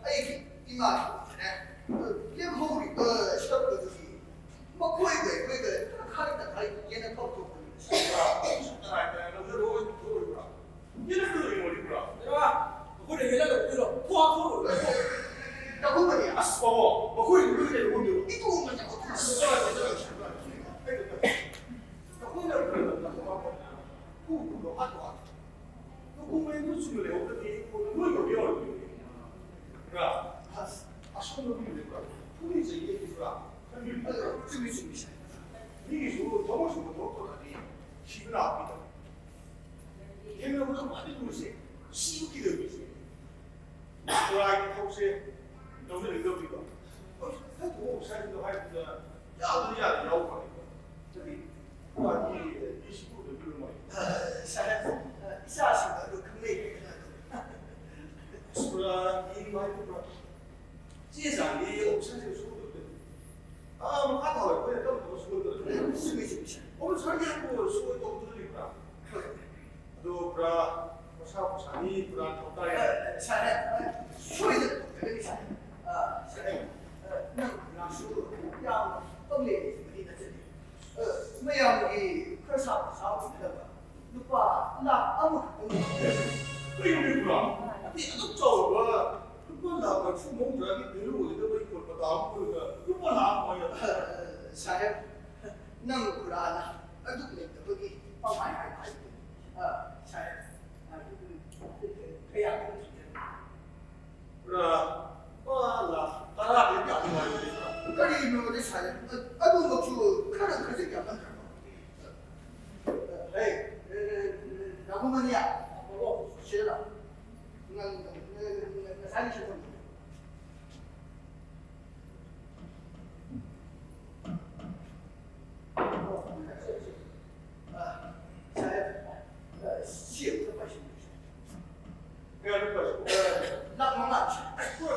ꯑꯩꯒꯤ ꯏꯃꯥ ꯏꯄꯥꯅꯦ, ꯂꯦꯝꯍꯧꯔꯤꯕ ꯁꯔꯨꯛ ꯑꯗꯨꯗꯤ ꯃꯈꯣꯏꯒ ꯑꯩꯈꯣꯏꯒ ꯇꯪꯈꯥꯏ ꯇꯪꯈꯥꯏ ꯌꯦꯟꯅ ꯐꯥꯎꯊꯣꯛꯄꯅꯤ꯫ ꯑꯩꯁꯨ ꯇꯔꯥꯏ ꯇꯔꯥꯏ ꯂꯧꯖꯔꯣꯏ, ꯂꯧꯔꯣꯏꯕ꯭ꯔꯥ? ꯌꯦꯟꯅ ꯀꯩꯗꯧꯔꯤꯅꯣ? ꯏꯕ꯭ꯔꯥ? ꯏꯕ꯭ꯔꯥ, ꯑꯩꯈꯣꯏꯅ ꯌꯦꯟꯅ ꯀꯩꯗꯧꯗꯣꯏꯅꯣ? ꯊꯣꯛꯑꯣ, ꯊꯣꯛꯑꯣ꯫ ꯇꯥꯃꯣ, ꯃꯈꯣꯏ ꯂꯣꯏꯅ ꯂꯩꯍꯧꯗꯦꯕ꯫ ꯏꯇꯣꯝ ꯉꯥꯛꯇ꯫ ꯑꯩꯈꯣꯏꯅ ꯈꯨ ꯈꯨꯗꯣ ꯍꯥꯠꯇꯣ ꯍꯥꯠꯇꯣ꯫ ꯗꯣꯀꯨꯃꯦꯟꯗꯨ ꯆꯨꯝꯅ ꯂꯩꯍꯧꯗ꯭ꯔꯗꯤ ꯂꯣꯏ ꯇꯧꯕ ꯌꯥꯔꯣꯏꯗꯣꯏꯅꯤ꯫ ꯄꯨꯔꯥ ꯑꯁ, ꯑꯁꯣꯝꯗ ꯃꯤ ꯂꯩꯕ꯭ꯔꯥ? ꯐꯨꯔꯤ ꯆꯩꯌꯦ ꯄꯨꯔꯥ꯫ ꯆꯨꯝꯃꯤ, ꯆꯨꯝꯃꯤ, ꯁꯥꯔ꯫ ꯃꯤꯒꯤꯁꯨ ꯊꯕꯛ ꯁꯨꯕ ꯊꯕꯛ ꯇꯧꯔꯗꯤ ꯁꯤꯕ ꯅꯥꯕ ꯄꯤꯗꯕ꯫ ꯊꯦꯡꯅꯕꯗ ꯈ꯭ꯋꯥꯏꯗꯒꯤ ꯂꯨꯔꯤꯁꯦ ꯁꯤꯕ ꯀꯤꯗꯕ ꯃꯤꯁꯦ꯫ ꯄꯨꯔꯥꯒꯤ ꯊꯕꯛꯁꯦ ꯂꯧꯖꯅꯤꯡꯗꯕꯅꯤꯀꯣ꯫ ꯍꯣꯏ, ꯍꯥꯏꯗꯣꯛꯑꯣ, ꯁꯥꯔꯒꯤꯗꯣ ꯍꯥꯏꯕꯗ ꯌꯥꯎꯗ ꯌꯥꯗ ꯌꯥꯎꯈ꯭ꯔꯕꯅꯤꯀꯣ꯫ ꯑꯗꯨꯗꯤ ꯄꯨꯔꯥꯒꯤ ꯏꯁꯤꯡ ꯄꯨꯗꯕꯤꯔꯝꯃꯣꯏ꯫ ꯁꯥꯔ, ꯏꯆꯥꯁꯤꯡꯗꯣ ꯑꯗꯨ ꯈꯪꯅꯩ ꯍꯥꯏꯗꯅ ꯑꯗꯨꯝ꯫ ꯑꯁ, ꯄꯨꯔꯥꯒꯤ ꯍꯥꯏꯕ ꯄꯨꯔꯥ ꯆꯦ ꯆꯥꯡꯗꯤ ꯑꯣꯐꯤꯁꯥꯔꯁꯤꯡ ꯁꯨꯗꯕꯗ ꯑꯥ, ꯃꯈꯥ ꯊꯥꯕ ꯑꯩꯈꯣꯏꯅ ꯀꯔꯝ ꯇꯧꯕ ꯁꯣꯏꯗꯅ ꯂꯩ? ꯆꯨꯝꯃꯤ, ꯆꯨꯝꯃꯤ, ꯁꯥꯔ꯫ ꯑꯣꯐꯤꯁꯥꯔꯒꯤ ꯍꯥꯏꯕꯨ ꯁꯣꯏ ꯇꯧꯗꯅ ꯂꯩꯕ꯭ꯔꯥ? ꯑꯗꯣ ꯄꯨꯔꯥ ꯃꯁꯥ ꯃꯁꯥꯅꯤ ꯄꯨꯔꯥ ꯊꯧ ꯇꯥꯔꯦ꯫ ꯑ, ꯁꯥꯔ, ꯑ, ꯁꯣꯏꯗꯅ ꯇꯧꯖꯒꯅꯤ, ꯁꯥꯔ꯫ ꯑ, ꯁꯥꯔ, ꯑ, ꯅꯪ ꯄꯨꯔꯥꯁꯨ ꯌꯥꯝ ꯄꯪꯂꯦ ꯍꯥꯏꯕꯗꯤ ꯅꯠꯆꯗꯦ꯫ ꯑ, ꯃꯌꯥꯝꯒꯤ ꯈꯔ ꯁꯥꯕ ꯁꯥꯕ ꯑꯣꯏꯒꯗꯕ ꯂꯨꯄꯥ ꯂꯥꯈ ꯑꯃꯈꯛꯇꯪ꯫ ꯀꯩꯅꯣꯅꯦ ꯄꯨꯔꯥ? ꯑꯇꯩ ꯑꯗꯨꯛ ꯆꯥꯎꯔꯕ ꯂꯨꯄꯥ ꯂꯥꯈ ꯃꯔꯤꯐꯨ ꯃꯧꯗ꯭ꯔꯥꯒꯤ ꯚꯦꯂꯨ ꯑꯣꯏꯒꯗꯕ ꯏꯪꯈꯣꯜ ꯃꯇꯥ ꯑꯃ ꯀꯣꯏꯔꯒ ꯂꯨꯄꯥ ꯂꯥꯈ ꯑꯃ ꯍꯥꯏꯅ? ꯑ, ꯁꯥꯍꯦꯕ, ꯅꯪ ꯈꯨꯔꯥꯅ ꯑꯗꯨꯛ ꯂꯩꯇꯕꯒꯤ ꯄꯪꯍꯥꯏ ꯍꯥꯏꯕ ꯍꯥꯏꯕꯗꯨꯅꯤ꯫ ꯑ, ꯁꯥꯍꯦꯕ, ꯑ, ꯀꯌꯥ ꯄꯨꯔꯥ ꯂꯨꯄꯥ ꯂꯥꯈ ꯇꯔꯥꯗꯤ ꯌꯥꯝ ꯅꯨꯡꯉꯥꯏꯕꯅꯦ꯫ ꯀꯔꯤꯅꯣꯅꯦ ꯁꯥꯍꯦꯕ? ꯑꯗꯨꯃꯛꯁꯨ ꯈꯔ ꯈꯖꯤꯛ ꯌꯥꯝꯃꯟꯗ꯭ꯔꯣ? ꯍꯦ, ꯔꯥꯍꯨꯜ ꯃꯅꯤꯌꯥ, ꯁꯤꯗ ꯂꯥꯎ꯫ ꯅꯪ, ꯅꯪ, ꯅꯪ, ꯅꯪ ꯉꯁꯥꯏꯒꯤ ꯁꯦꯟꯐꯝꯗꯣ꯫ ꯑ, ꯁꯥꯍꯦꯕ, ꯑ, ꯁꯤ ꯑꯝꯇ ꯄꯥꯏꯁꯤꯟꯕꯤꯌꯨ꯫ ꯀꯌꯥꯅꯣ ꯄꯥꯏꯁꯤꯟ-, ꯑ, ꯂꯥꯈ ꯃꯉꯥ꯫ ꯑꯁ, ꯄꯨꯔꯥ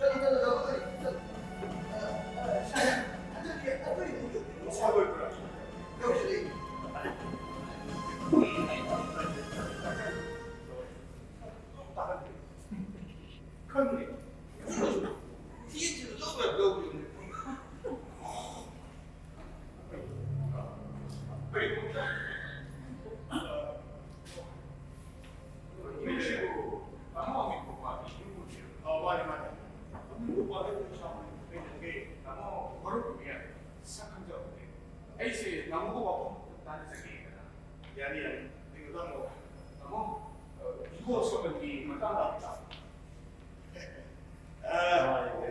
ꯆꯠꯂꯨ, ꯆꯠꯂꯨ, ꯆꯠꯂꯨ, ꯆꯠꯂꯨ꯫ ꯑ, ꯑ, ꯁꯥꯔ, ꯍꯟꯗꯛꯀꯤ ꯑꯩꯈꯣꯏ ꯁꯥꯔ ꯑꯣꯏꯕ꯭ꯔꯥ? ꯌꯧꯁꯤꯜꯂꯛꯏ꯫ ꯈꯪꯗ꯭ꯔꯦ꯫ ꯊꯤꯅ ꯂꯧꯔ ꯂꯧꯔꯤꯕꯅꯤ꯫ ꯀꯔꯤꯒꯨꯝꯕ ꯏꯃꯨꯡꯁꯤꯕꯨ ꯇꯥꯃꯣ ꯑꯃꯤꯠ ꯄꯣꯛꯄ ꯏꯃꯨꯡ ꯑꯣꯏꯕꯤꯔꯕ꯭ꯔꯥ? ꯑꯣ, ꯃꯥꯅꯦ, ꯃꯥꯅꯦ꯫ ꯑꯃꯤꯠ ꯄꯣꯛꯄ ꯍꯥꯏꯕꯗꯨ ꯁꯥꯎꯅ ꯀꯩꯗꯧꯒꯦ? ꯇꯥꯃꯣ ꯃꯔꯨꯞ ꯑꯣꯏꯕ ꯌꯥꯏ꯫ ꯁꯛ ꯈꯪꯖꯍꯧꯗꯦ꯫ ꯑꯩꯁꯦ ꯇꯥꯃꯣꯒ ꯋꯥꯐꯝ ꯑꯃꯇꯪ ꯇꯥꯟꯅꯖꯒꯦꯗꯅ꯫ ꯌꯥꯅꯤ, ꯌꯥꯅꯤ꯫ ꯑꯩ ꯃꯇꯥꯡꯗꯣ ꯇꯥꯃꯣ, ꯑ, ꯍꯤꯡꯒꯣꯜ ꯁꯝꯕꯜꯒꯤ ꯃꯇꯥꯡꯗ ꯍꯥꯏꯇꯥꯔꯦ꯫ ꯑ,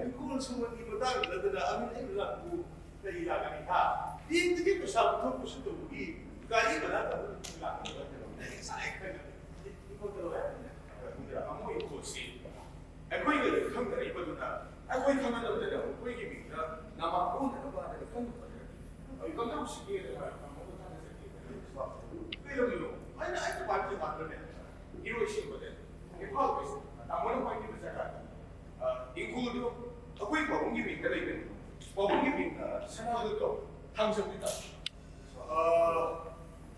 ꯍꯤꯡꯒꯣꯜ ꯁꯝꯕꯜꯒꯤ ꯃꯇꯥꯡꯗ ꯅꯠꯇꯅ ꯑꯃꯤꯠ ꯑꯩ ꯂꯥꯛꯄꯨ ꯀꯔꯤ ꯂꯥꯛꯀꯅꯤ, ꯍꯥ? ꯕꯦꯡꯛꯇꯒꯤ ꯄꯩꯁꯥ ꯄꯨꯊꯣꯛ ꯄꯨꯁꯤꯟ ꯇꯧꯕꯒꯤ ꯒꯥꯔꯤ ꯚꯔꯥ ꯇꯧꯕꯒꯤ ꯂꯥꯛꯀꯅꯤ ꯅꯠꯇꯅ꯫ ꯑꯩ ꯉꯁꯥꯏ ꯈꯪꯉꯦ꯫ ꯍꯤꯡꯒꯣꯜ ꯇꯧꯔꯣ ꯍꯥꯏꯕꯅꯤꯅ꯫ ꯑꯗꯨꯗ ꯇꯥꯃꯣ ꯍꯤꯡꯒꯣꯜꯁꯤ ꯑꯩꯈꯣꯏꯒ ꯈꯪꯅꯔꯤꯕꯗꯨꯅ ꯑꯩꯈꯣꯏ ꯈꯪꯅꯗꯕꯗ ꯃꯈꯣꯏꯒꯤ ꯃꯤꯡꯗ ꯅꯃꯥ ꯑꯣꯟꯅꯅꯕ ꯍꯥꯏꯅ ꯀꯟꯅ ꯍꯣꯠꯅꯔꯤ꯫ ꯑꯩ ꯀꯝꯗꯧꯁꯤꯒꯦ ꯍꯥꯏꯅ ꯇꯥꯃꯣꯒ ꯇꯥꯟꯅꯖꯒꯦ꯫ ꯀꯩꯗꯧꯔꯤꯅꯣ? ꯑꯩꯅ ꯑꯩ ꯗꯨꯀꯥꯟꯒꯤ ꯗꯨꯀꯥꯟꯗꯅꯦ, ꯏꯔꯣꯏ ꯁꯦꯝꯕꯗ ꯏꯝꯐꯥꯜ ꯋꯦꯁ ꯇꯥꯃꯣꯅ ꯄꯥꯏꯕꯤꯕ ꯖꯒꯥꯗꯣ, ꯑ, ꯏꯪꯈꯣꯜꯗꯣ ꯑꯩꯈꯣꯏ ꯄꯥꯕꯨꯡꯒꯤ ꯃꯤꯡꯗ ꯂꯩꯕꯅꯤ꯫ ꯄꯥꯕꯨꯡꯒꯤ ꯃꯤꯡꯅ ꯁꯅꯥꯍꯜ ꯀꯧꯏ꯫ ꯊꯥꯡꯖꯝꯒꯤꯗ꯫ ꯑ,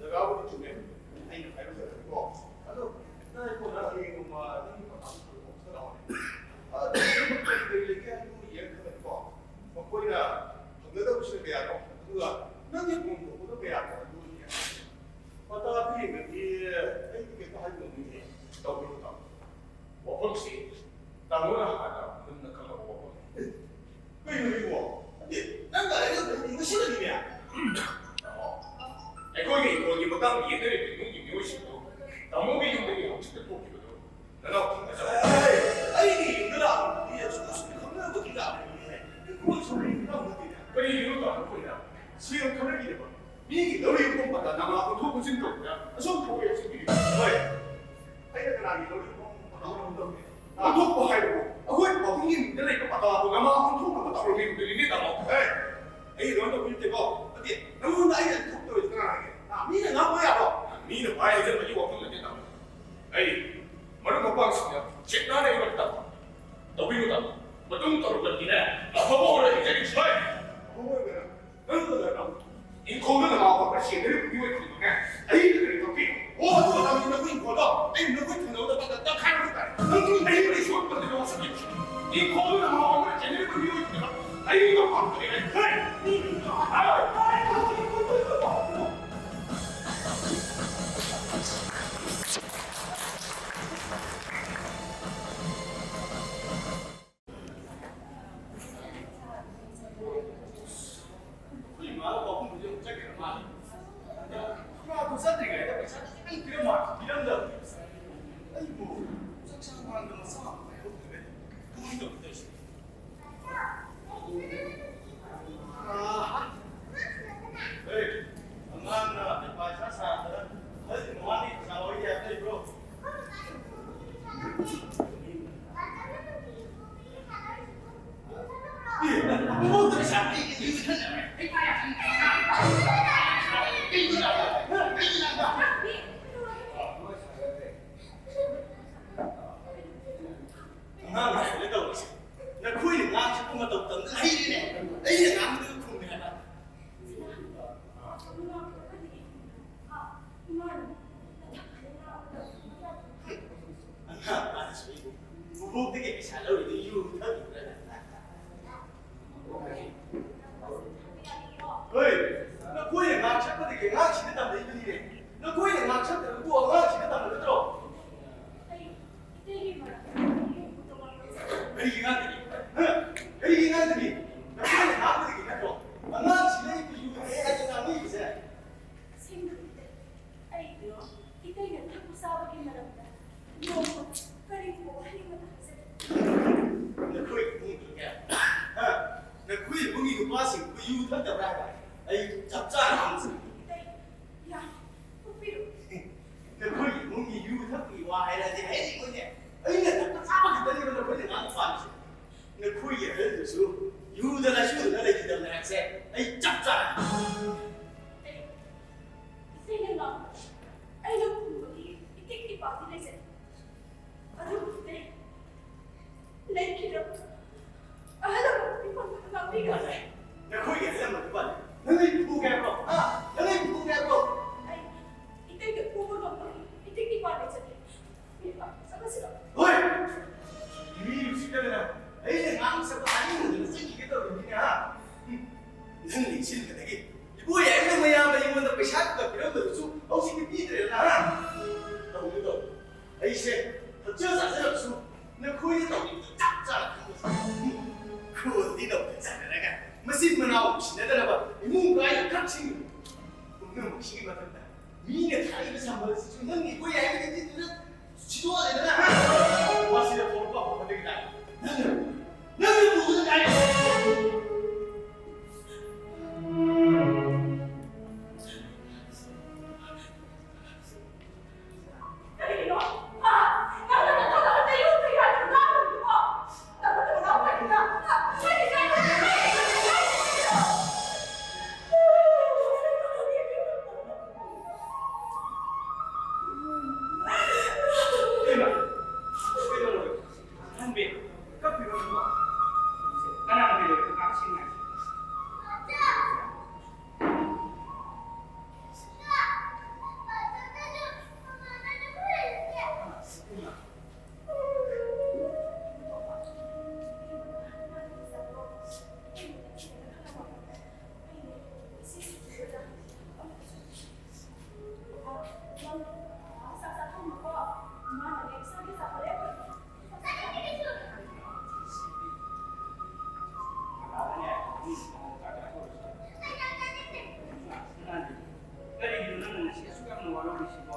ꯖꯒꯥꯕꯨꯗꯤ ꯆꯨꯝꯃꯦ꯫ ꯑꯩꯅ ꯍꯥꯏꯕ ꯖꯒꯥꯅꯤꯀꯣ꯫ ꯑꯗꯣ ꯅꯪ ꯑꯩꯉꯣꯟꯗ ꯍꯌꯦꯡꯒꯨꯝꯕ ꯅꯪꯒꯤ ꯄꯥꯕꯨꯡ ꯑꯣꯐꯤꯁꯇ ꯂꯥꯛꯑꯣꯅꯦ꯫ ꯑ, ꯀꯔꯤ ꯀꯔꯤ ꯂꯩꯒꯦ ꯍꯥꯏꯕꯗꯨ ꯌꯦꯡꯈ꯭ꯔꯒꯀꯣ꯫ ꯃꯈꯣꯏꯅ ꯐꯪꯒꯗꯕꯁꯤꯅ ꯀꯌꯥꯅꯣ, ꯑꯗꯨꯒ ꯅꯪꯒꯤ ꯐꯪꯐꯝ ꯊꯣꯛꯄꯗꯣ ꯀꯌꯥꯅꯣ, ꯑꯗꯨ ꯌꯦꯡꯉꯒ꯫ ꯄꯇꯥꯗꯨ ꯌꯦꯡꯉꯗꯤ ꯑꯩꯗꯤ ꯀꯩꯝꯇ ꯍꯥꯏꯕ ꯉꯝꯗꯦ꯫ ꯇꯧꯕꯤꯔꯣ, ꯇꯥꯃꯣ꯫ ꯋꯥꯐꯝꯁꯤ ꯇꯥꯃꯣꯅ ꯍꯥꯟꯅ ꯃꯨꯟꯅ ꯈꯪꯂꯕ ꯋꯥꯐꯝꯅꯤ꯫ ꯀꯩꯅꯣ ꯏꯕꯣ? ꯅꯠꯇꯦ, ꯅꯪꯒ ꯑꯩꯒ ꯀꯔꯤ ꯉꯁꯤꯅꯅꯤꯅꯦ? ꯇꯥꯃꯣ, ꯑꯩꯈꯣꯏꯒꯤ ꯏꯪꯈꯣꯜꯒꯤ ꯃꯇꯥꯡꯗ ꯌꯦꯠꯅꯔꯤꯕ ꯏꯃꯨꯡꯒꯤ ꯃꯤꯑꯣꯏꯁꯤꯡꯗꯨ ꯇꯥꯃꯣꯒꯤ ꯌꯨꯝꯗꯒꯤ ꯍꯧꯖꯤꯛꯇ ꯊꯣꯛꯈꯤꯕꯗꯨ ꯅꯅꯥꯎ ꯊꯤꯡꯒꯗꯕ꯫ ꯑꯦ, ꯑꯩꯒꯤ ꯌꯨꯝꯗ ꯂꯥꯛꯄꯗꯨꯗꯤ ꯑꯁꯨꯛ ꯑꯁꯨꯛ ꯈꯪꯅꯕꯒꯤ ꯂꯥꯛꯄꯅꯤꯅꯦ꯫ ꯑꯩꯈꯣꯏ ꯁꯨꯝ ꯂꯥꯛꯄ ꯅꯠꯇꯦꯅꯦ꯫ ꯀꯔꯤꯒꯤꯅꯣ ꯇꯥꯃꯣ ꯑꯩꯈꯣꯏꯅ ꯁꯦꯜ ꯈꯪꯅꯈꯤꯗꯕ ꯃꯤꯒꯤ ꯂꯧꯔꯤ ꯈꯣꯝꯕꯗ ꯅꯃꯥ ꯑꯣꯟꯊꯣꯛ ꯑꯣꯟꯁꯤꯟ ꯇꯧꯕꯗ ꯑꯁꯨꯛ ꯊꯋꯥꯏ ꯌꯥꯎꯁꯤꯟꯕꯤꯔꯤꯕ? ꯍꯣꯏ꯫ ꯑꯩꯅ ꯀꯅꯥꯒꯤ ꯂꯧꯔꯤ ꯈꯣꯝꯕ ꯇꯧꯔꯝꯗꯕꯅꯦ? ꯑꯣꯟꯊꯣꯛꯄ ꯍꯥꯏꯕꯕꯨ ꯑꯩꯈꯣꯏ ꯄꯥꯕꯨꯡꯒꯤ ꯃꯤꯡꯗ ꯂꯩꯕ ꯄꯇꯥꯗꯣ ꯅꯃꯥ ꯑꯣꯟꯊꯣꯛꯅꯕ ꯇꯧꯔꯝꯃꯤꯕꯗꯨꯅꯤꯅꯦ, ꯇꯥꯃꯣ꯫ ꯑꯦ, ꯑꯩ ꯑꯗꯨꯃꯥꯏꯅ ꯇꯧꯕ ꯅꯠꯇꯦꯀꯣ꯫ ꯅꯉꯣꯟꯗ ꯑꯩꯅ ꯊꯣꯛꯇꯧꯔꯤꯗꯣ ꯀꯅꯥ ꯍꯥꯏꯒꯦ? ꯍꯥ? ꯃꯤꯅ ꯉꯥꯡꯕ ꯌꯥꯕ꯭ꯔꯣ? ꯃꯤꯅ ꯄꯥꯏ ꯍꯥꯏꯖꯟꯕꯒꯤ ꯋꯥꯐꯝ ꯅꯠꯇꯦ, ꯇꯥꯃꯣ꯫ ꯑꯩ ꯃꯔꯨꯞ ꯃꯄꯥꯡꯁꯤꯡꯅ ꯆꯦꯛꯅꯅ ꯑꯩꯉꯣꯟꯗ ꯇꯝꯕ꯫ ꯇꯧꯕꯤꯅꯨ, ꯇꯥꯃꯣ꯫ ꯃꯇꯨꯡ ꯇꯧꯔꯛꯄꯗꯗꯤꯅꯦ, ꯑꯐꯕ ꯑꯣꯏꯔꯣꯏ ꯍꯥꯏꯖꯔꯤꯕꯁꯦ꯫ ꯑꯐꯕ ꯑꯣꯏꯒꯦꯔꯥ? ꯅꯪ ꯀꯩꯗꯧꯔꯕ? ꯏꯪꯈꯣꯜꯗ ꯅꯃꯥ ꯍꯧꯔꯒ ꯁꯦꯟꯅꯔꯤꯕ ꯃꯤꯑꯣꯏ ꯈꯨꯗꯤꯡꯃꯛꯅꯦ, ꯑꯩꯅ ꯀꯔꯤ ꯇꯧꯕꯤ? ꯑꯣ, ꯑꯗꯨ ꯑꯣꯏꯔꯕꯗꯤ ꯅꯈꯣꯏ ꯏꯪꯈꯣꯜꯗꯣ ꯑꯩꯅ ꯅꯈꯣꯏ ꯊꯪꯅꯕꯗ ꯄꯠꯇ ꯇꯛꯈꯥꯏꯔꯝꯕ ꯇꯥꯔꯦ꯫ ꯅꯪ ꯑꯩ ꯀꯔꯤ ꯁꯣꯛꯄꯗ ꯋꯥꯁꯛ ꯏꯪꯈꯣꯜꯗ ꯅꯃꯥ ꯍꯧꯔꯒ ꯁꯦꯟꯅꯔꯤꯕ ꯃꯤꯑꯣꯏ ꯈꯨꯗꯤꯡꯃꯛ ꯑꯩꯒ ꯄꯥꯝꯖꯔꯦ꯫ ꯍꯦ! ꯑꯩꯈꯣꯏ ꯏꯃꯥꯒ ꯄꯥꯕꯨꯡꯒꯁꯦ ꯑꯃꯨꯛ ꯆꯠꯈ꯭ꯔ ꯃꯥꯜꯂꯦ꯫ ꯃꯥꯗꯣ ꯆꯠꯇ꯭ꯔꯤꯉꯩꯗ ꯄꯩꯁꯥ ꯈꯤꯇꯪ ꯄꯤꯔꯝꯃꯣ ꯍꯥꯏꯕ ꯄꯤꯔꯝꯗꯕꯅꯦ꯫ ꯑꯩꯕꯨ ꯆꯥꯛ ꯆꯥ ꯃꯥꯡꯗ ꯃꯆꯥ ꯑꯃ ꯄꯥꯏꯍꯧꯗ꯭ꯔꯒꯗꯤ ꯀꯃꯥꯏꯅ ꯇꯧꯅꯤ ꯇꯧꯔꯤꯁꯦ? ꯑꯥ, ꯍꯦ, ꯑꯉꯥꯡꯅ ꯍꯩꯄꯥ ꯏꯁꯥ ꯁꯥꯗꯅ ꯑꯍꯜꯒꯤ ꯃꯃꯥꯡꯗ ꯄꯩꯁꯥ ꯂꯧꯔꯤ ꯍꯥꯏꯕ ꯂꯩꯕ꯭ꯔꯣ? ꯑꯉꯥꯡ ꯍꯥꯏꯕꯅ ꯇꯧꯔꯤꯁꯦ꯫ ꯅꯈꯣꯏꯅ ꯉꯥꯡꯁꯤꯕꯨ ꯃꯇꯧ ꯇꯝꯗꯅ ꯍꯩꯔꯦꯅꯦ꯫ ꯑꯩꯅ ꯉꯥꯡꯕꯗꯨ ꯈꯨꯝꯃꯦ ꯍꯥꯏꯕ꯫ ꯑꯉꯥꯡ ꯃꯥꯅꯁꯨ ꯑꯩꯕꯨ ꯃꯕꯣꯛꯇꯒꯤ ꯄꯩꯁꯥ ꯂꯧꯔꯤꯗꯨ ꯌꯨ ꯊꯛꯂꯤꯕ꯭ꯔꯥ? ꯍꯣꯏ, ꯅꯈꯣꯏꯅ ꯉꯥꯡ ꯁꯛꯄꯗꯒꯤ ꯑꯉꯥꯡꯁꯤꯡꯗ ꯇꯝꯂꯛꯏꯕꯅꯤꯅꯦ꯫ ꯅꯈꯣꯏꯅ ꯉꯥꯡ ꯁꯛꯇꯕꯗꯨ ꯑꯉꯥꯡꯁꯤꯡꯗ ꯇꯝꯂꯛꯀꯗ꯭ꯔꯣ? ꯀꯔꯤꯒꯤ ꯉꯥꯡꯒꯅꯤ? ꯍꯥ? ꯀꯔꯤꯒꯤ ꯉꯥꯡꯒꯅꯤ? ꯅꯈꯣꯏꯅ ꯉꯥꯡꯕꯗꯒꯤ ꯅꯠꯇ꯭ꯔꯣ ꯑꯉꯥꯡꯁꯤꯡꯅ ꯑꯩꯕꯨ ꯌꯨ ꯊꯛꯑꯦ ꯍꯥꯏꯅ ꯉꯥꯡꯅꯔꯤꯕꯁꯦ? ꯑꯁꯦꯡꯕꯒꯤꯗꯤ ꯑꯩꯗꯣ ꯏꯇꯩꯅ ꯊꯛꯄ ꯆꯥꯕꯒꯤ ꯃꯔꯝꯗ ꯅꯣꯡꯃ ꯀꯔꯤꯒꯨꯝꯕ ꯋꯥꯍꯩ ꯑꯃꯠꯇ ꯍꯥꯏꯖꯗꯦ꯫ ꯅꯈꯣꯏ ꯏꯃꯨꯡꯒꯤ ꯀꯌꯥ? ꯍꯥ? ꯅꯈꯣꯏ ꯏꯃꯨꯡꯒꯤ ꯅꯨꯄꯥꯁꯤꯡꯕꯨ ꯌꯨ ꯊꯛꯇꯕ꯭ꯔꯥ ꯍꯥꯏꯕ? ꯑꯩ ꯆꯞ ꯆꯥꯅ ꯈꯪꯖꯩ꯫ ꯏꯇꯩ, ꯌꯥꯔꯦ, ꯇꯣꯛꯄꯤꯔꯣ꯫ ꯅꯈꯣꯏ ꯏꯃꯨꯡꯒꯤ ꯌꯨ ꯊꯛꯄꯒꯤ ꯋꯥ ꯍꯥꯏꯔꯗꯤ ꯍꯥꯏꯅꯤꯡꯉꯣꯏꯅꯦ꯫ ꯑꯩꯅ ꯊꯛꯄ ꯆꯥꯕ ꯈꯛꯇꯅꯦꯕ ꯅꯈꯣꯏꯅ ꯉꯥꯡꯕ ꯄꯥꯝꯃꯤꯁꯦ꯫ ꯅꯈꯣꯏꯒꯤ ꯑꯍꯜꯗꯨꯁꯨ ꯌꯨꯗ ꯂꯥꯏꯆꯨꯗꯅ ꯂꯩꯈꯤꯗꯕꯅꯦ ꯍꯥꯏꯕꯁꯦ ꯑꯩ ꯆꯞ ꯆꯥꯅ ꯅꯈꯣꯏꯒꯤ ꯑꯍꯜ ꯂꯃꯟ ꯅꯨꯄꯥꯅꯤ꯫ ꯅꯪ ꯑꯩ ꯐꯨꯒꯦ ꯍꯥꯏꯕ꯭ꯔꯣ? ꯍꯥ? ꯅꯪ ꯑꯩ ꯐꯨꯒꯦ ꯍꯥꯏꯕ꯭ꯔꯣ? ꯑꯩ ꯏꯇꯩꯒ ꯐꯨꯕ ꯉꯝꯃꯣꯏ꯫ ꯏꯇꯩꯒꯤ ꯏꯄꯥ ꯂꯩꯖꯗꯦ꯫ ꯏꯄꯥ, ꯆꯠꯂꯁꯤꯔꯣ? ꯍꯣꯏ! ꯃꯤ ꯎꯁꯤꯠꯇꯗꯅ ꯑꯩꯅ ꯉꯥꯡ ꯁꯛꯄ ꯇꯥꯅꯤꯡꯗꯗꯅ ꯆꯠꯈꯤꯒꯦ ꯇꯧꯔꯤꯅꯤꯅꯦ, ꯍꯥ? ꯎꯝ. ꯅꯪ ꯅꯤꯡꯁꯤꯡꯕꯗꯒꯤ ꯏꯕꯣ ꯌꯥꯏꯃ ꯃꯌꯥꯝꯕ ꯑꯩꯉꯣꯟꯗ ꯄꯩꯁꯥ ꯈꯔ ꯄꯤꯔꯝꯕꯗꯨꯁꯨ ꯍꯧꯖꯤꯛꯇꯤ ꯄꯤꯗ꯭ꯔꯦꯗꯅ, ꯍꯥ? ꯇꯧꯅꯨ, ꯇꯧꯅꯨ꯫ ꯑꯩꯁꯦ ꯊꯛꯆ ꯆꯥꯖꯔꯕꯁꯨ ꯅꯈꯣꯏꯅ ꯇꯧꯔꯤꯕꯗꯨ ꯆꯞ ꯆꯥꯅ ꯈꯪꯕ꯫ ꯈꯣꯟꯗꯤ ꯅꯧꯅ ꯆꯪꯅꯔꯒ ꯃꯆꯤꯟ ꯃꯅꯥꯎ ꯅꯨꯡꯁꯤꯅꯗꯅꯕ ꯏꯃꯨꯡ ꯀꯥꯏꯅ ꯈꯛꯁꯤꯡ ꯄꯨꯝꯅꯃꯛꯁꯤꯒꯤ ꯃꯊꯛꯇ ꯃꯤꯅ ꯊꯥꯔꯤꯕ ꯁꯝꯕꯜꯁꯤꯁꯨ ꯅꯪꯒꯤ ꯑꯩꯈꯣꯏ ꯍꯥꯏꯕꯗꯤ ꯇꯤꯟꯗꯨꯅ ꯁꯤꯗꯣꯛꯑꯦꯗꯅ, ꯍꯥ? ꯋꯥꯁꯤꯗ ꯊꯣꯛꯂꯛꯄ ꯑꯐꯕꯗꯒꯤ ꯇꯥꯏ꯫ ꯅꯪꯅ, ꯅꯪꯅ ꯄꯨꯕꯗ ꯇꯥꯏ꯫ ꯀꯔꯤꯒꯤꯅꯣ? ꯍꯥ? ꯅꯪꯅ ꯅꯊꯧꯗ ꯍꯟꯗꯛ ꯌꯨꯝꯗ ꯌꯥꯗꯅ ꯉꯥꯡꯉꯤꯗꯨꯕꯣ? ꯅꯪꯅ ꯊꯧꯗꯥ ꯐꯔꯤꯗ? ꯍꯥ? ꯀꯔꯤ ꯀꯥꯏꯗ? ꯏꯕꯦꯝꯃ, ꯀꯩꯗꯧꯔꯒꯦ? ꯑꯍꯟꯕꯤ, ꯀꯞꯄꯤꯔꯣ ꯅꯪꯕꯣ? ꯀꯅꯥꯅ ꯀꯩꯗꯧꯔꯤꯅꯣ? ꯉꯥꯛ ꯁꯦꯡꯅ ꯍꯥꯏꯁꯦ꯫ ꯀꯔꯤꯒꯤꯅꯣ ꯅꯪꯅ ꯉꯁꯤ ꯑꯁꯨꯛ ꯌꯥꯝꯅ ꯋꯥꯔꯧꯔꯤꯁꯤꯕꯣ?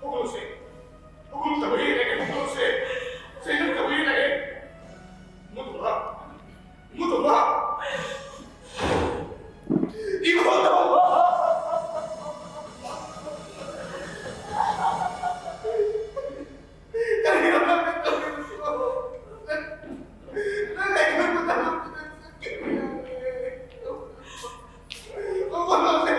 ꯍꯧꯒꯠꯂꯨꯁꯦ꯫ ꯍꯧꯒꯠꯂꯨ ꯇꯧꯕ ꯌꯦꯡꯉꯒꯦ, ꯍꯧꯒꯠꯂꯨꯁꯦ꯫ ꯆꯦꯟꯗꯧ ꯇꯧꯕ ꯌꯦꯡꯉꯒꯦ꯫ ꯏꯃꯨꯡꯗꯨꯗ, ꯏꯃꯨꯡꯗꯨꯗ꯫ ꯏꯃꯨꯡꯗꯨꯗ꯫ ꯀꯔꯤꯅꯣ ꯅꯪꯅ ꯇꯧꯔꯤꯕꯁꯤꯕꯣ? ꯅꯪ, ꯅꯪ ꯑꯩꯉꯣꯟꯗ ꯇꯧꯔꯤꯕꯁꯤꯕꯣ? ꯍꯧꯒꯠꯂꯨꯁꯦ꯫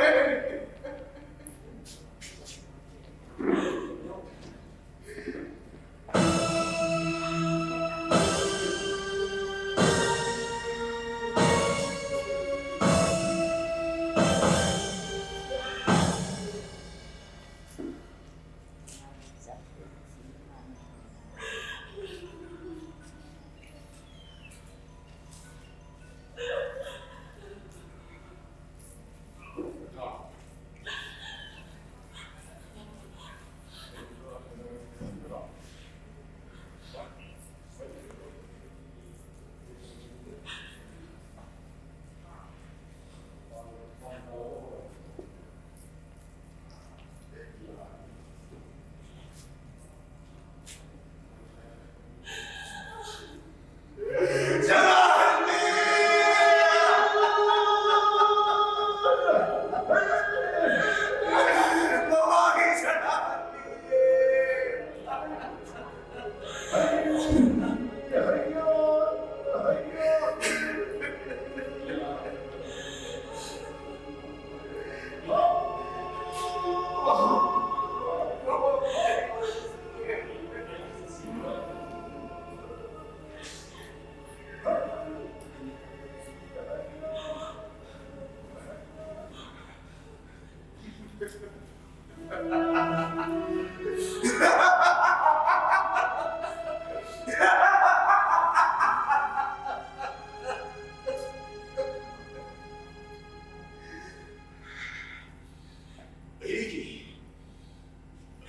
ꯑꯩꯒꯤ,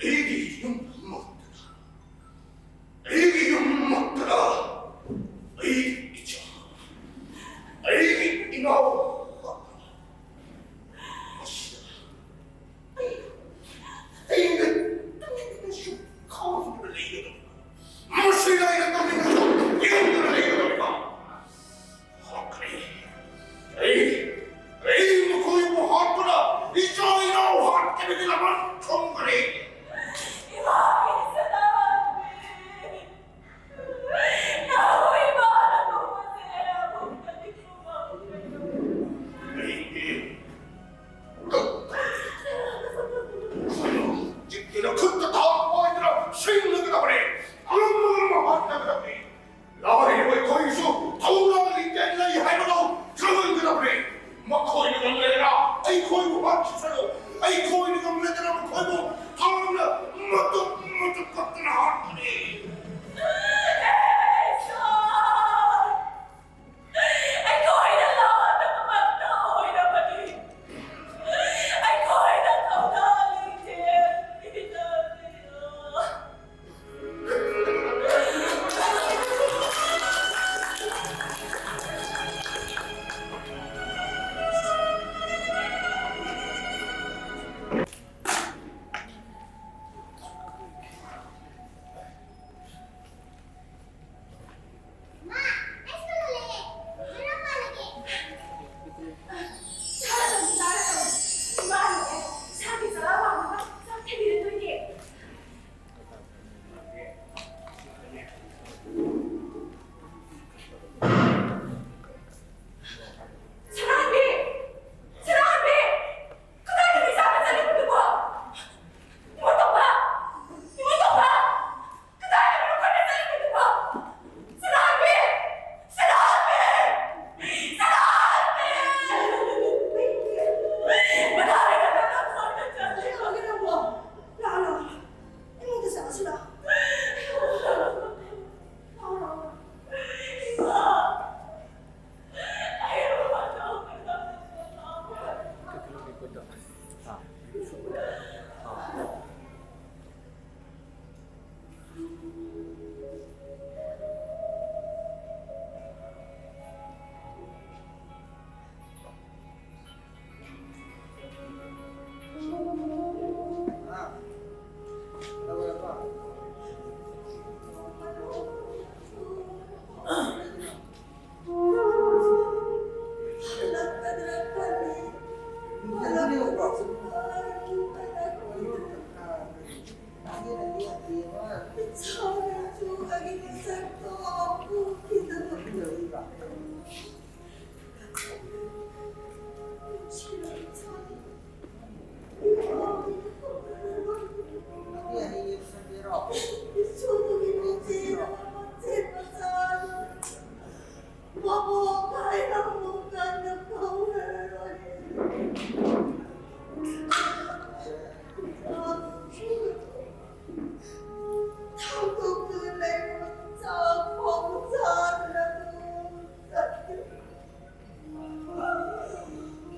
ꯑꯩꯒꯤ ꯌꯨꯝꯃꯛꯇꯗ, ꯑꯩꯒꯤ ꯌꯨꯝꯃꯛꯇꯗ, ꯑꯩꯒꯤ ꯏꯆꯥ, ꯑꯩꯒꯤ ꯏꯅꯥꯎ, ꯃꯁꯤꯗ ꯑꯩꯒꯤ ꯂꯃꯟ ꯊꯨꯝꯈ꯭ꯔꯦ꯫ ꯏꯃꯥꯒꯤ ꯁꯅꯥꯍꯟꯕꯤ! ꯅꯍꯥꯟ ꯏꯃꯥꯅ ꯊꯣꯡꯕꯁꯦ ꯑꯃꯨꯛꯇꯗꯤ ꯊꯣꯡꯉꯝꯗ꯭ꯔꯦ꯫ ꯑꯩꯗꯤ ꯆꯤꯛꯇꯨꯅ ꯈꯨꯠꯇ ꯊꯥꯡ ꯄꯥꯏꯗꯨꯅ ꯁꯤꯡꯂꯒꯗꯕꯅꯤ꯫ ꯑꯉꯝ ꯑꯉꯝꯕ ꯍꯣꯠꯅꯒꯗꯕꯅꯤ꯫ ꯂꯥꯏꯔꯕ ꯑꯩꯈꯣꯏꯒꯤꯁꯨ ꯊꯧꯅꯥ ꯂꯤꯡꯖꯦꯜ ꯂꯩ ꯍꯥꯏꯕꯗꯨ ꯈꯪꯍꯟꯒꯗꯕꯅꯤ꯫ ꯃꯈꯣꯏꯅ ꯉꯝꯂꯦꯗꯅ ꯑꯩꯈꯣꯏꯕꯨ ꯍꯥꯠꯈꯤꯁꯅꯨ꯫ ꯑꯩꯈꯣꯏꯅ ꯉꯝꯂꯦꯗꯅ ꯃꯈꯣꯏꯕꯨ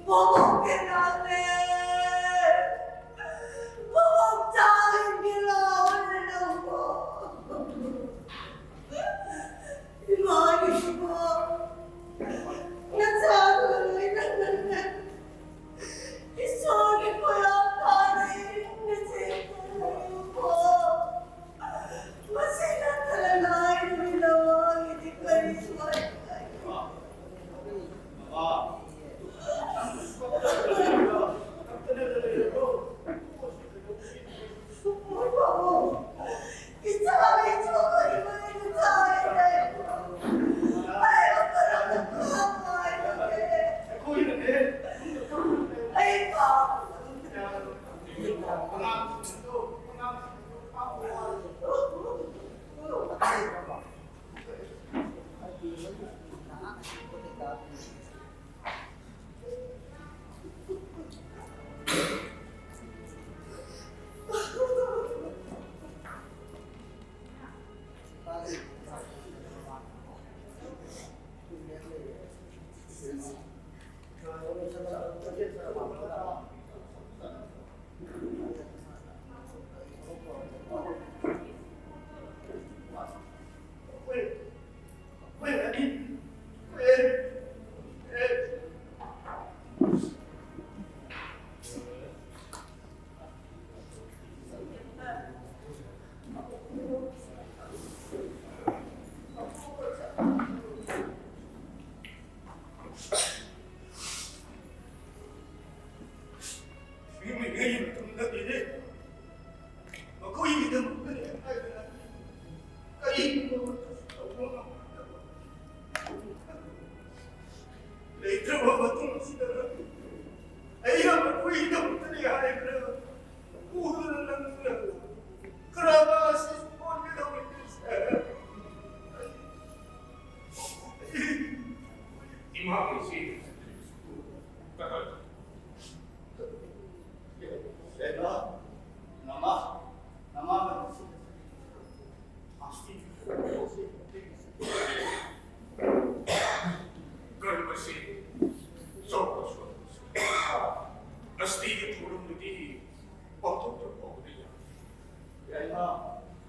ꯃꯕꯣꯛꯀꯤ ꯂꯥꯛꯂꯦ꯫ ꯃꯕꯣꯛ ꯆꯥꯎꯍꯟꯒꯦ ꯂꯥꯛꯑꯣꯅꯦ ꯅꯪꯕꯣ꯫ ꯏꯃꯥꯒꯤꯁꯤꯕꯣ ꯅꯆꯥꯗꯨꯒ ꯂꯣꯏꯅꯅꯅꯦ꯫ ꯏꯁꯣꯔꯒꯤ ꯈꯨꯔꯥ ꯐꯥꯔꯦ꯫ ꯅꯆꯦ ꯂꯩꯌꯨꯀꯣ꯫ ꯃꯁꯤ ꯅꯠꯇꯅ ꯂꯥꯏꯔꯕꯤ ꯅꯋꯥꯒꯤꯗꯤ ꯀꯔꯤꯁꯨ ꯍꯥꯏꯅꯤꯡꯉꯥꯏ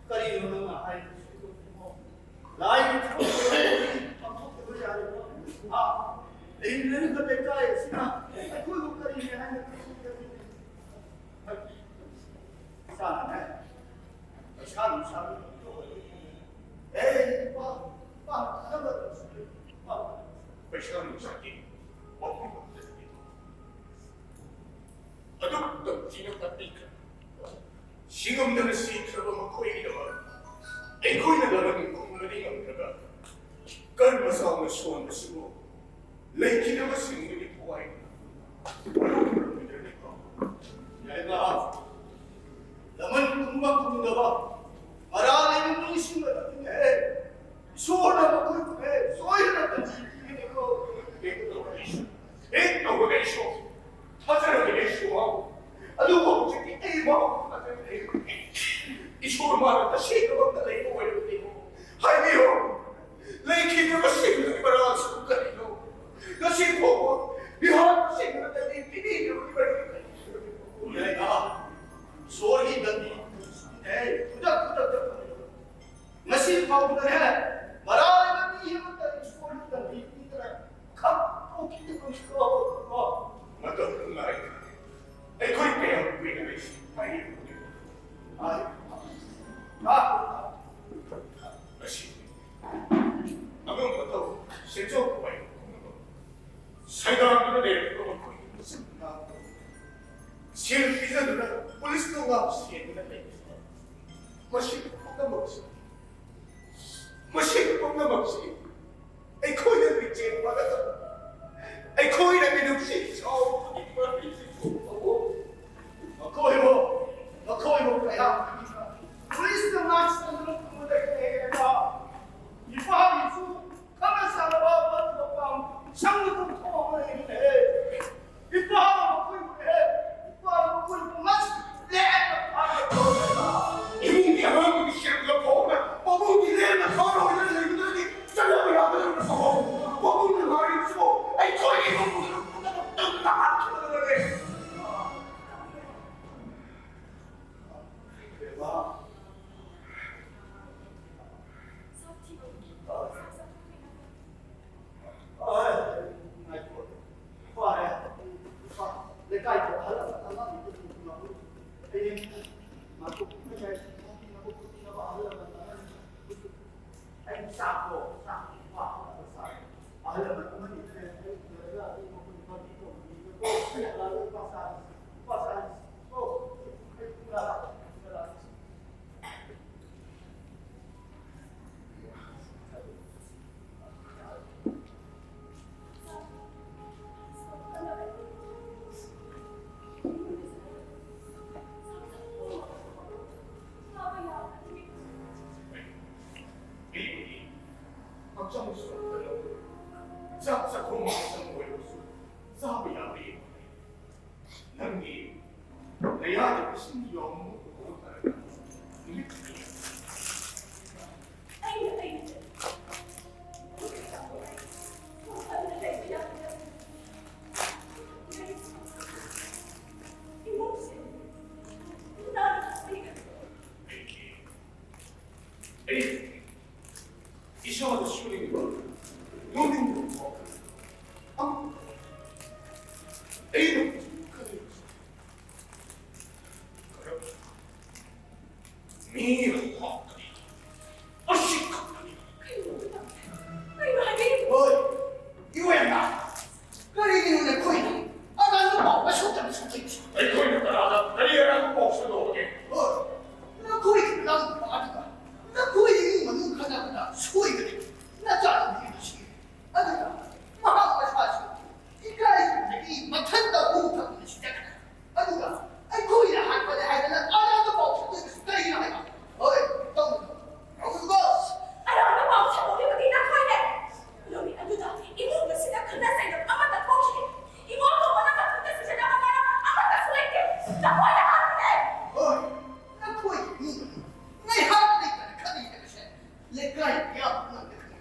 ꯀꯔꯤꯅꯣ ꯅꯪꯅ ꯍꯥꯏꯔꯤꯕꯁꯤꯕꯣ? ꯂꯥꯏꯒꯤ ꯊꯕꯛ ꯄꯥꯡꯊꯣꯛꯇꯕ ꯌꯥꯔꯤꯕ? ꯍꯥ? ꯂꯩꯔꯤꯕ ꯂꯩꯀꯥꯏ ꯑꯁꯤꯅ ꯑꯩꯈꯣꯏꯕꯨ ꯀꯔꯤꯅꯤ ꯍꯥꯏꯅ ꯈꯟꯕꯤꯒꯅꯤ? ꯏꯆꯥꯅꯅꯦ, ꯄꯩꯁꯥ ꯅꯨꯡꯁꯥꯒꯤ ꯊꯕꯛꯇꯣ ꯑꯣꯏꯔꯗꯤ, ꯑꯦ, ꯏꯄꯥ, ꯏꯄꯥ, ꯈꯟꯅꯕ ꯅꯨꯡꯁꯤꯔꯦ, ꯏꯄꯥ꯫ ꯄꯩꯁꯥ ꯅꯨꯡꯁꯥꯒꯤ ꯋꯥꯐꯝ ꯑꯃꯠꯇ ꯂꯩꯇꯦ꯫ ꯑꯗꯨꯛ ꯇꯝꯊꯤꯅ ꯇꯥꯛꯄꯤꯈ꯭ꯔꯕ, ꯁꯤꯉꯝꯗꯅ ꯁꯤꯈ꯭ꯔꯕ ꯃꯈꯣꯏꯒꯤꯗꯃꯛ ꯑꯩꯈꯣꯏꯅ ꯂꯃꯟ ꯈꯨꯝꯕꯗꯤ ꯉꯝꯗ꯭ꯔꯒ, ꯀꯔꯝꯕ ꯆꯥꯎꯅ ꯁꯣꯟꯕꯁꯤꯕꯨ ꯂꯩꯈꯤꯗꯕꯁꯤꯡꯗꯨꯒꯤ ꯊꯋꯥꯏ ꯌꯥꯏꯃ, ꯂꯃꯟ ꯈꯨꯝꯕ ꯈꯨꯝꯗꯕ ꯃꯔꯥꯜ ꯂꯩꯕ ꯃꯤꯁꯤꯡ ꯑꯗꯨꯅꯤꯅꯦ꯫ ꯏꯁꯣꯔꯅ ꯃꯈꯣꯏꯕꯨ ꯍꯦꯛ ꯁꯣꯏꯗꯅ ꯇꯝꯕꯤꯒꯅꯤꯀꯣ꯫ ꯍꯦꯛ ꯇꯧꯔꯒ ꯏꯁꯣꯔ, ꯍꯦꯛ ꯇꯧꯔꯒ ꯏꯁꯣꯔ, ꯊꯥꯖꯔꯒ ꯏꯁꯣꯔ꯫ ꯑꯗꯨꯕꯨ ꯍꯧꯖꯤꯛꯇꯤ ꯑꯩ ꯃꯍꯥꯛꯄꯨ ꯊꯥꯖꯔꯦ꯫ ꯏꯁꯣꯔ ꯃꯥꯅ ꯇꯁꯦꯡꯅꯃꯛꯇ ꯂꯩꯕ ꯑꯣꯏꯔꯕꯗꯤ ꯍꯥꯏꯕꯤꯌꯨ꯫ ꯂꯩꯈꯤꯗ꯭ꯔꯕꯁꯤꯡꯗꯨꯒꯤ ꯃꯔꯥꯜꯁꯤꯕꯨ ꯀꯔꯤꯅꯣ? ꯉꯁꯤ ꯐꯥꯎꯕ ꯃꯤꯍꯥꯠꯄꯁꯤꯡꯗꯨꯅ ꯇꯟꯕꯤ ꯄꯤꯕꯤꯗ꯭ꯔꯕꯗꯤ ꯀꯔꯤꯅꯣ? ꯌꯥꯏꯗ, ꯏꯁꯣꯔꯒꯤ ꯗꯟꯗꯤ ꯈꯨꯗꯛ ꯈꯨꯗꯛꯇ ꯐꯪꯉꯤ꯫ ꯉꯁꯤ ꯐꯥꯎꯕꯗꯅꯦ, ꯃꯔꯥꯜ ꯂꯩꯕ ꯃꯤ ꯑꯃꯠꯇ ꯏꯁꯣꯔꯅ ꯇꯟꯕꯤ ꯄꯤꯗꯅ ꯈꯛ ꯇꯣꯛꯈꯤꯗꯕꯅꯤꯀꯣ꯫ ꯃꯇꯝ ꯉꯥꯏꯗꯅ ꯑꯩꯈꯣꯏ ꯀꯌꯥꯝ ꯀꯨꯏꯅ ꯂꯩꯁꯤ? ꯍꯥꯏ꯫ ꯉꯁꯤ ꯑꯉꯝꯕ ꯇꯧ, ꯁꯦꯟꯖꯥꯎ ꯄꯥꯏꯕ ꯄꯨꯝꯅꯃꯛ ꯁꯩꯗꯥꯡꯗꯨꯅ ꯂꯩꯔꯛꯄ ꯃꯈꯣꯏꯒꯤ ꯃꯆꯤꯟ ꯃꯅꯥꯎ ꯁꯦꯜ ꯄꯤꯖꯗꯨꯅ ꯄꯨꯂꯤꯁꯇ ꯉꯥꯛ ꯁꯦꯟꯗꯨꯅ ꯂꯩꯔꯤꯕ ꯃꯁꯤ ꯄꯨꯝꯅꯃꯛꯁꯤ, ꯃꯁꯤ ꯄꯨꯝꯅꯃꯛꯁꯤ ꯑꯩꯈꯣꯏꯅ ꯃꯤꯡꯆꯦꯜ ꯃꯥꯟꯅꯗꯕ, ꯑꯩꯈꯣꯏꯅ ꯃꯤꯅꯨꯡꯁꯤ ꯆꯥꯎꯕꯒꯤ ꯃꯔꯝꯁꯤ ꯊꯣꯛꯄꯕꯨ ꯃꯈꯣꯏꯕꯨ, ꯃꯈꯣꯏꯕꯨ ꯀꯌꯥꯝ ꯄꯨꯂꯤꯁꯅ ꯉꯥꯛ ꯁꯦꯟꯗꯨꯅ ꯊꯝꯕꯗꯒꯤ ꯍꯦꯟꯅ ꯏꯄꯥꯒꯤꯁꯨ ꯈꯪꯅ ꯆꯥꯟꯅꯕ ꯐꯠꯇꯕ ꯄꯥꯝ ꯁꯪꯗꯨꯅ ꯊꯣꯛꯑꯒ ꯂꯩꯔꯤꯅꯦ꯫ ꯏꯄꯥꯅ ꯃꯈꯣꯏꯕꯨꯅꯦ, ꯏꯄꯥꯅ ꯃꯈꯣꯏꯕꯨ ꯉꯁꯤ ꯂꯦꯝꯅ ꯊꯥꯔꯣꯏꯗ꯭ꯔꯥ? ꯏꯃꯨꯡꯒꯤ ꯑꯉꯥꯡꯒꯤ ꯁꯦꯜ ꯂꯧꯊꯣꯛꯑꯒ ꯄꯥꯕꯨꯡꯒꯤ ꯂꯦꯝꯅ ꯊꯥꯔꯣꯏꯗꯅ ꯂꯩꯕꯗꯨꯗꯤ ꯆꯠꯅꯕ ꯌꯥꯗꯕ ꯅꯠꯇ꯭ꯔꯣ? ꯄꯥꯕꯨꯡꯅ ꯉꯥꯏꯔꯤꯕꯁꯤꯕꯨ ꯑꯩꯈꯣꯏꯒꯤ ꯏꯃꯨꯡ ꯄꯨꯝꯅꯃꯛ ꯇꯨꯝꯅ ꯍꯥꯠꯈꯤꯕꯗꯨꯅꯅꯦ꯫ ꯑꯩꯒꯤ ꯆꯥꯛꯇꯣ, ꯆꯥꯛꯇꯣ ꯋꯥꯠꯄ ꯆꯥꯏ꯫ ꯑꯍꯜ ꯂꯃꯟ ꯑꯃꯅꯤ ꯈꯔ ꯍꯥꯏꯔꯛꯇ꯭ꯔꯒ ꯑꯩ ꯃꯈꯣꯏ ꯄꯥꯔꯇꯤ ꯇꯧꯕꯅꯤꯅꯀꯣ꯫ ꯑꯩ ꯍꯜꯂꯛꯑꯒ ꯂꯨꯄꯥ ꯆꯥꯔꯁꯤ꯫ ꯂꯨꯄꯥ ꯆꯥꯔꯁꯤ꯫ ꯀꯣ? ꯑꯩ ꯄꯨꯡ ꯇꯔꯥ ꯇꯔꯥ ꯍꯛꯆꯥꯡ ꯁꯣꯛꯇꯅꯕ ꯆꯥꯛ ꯆꯥꯛꯈꯨꯝ ꯑꯃꯇꯪ ꯑꯣꯏꯔꯕꯁꯨ ꯆꯥꯕ ꯌꯥꯕ ꯌꯦꯡꯉꯨ꯫ ꯅꯪꯒꯤ ꯅꯌꯥꯗ ꯏꯁꯤꯡ ꯌꯥꯎꯕ ꯃꯈꯨꯝ ꯑꯃ ꯄꯥꯏꯔꯒ ꯅꯨꯃꯤꯠ ꯈꯨꯗꯤꯡꯒꯤ ꯑꯩꯅ ꯑꯩꯒꯤ ꯋꯥꯈꯜꯗ ꯂꯩꯕ ꯌꯥꯕ ꯏꯃꯨꯡꯁꯦ ꯅꯥꯟꯅ ꯂꯩꯒꯗ꯭ꯔꯣ? ꯑꯩ ꯏꯁꯥꯗ ꯁꯨꯅꯤꯡꯕ, ꯅꯣꯛꯅꯤꯡꯕ ꯐꯥꯎꯕ ꯑꯃ ꯑꯩꯅ ꯍꯧꯖꯤꯛ ꯈꯜꯂꯤꯕꯁꯤ ꯀꯔꯝꯕ ꯃꯤ ꯍꯥꯠꯄꯅꯤ? ꯑꯁꯤ ꯈꯛꯇꯅꯤ꯫ ꯀꯩꯅꯣ? ꯀꯩꯅꯣ ꯍꯥꯏꯕꯤꯔꯤꯕ? ꯍꯣꯏ, ꯏꯕꯦꯝꯃ, ꯀꯔꯤꯒꯤꯅꯣ ꯅꯈꯣꯏꯅ ꯑꯔꯥꯟꯕ ꯄꯥꯎ ꯑꯁꯨꯛ ꯌꯥꯝꯅ ꯁꯟꯗꯣꯛꯏꯁꯤ? ꯑꯩꯈꯣꯏꯅ ꯀꯅꯥꯗ ꯀꯔꯤ ꯑꯔꯥꯟꯕ ꯄꯥꯎ ꯁꯟꯗꯣꯛꯑꯒꯦ? ꯍꯣꯏ, ꯅꯈꯣꯏꯒꯤ ꯅꯅꯥꯎꯅꯨꯄꯥ ꯑꯗꯨꯒ ꯅꯈꯣꯏ ꯏꯃꯨꯡ ꯃꯅꯨꯡ ꯈꯠꯅꯕꯗ ꯁꯣꯏꯗꯅ ꯅꯆꯥꯅꯨꯄꯤ ꯑꯗꯨ ꯁꯤꯔꯦ꯫ ꯑꯗꯨꯒ ꯃꯍꯥꯛ ꯃꯁꯥꯁꯨ ꯏꯀꯥꯏꯈꯤꯕꯗꯒꯤ ꯃꯊꯟꯇ ꯍꯨ ꯊꯛꯇꯨꯅ ꯁꯤꯖꯈ꯭ꯔꯦ꯫ ꯑꯗꯨꯒ ꯑꯩꯈꯣꯏꯅ ꯍꯥꯠꯄꯅꯦ ꯍꯥꯏꯗꯅ ꯑꯔꯥꯟꯕ ꯄꯥꯎ ꯁꯟꯗꯣꯛꯏꯕꯁꯤ ꯀꯔꯤꯒꯤꯅꯣ ꯍꯥꯏꯕ? ꯍꯣꯏ, ꯇꯧꯒꯅꯨ꯫ ꯇꯧꯒꯅꯨꯀꯣ꯫ ꯑꯔꯥꯟꯕ ꯄꯥꯎ ꯁꯟꯗꯣꯛꯂꯤꯕꯗꯤ ꯅꯈꯣꯏꯅꯦ꯫ ꯅꯨꯃꯤꯠ ꯑꯗꯨꯗ ꯏꯃꯨꯡ ꯑꯁꯤꯗ ꯈꯠꯅ ꯆꯩꯅꯕ ꯑꯃꯠꯇ ꯊꯣꯛꯈꯤꯗꯦ꯫ ꯏꯃꯣꯠ ꯊꯣꯛꯄꯅ ꯃꯊꯟꯇ ꯁꯤꯖꯤꯟꯅꯕ ꯃꯔꯝ ꯑꯃꯠꯇꯁꯨ ꯂꯩꯇꯦ꯫ ꯅꯈꯣꯏꯅ ꯍꯥꯠꯄꯅꯦ꯫ ꯍꯣꯏ, ꯅꯈꯣꯏꯒꯤ ꯏꯃꯨꯡ ꯃꯅꯨꯡ ꯉꯥꯏꯍꯥꯛ ꯂꯩꯇꯅ ꯈꯠꯅꯩ ꯍꯥꯏꯕꯁꯦ ꯂꯩꯀꯥꯏ ꯃꯤꯌꯥꯝ ꯄꯨꯝꯅꯃꯛꯅ ꯈꯪꯏ꯫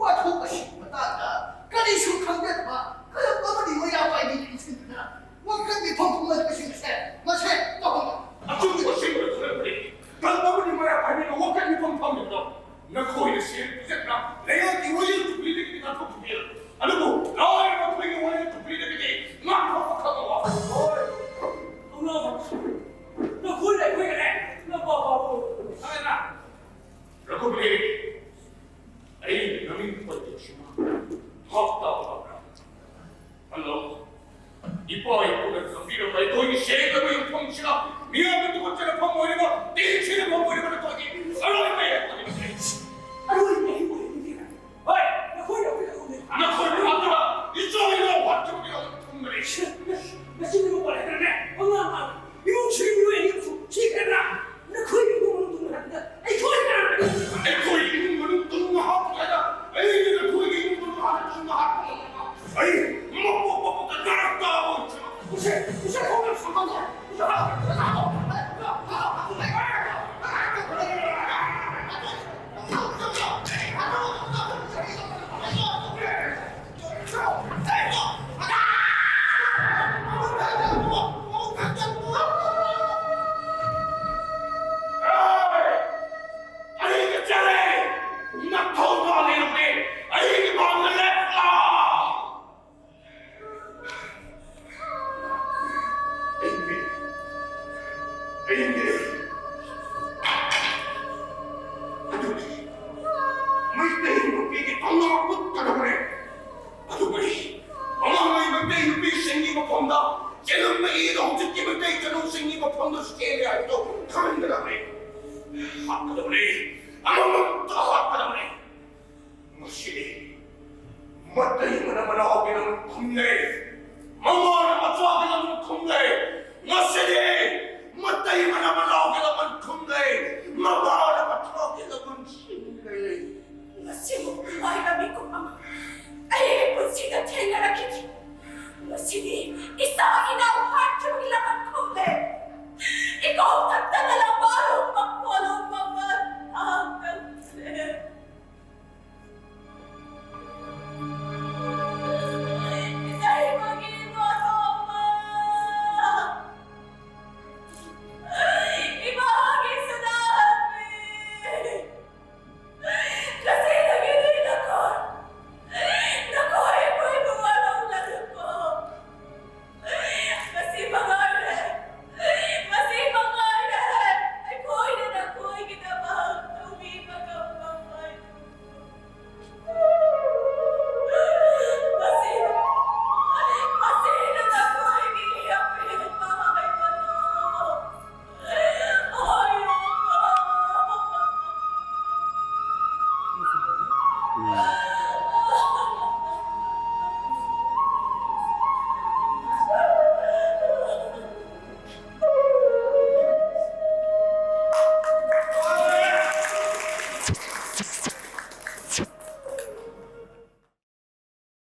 ꯋꯥꯊꯣꯛ ꯑꯁꯤꯒꯤ ꯃꯇꯥꯡꯗ ꯀꯔꯤꯁꯨ ꯈꯪꯖꯗꯕ ꯀꯂꯕ ꯑꯃꯗꯤ ꯃꯩꯔꯥ ꯄꯥꯏꯕꯤꯅ ꯏꯟꯁꯤꯟꯗꯨꯅ ꯋꯥꯀꯠ ꯃꯤꯐꯝ ꯄꯨꯝꯅꯃꯛ ꯑꯁꯤ ꯃꯁꯦ, ꯃꯁꯦ ꯇꯧꯍꯟꯕ꯫ ꯑꯆꯨꯝꯕ ꯑꯁꯦꯡꯕꯗ ꯊꯣꯛꯂꯛꯄꯅꯤ꯫ ꯀꯂꯕ ꯑꯃꯗꯤ ꯃꯩꯔꯥ ꯄꯥꯏꯕꯤꯅ ꯋꯥꯀꯠ ꯃꯤꯐꯝ ꯐꯝꯂꯤꯕꯗꯣ ꯅꯈꯣꯏꯅ ꯁꯦꯜ ꯄꯤꯖꯗꯨꯅ ꯂꯩꯉꯥꯛꯀꯤ ꯋꯥꯌꯦꯜ ꯇꯨꯄꯤꯗꯒꯤ ꯅꯥꯟꯊꯣꯛꯈꯤꯕꯅꯤ꯫ ꯑꯗꯨꯕꯨ ꯂꯥꯏꯔꯕ ꯑꯩꯈꯣꯏꯒꯤ ꯋꯥꯌꯦꯜ ꯇꯨꯄꯤꯗꯒꯤꯗꯤ ꯉꯥꯛꯊꯣꯛꯄ ꯈꯪꯉꯕ? ꯍꯣꯏ꯫ ꯊꯧꯅꯥ ꯐꯕ ꯅꯈꯣꯏꯅ ꯑꯩꯈꯣꯏꯒꯅꯦ ꯅꯄꯥ ꯄꯥꯕꯨ ꯈꯪꯒꯗ꯭ꯔꯥ? ꯔꯘꯨꯕꯂꯤ, ꯑꯩ ꯅꯃꯤꯡ ꯄꯜꯂꯤꯕꯁꯤꯃ ꯚꯥꯞ ꯇꯥꯕ ꯉꯝꯕ꯭ꯔꯥ? ꯍꯜꯂꯣ꯫ ꯏꯄꯥ ꯏꯄꯨꯅ ꯊꯝꯕꯤꯔꯝꯕ ꯑꯩꯈꯣꯏꯒꯤ ꯁꯦꯡꯂꯕ ꯌꯨꯝꯐꯝꯁꯤꯗ ꯃꯤꯌꯥꯝꯅ ꯇꯨꯀꯠꯆꯅꯐꯝ ꯑꯣꯏꯔꯤꯕ, ꯇꯤꯟ ꯁꯤꯠꯅꯐꯝ ꯑꯣꯏꯔꯤꯕ ꯅꯈꯣꯏꯒꯤ ꯑꯔꯣꯏꯕ ꯌꯥꯄꯣꯠ ꯑꯃ ꯂꯩ꯫ ꯑꯔꯣꯏꯕ ꯑꯍꯤꯡ ꯑꯣꯏꯔꯤꯕꯅꯤꯅ꯫ ꯍꯣꯏ, ꯅꯈꯣꯏꯅ ꯑꯩꯈꯣꯏꯗ ꯎꯅꯩ꯫ ꯅꯈꯣꯏꯅ ꯍꯥꯠꯇꯕ ꯏꯆꯥ ꯏꯅꯥꯎ ꯍꯥꯠꯈꯤꯕꯒꯤ ꯂꯃꯟ ꯈꯨꯝꯕꯅꯤ꯫ ꯅ-, ꯅ-, ꯅꯆꯤꯟꯗꯨ ꯄꯜꯂꯗ꯭ꯔꯅꯦ? ꯄꯉꯥꯡ ꯉꯥꯡ꯫ ꯏꯃꯨꯡꯁꯤꯒꯤ ꯃꯤꯑꯣꯏ ꯑꯅꯤ ꯑꯃꯁꯨ ꯁꯤꯈ꯭ꯔꯗ꯭ꯔꯥ? ꯅꯈꯣꯏꯒꯤ ꯏꯃꯨꯡ ꯃꯅꯨꯡ ꯇꯨꯡ ꯃꯊꯛꯇ ꯑꯩꯈꯣꯏ ꯀꯅꯥꯅ ꯂꯩ? ꯑꯩꯈꯣꯏꯒꯤ ꯏꯃꯨꯡ ꯃꯅꯨꯡ ꯇꯨꯡ ꯃꯍꯥꯛ ꯍꯥꯏꯅ ꯑꯩꯅ ꯅꯈꯣꯏꯒꯤ ꯏꯃꯨꯡ ꯃꯅꯨꯡ ꯍꯥꯟꯅ ꯇꯨꯡ ꯃꯍꯥꯛ ꯑꯩ ꯃꯄꯣꯛ ꯃꯄꯣꯛꯇ ꯅꯔꯛ ꯇꯥꯕ ꯑꯣꯏꯁꯅꯨ꯫ ꯎꯁꯦ, ꯎꯁꯦ, ꯈꯣꯡꯅ ꯁꯝꯕꯜꯗꯣ꯫ ꯑꯩꯒ ꯆꯠꯂꯦ! ꯅꯊꯧꯗꯣ ꯂꯩꯔꯝꯃꯦ! ꯑꯩꯒꯤ ꯃꯥꯡꯗ ꯂꯦꯞꯂꯣ! ꯑꯩꯅꯦ! ꯑꯩꯅꯦ! ꯑꯗꯨꯒꯤ ꯃꯩꯇꯩ ꯅꯨꯄꯤꯒꯤ ꯊꯧꯅꯥ ꯎꯠꯀꯗꯕꯅꯦ! ꯑꯗꯨꯕꯨ ꯑꯩ ꯃꯃꯥꯡꯉꯩ ꯃꯩꯇꯩ ꯅꯨꯄꯤꯁꯤꯡꯒꯤ ꯃꯐꯝꯗ ꯆꯦꯜꯂꯝꯕ ꯏꯗꯣ ꯍꯧꯖꯤꯛꯀꯤ ꯃꯩꯇꯩ ꯆꯅꯨꯁꯤꯡꯒꯤ ꯃꯐꯝꯗꯁꯨ ꯆꯦꯜꯂꯦ ꯍꯥꯏꯕꯗꯣ ꯈꯪꯍꯟꯒꯗꯕꯅꯤ꯫ ꯍꯥꯠꯀꯗꯕꯅꯤ꯫ ꯑꯃꯃꯝꯇ ꯍꯥꯠꯀꯗꯕꯅꯤ꯫ ꯉꯁꯤꯗꯤ ꯃꯇꯩ ꯑꯃꯅ ꯃꯅꯥꯎꯒꯤ ꯂꯃꯟ ꯈꯨꯝꯂꯦ꯫ ꯃꯃꯥꯅ ꯃꯆꯥꯒꯤ ꯂꯃꯟ ꯈꯨꯝꯂꯦ꯫ ꯉꯁꯤꯗꯤ ꯃꯇꯩ ꯑꯃꯅ ꯃꯅꯥꯎꯒꯤ ꯂꯃꯟ ꯈꯨꯝꯂꯦ꯫ ꯃꯃꯥꯅ ꯃꯆꯥꯒꯤ ꯂꯃꯟ ꯁꯤꯡꯂꯦ꯫ ꯃꯁꯤꯃꯨꯛ ꯅꯨꯡꯉꯥꯏꯕ ꯃꯤꯀꯨꯞ ꯑꯃ ꯑꯩꯒꯤ ꯄꯨꯟꯁꯤꯗ ꯊꯦꯡꯅꯔꯛꯈꯤꯗ꯭ꯔꯤ꯫ ꯉꯁꯤꯗꯤ ꯏꯆꯥ ꯏꯅꯥꯎ ꯍꯥꯠꯈꯤꯕꯒꯤ ꯂꯃꯟ ꯈꯨꯝꯂꯦ꯫ ꯏꯀꯣꯛ ꯊꯛꯇꯅ ꯂꯝꯕꯥꯔꯨꯝꯕ ꯄꯣꯂꯨꯝꯕ ꯃꯇꯥꯡ ꯀꯟꯈ꯭ꯔꯦ꯫ ꯏꯇꯩꯃꯒꯤ ꯏꯃꯥ ꯇꯣꯝꯕ! ꯏꯃꯥꯒꯤ ꯁꯅꯥꯍꯟꯕꯤ! ꯉꯁꯤꯗꯒꯤꯗꯤ ꯅꯈꯣꯏ, ꯅꯈꯣꯏ ꯑꯩꯈꯣꯏꯕꯨ ꯋꯥꯔꯧꯅꯒꯅꯨꯀꯣ꯫ ꯃꯁꯤ ꯃꯉꯥꯏꯔꯦ, ꯃꯁꯤ ꯎꯝ꯫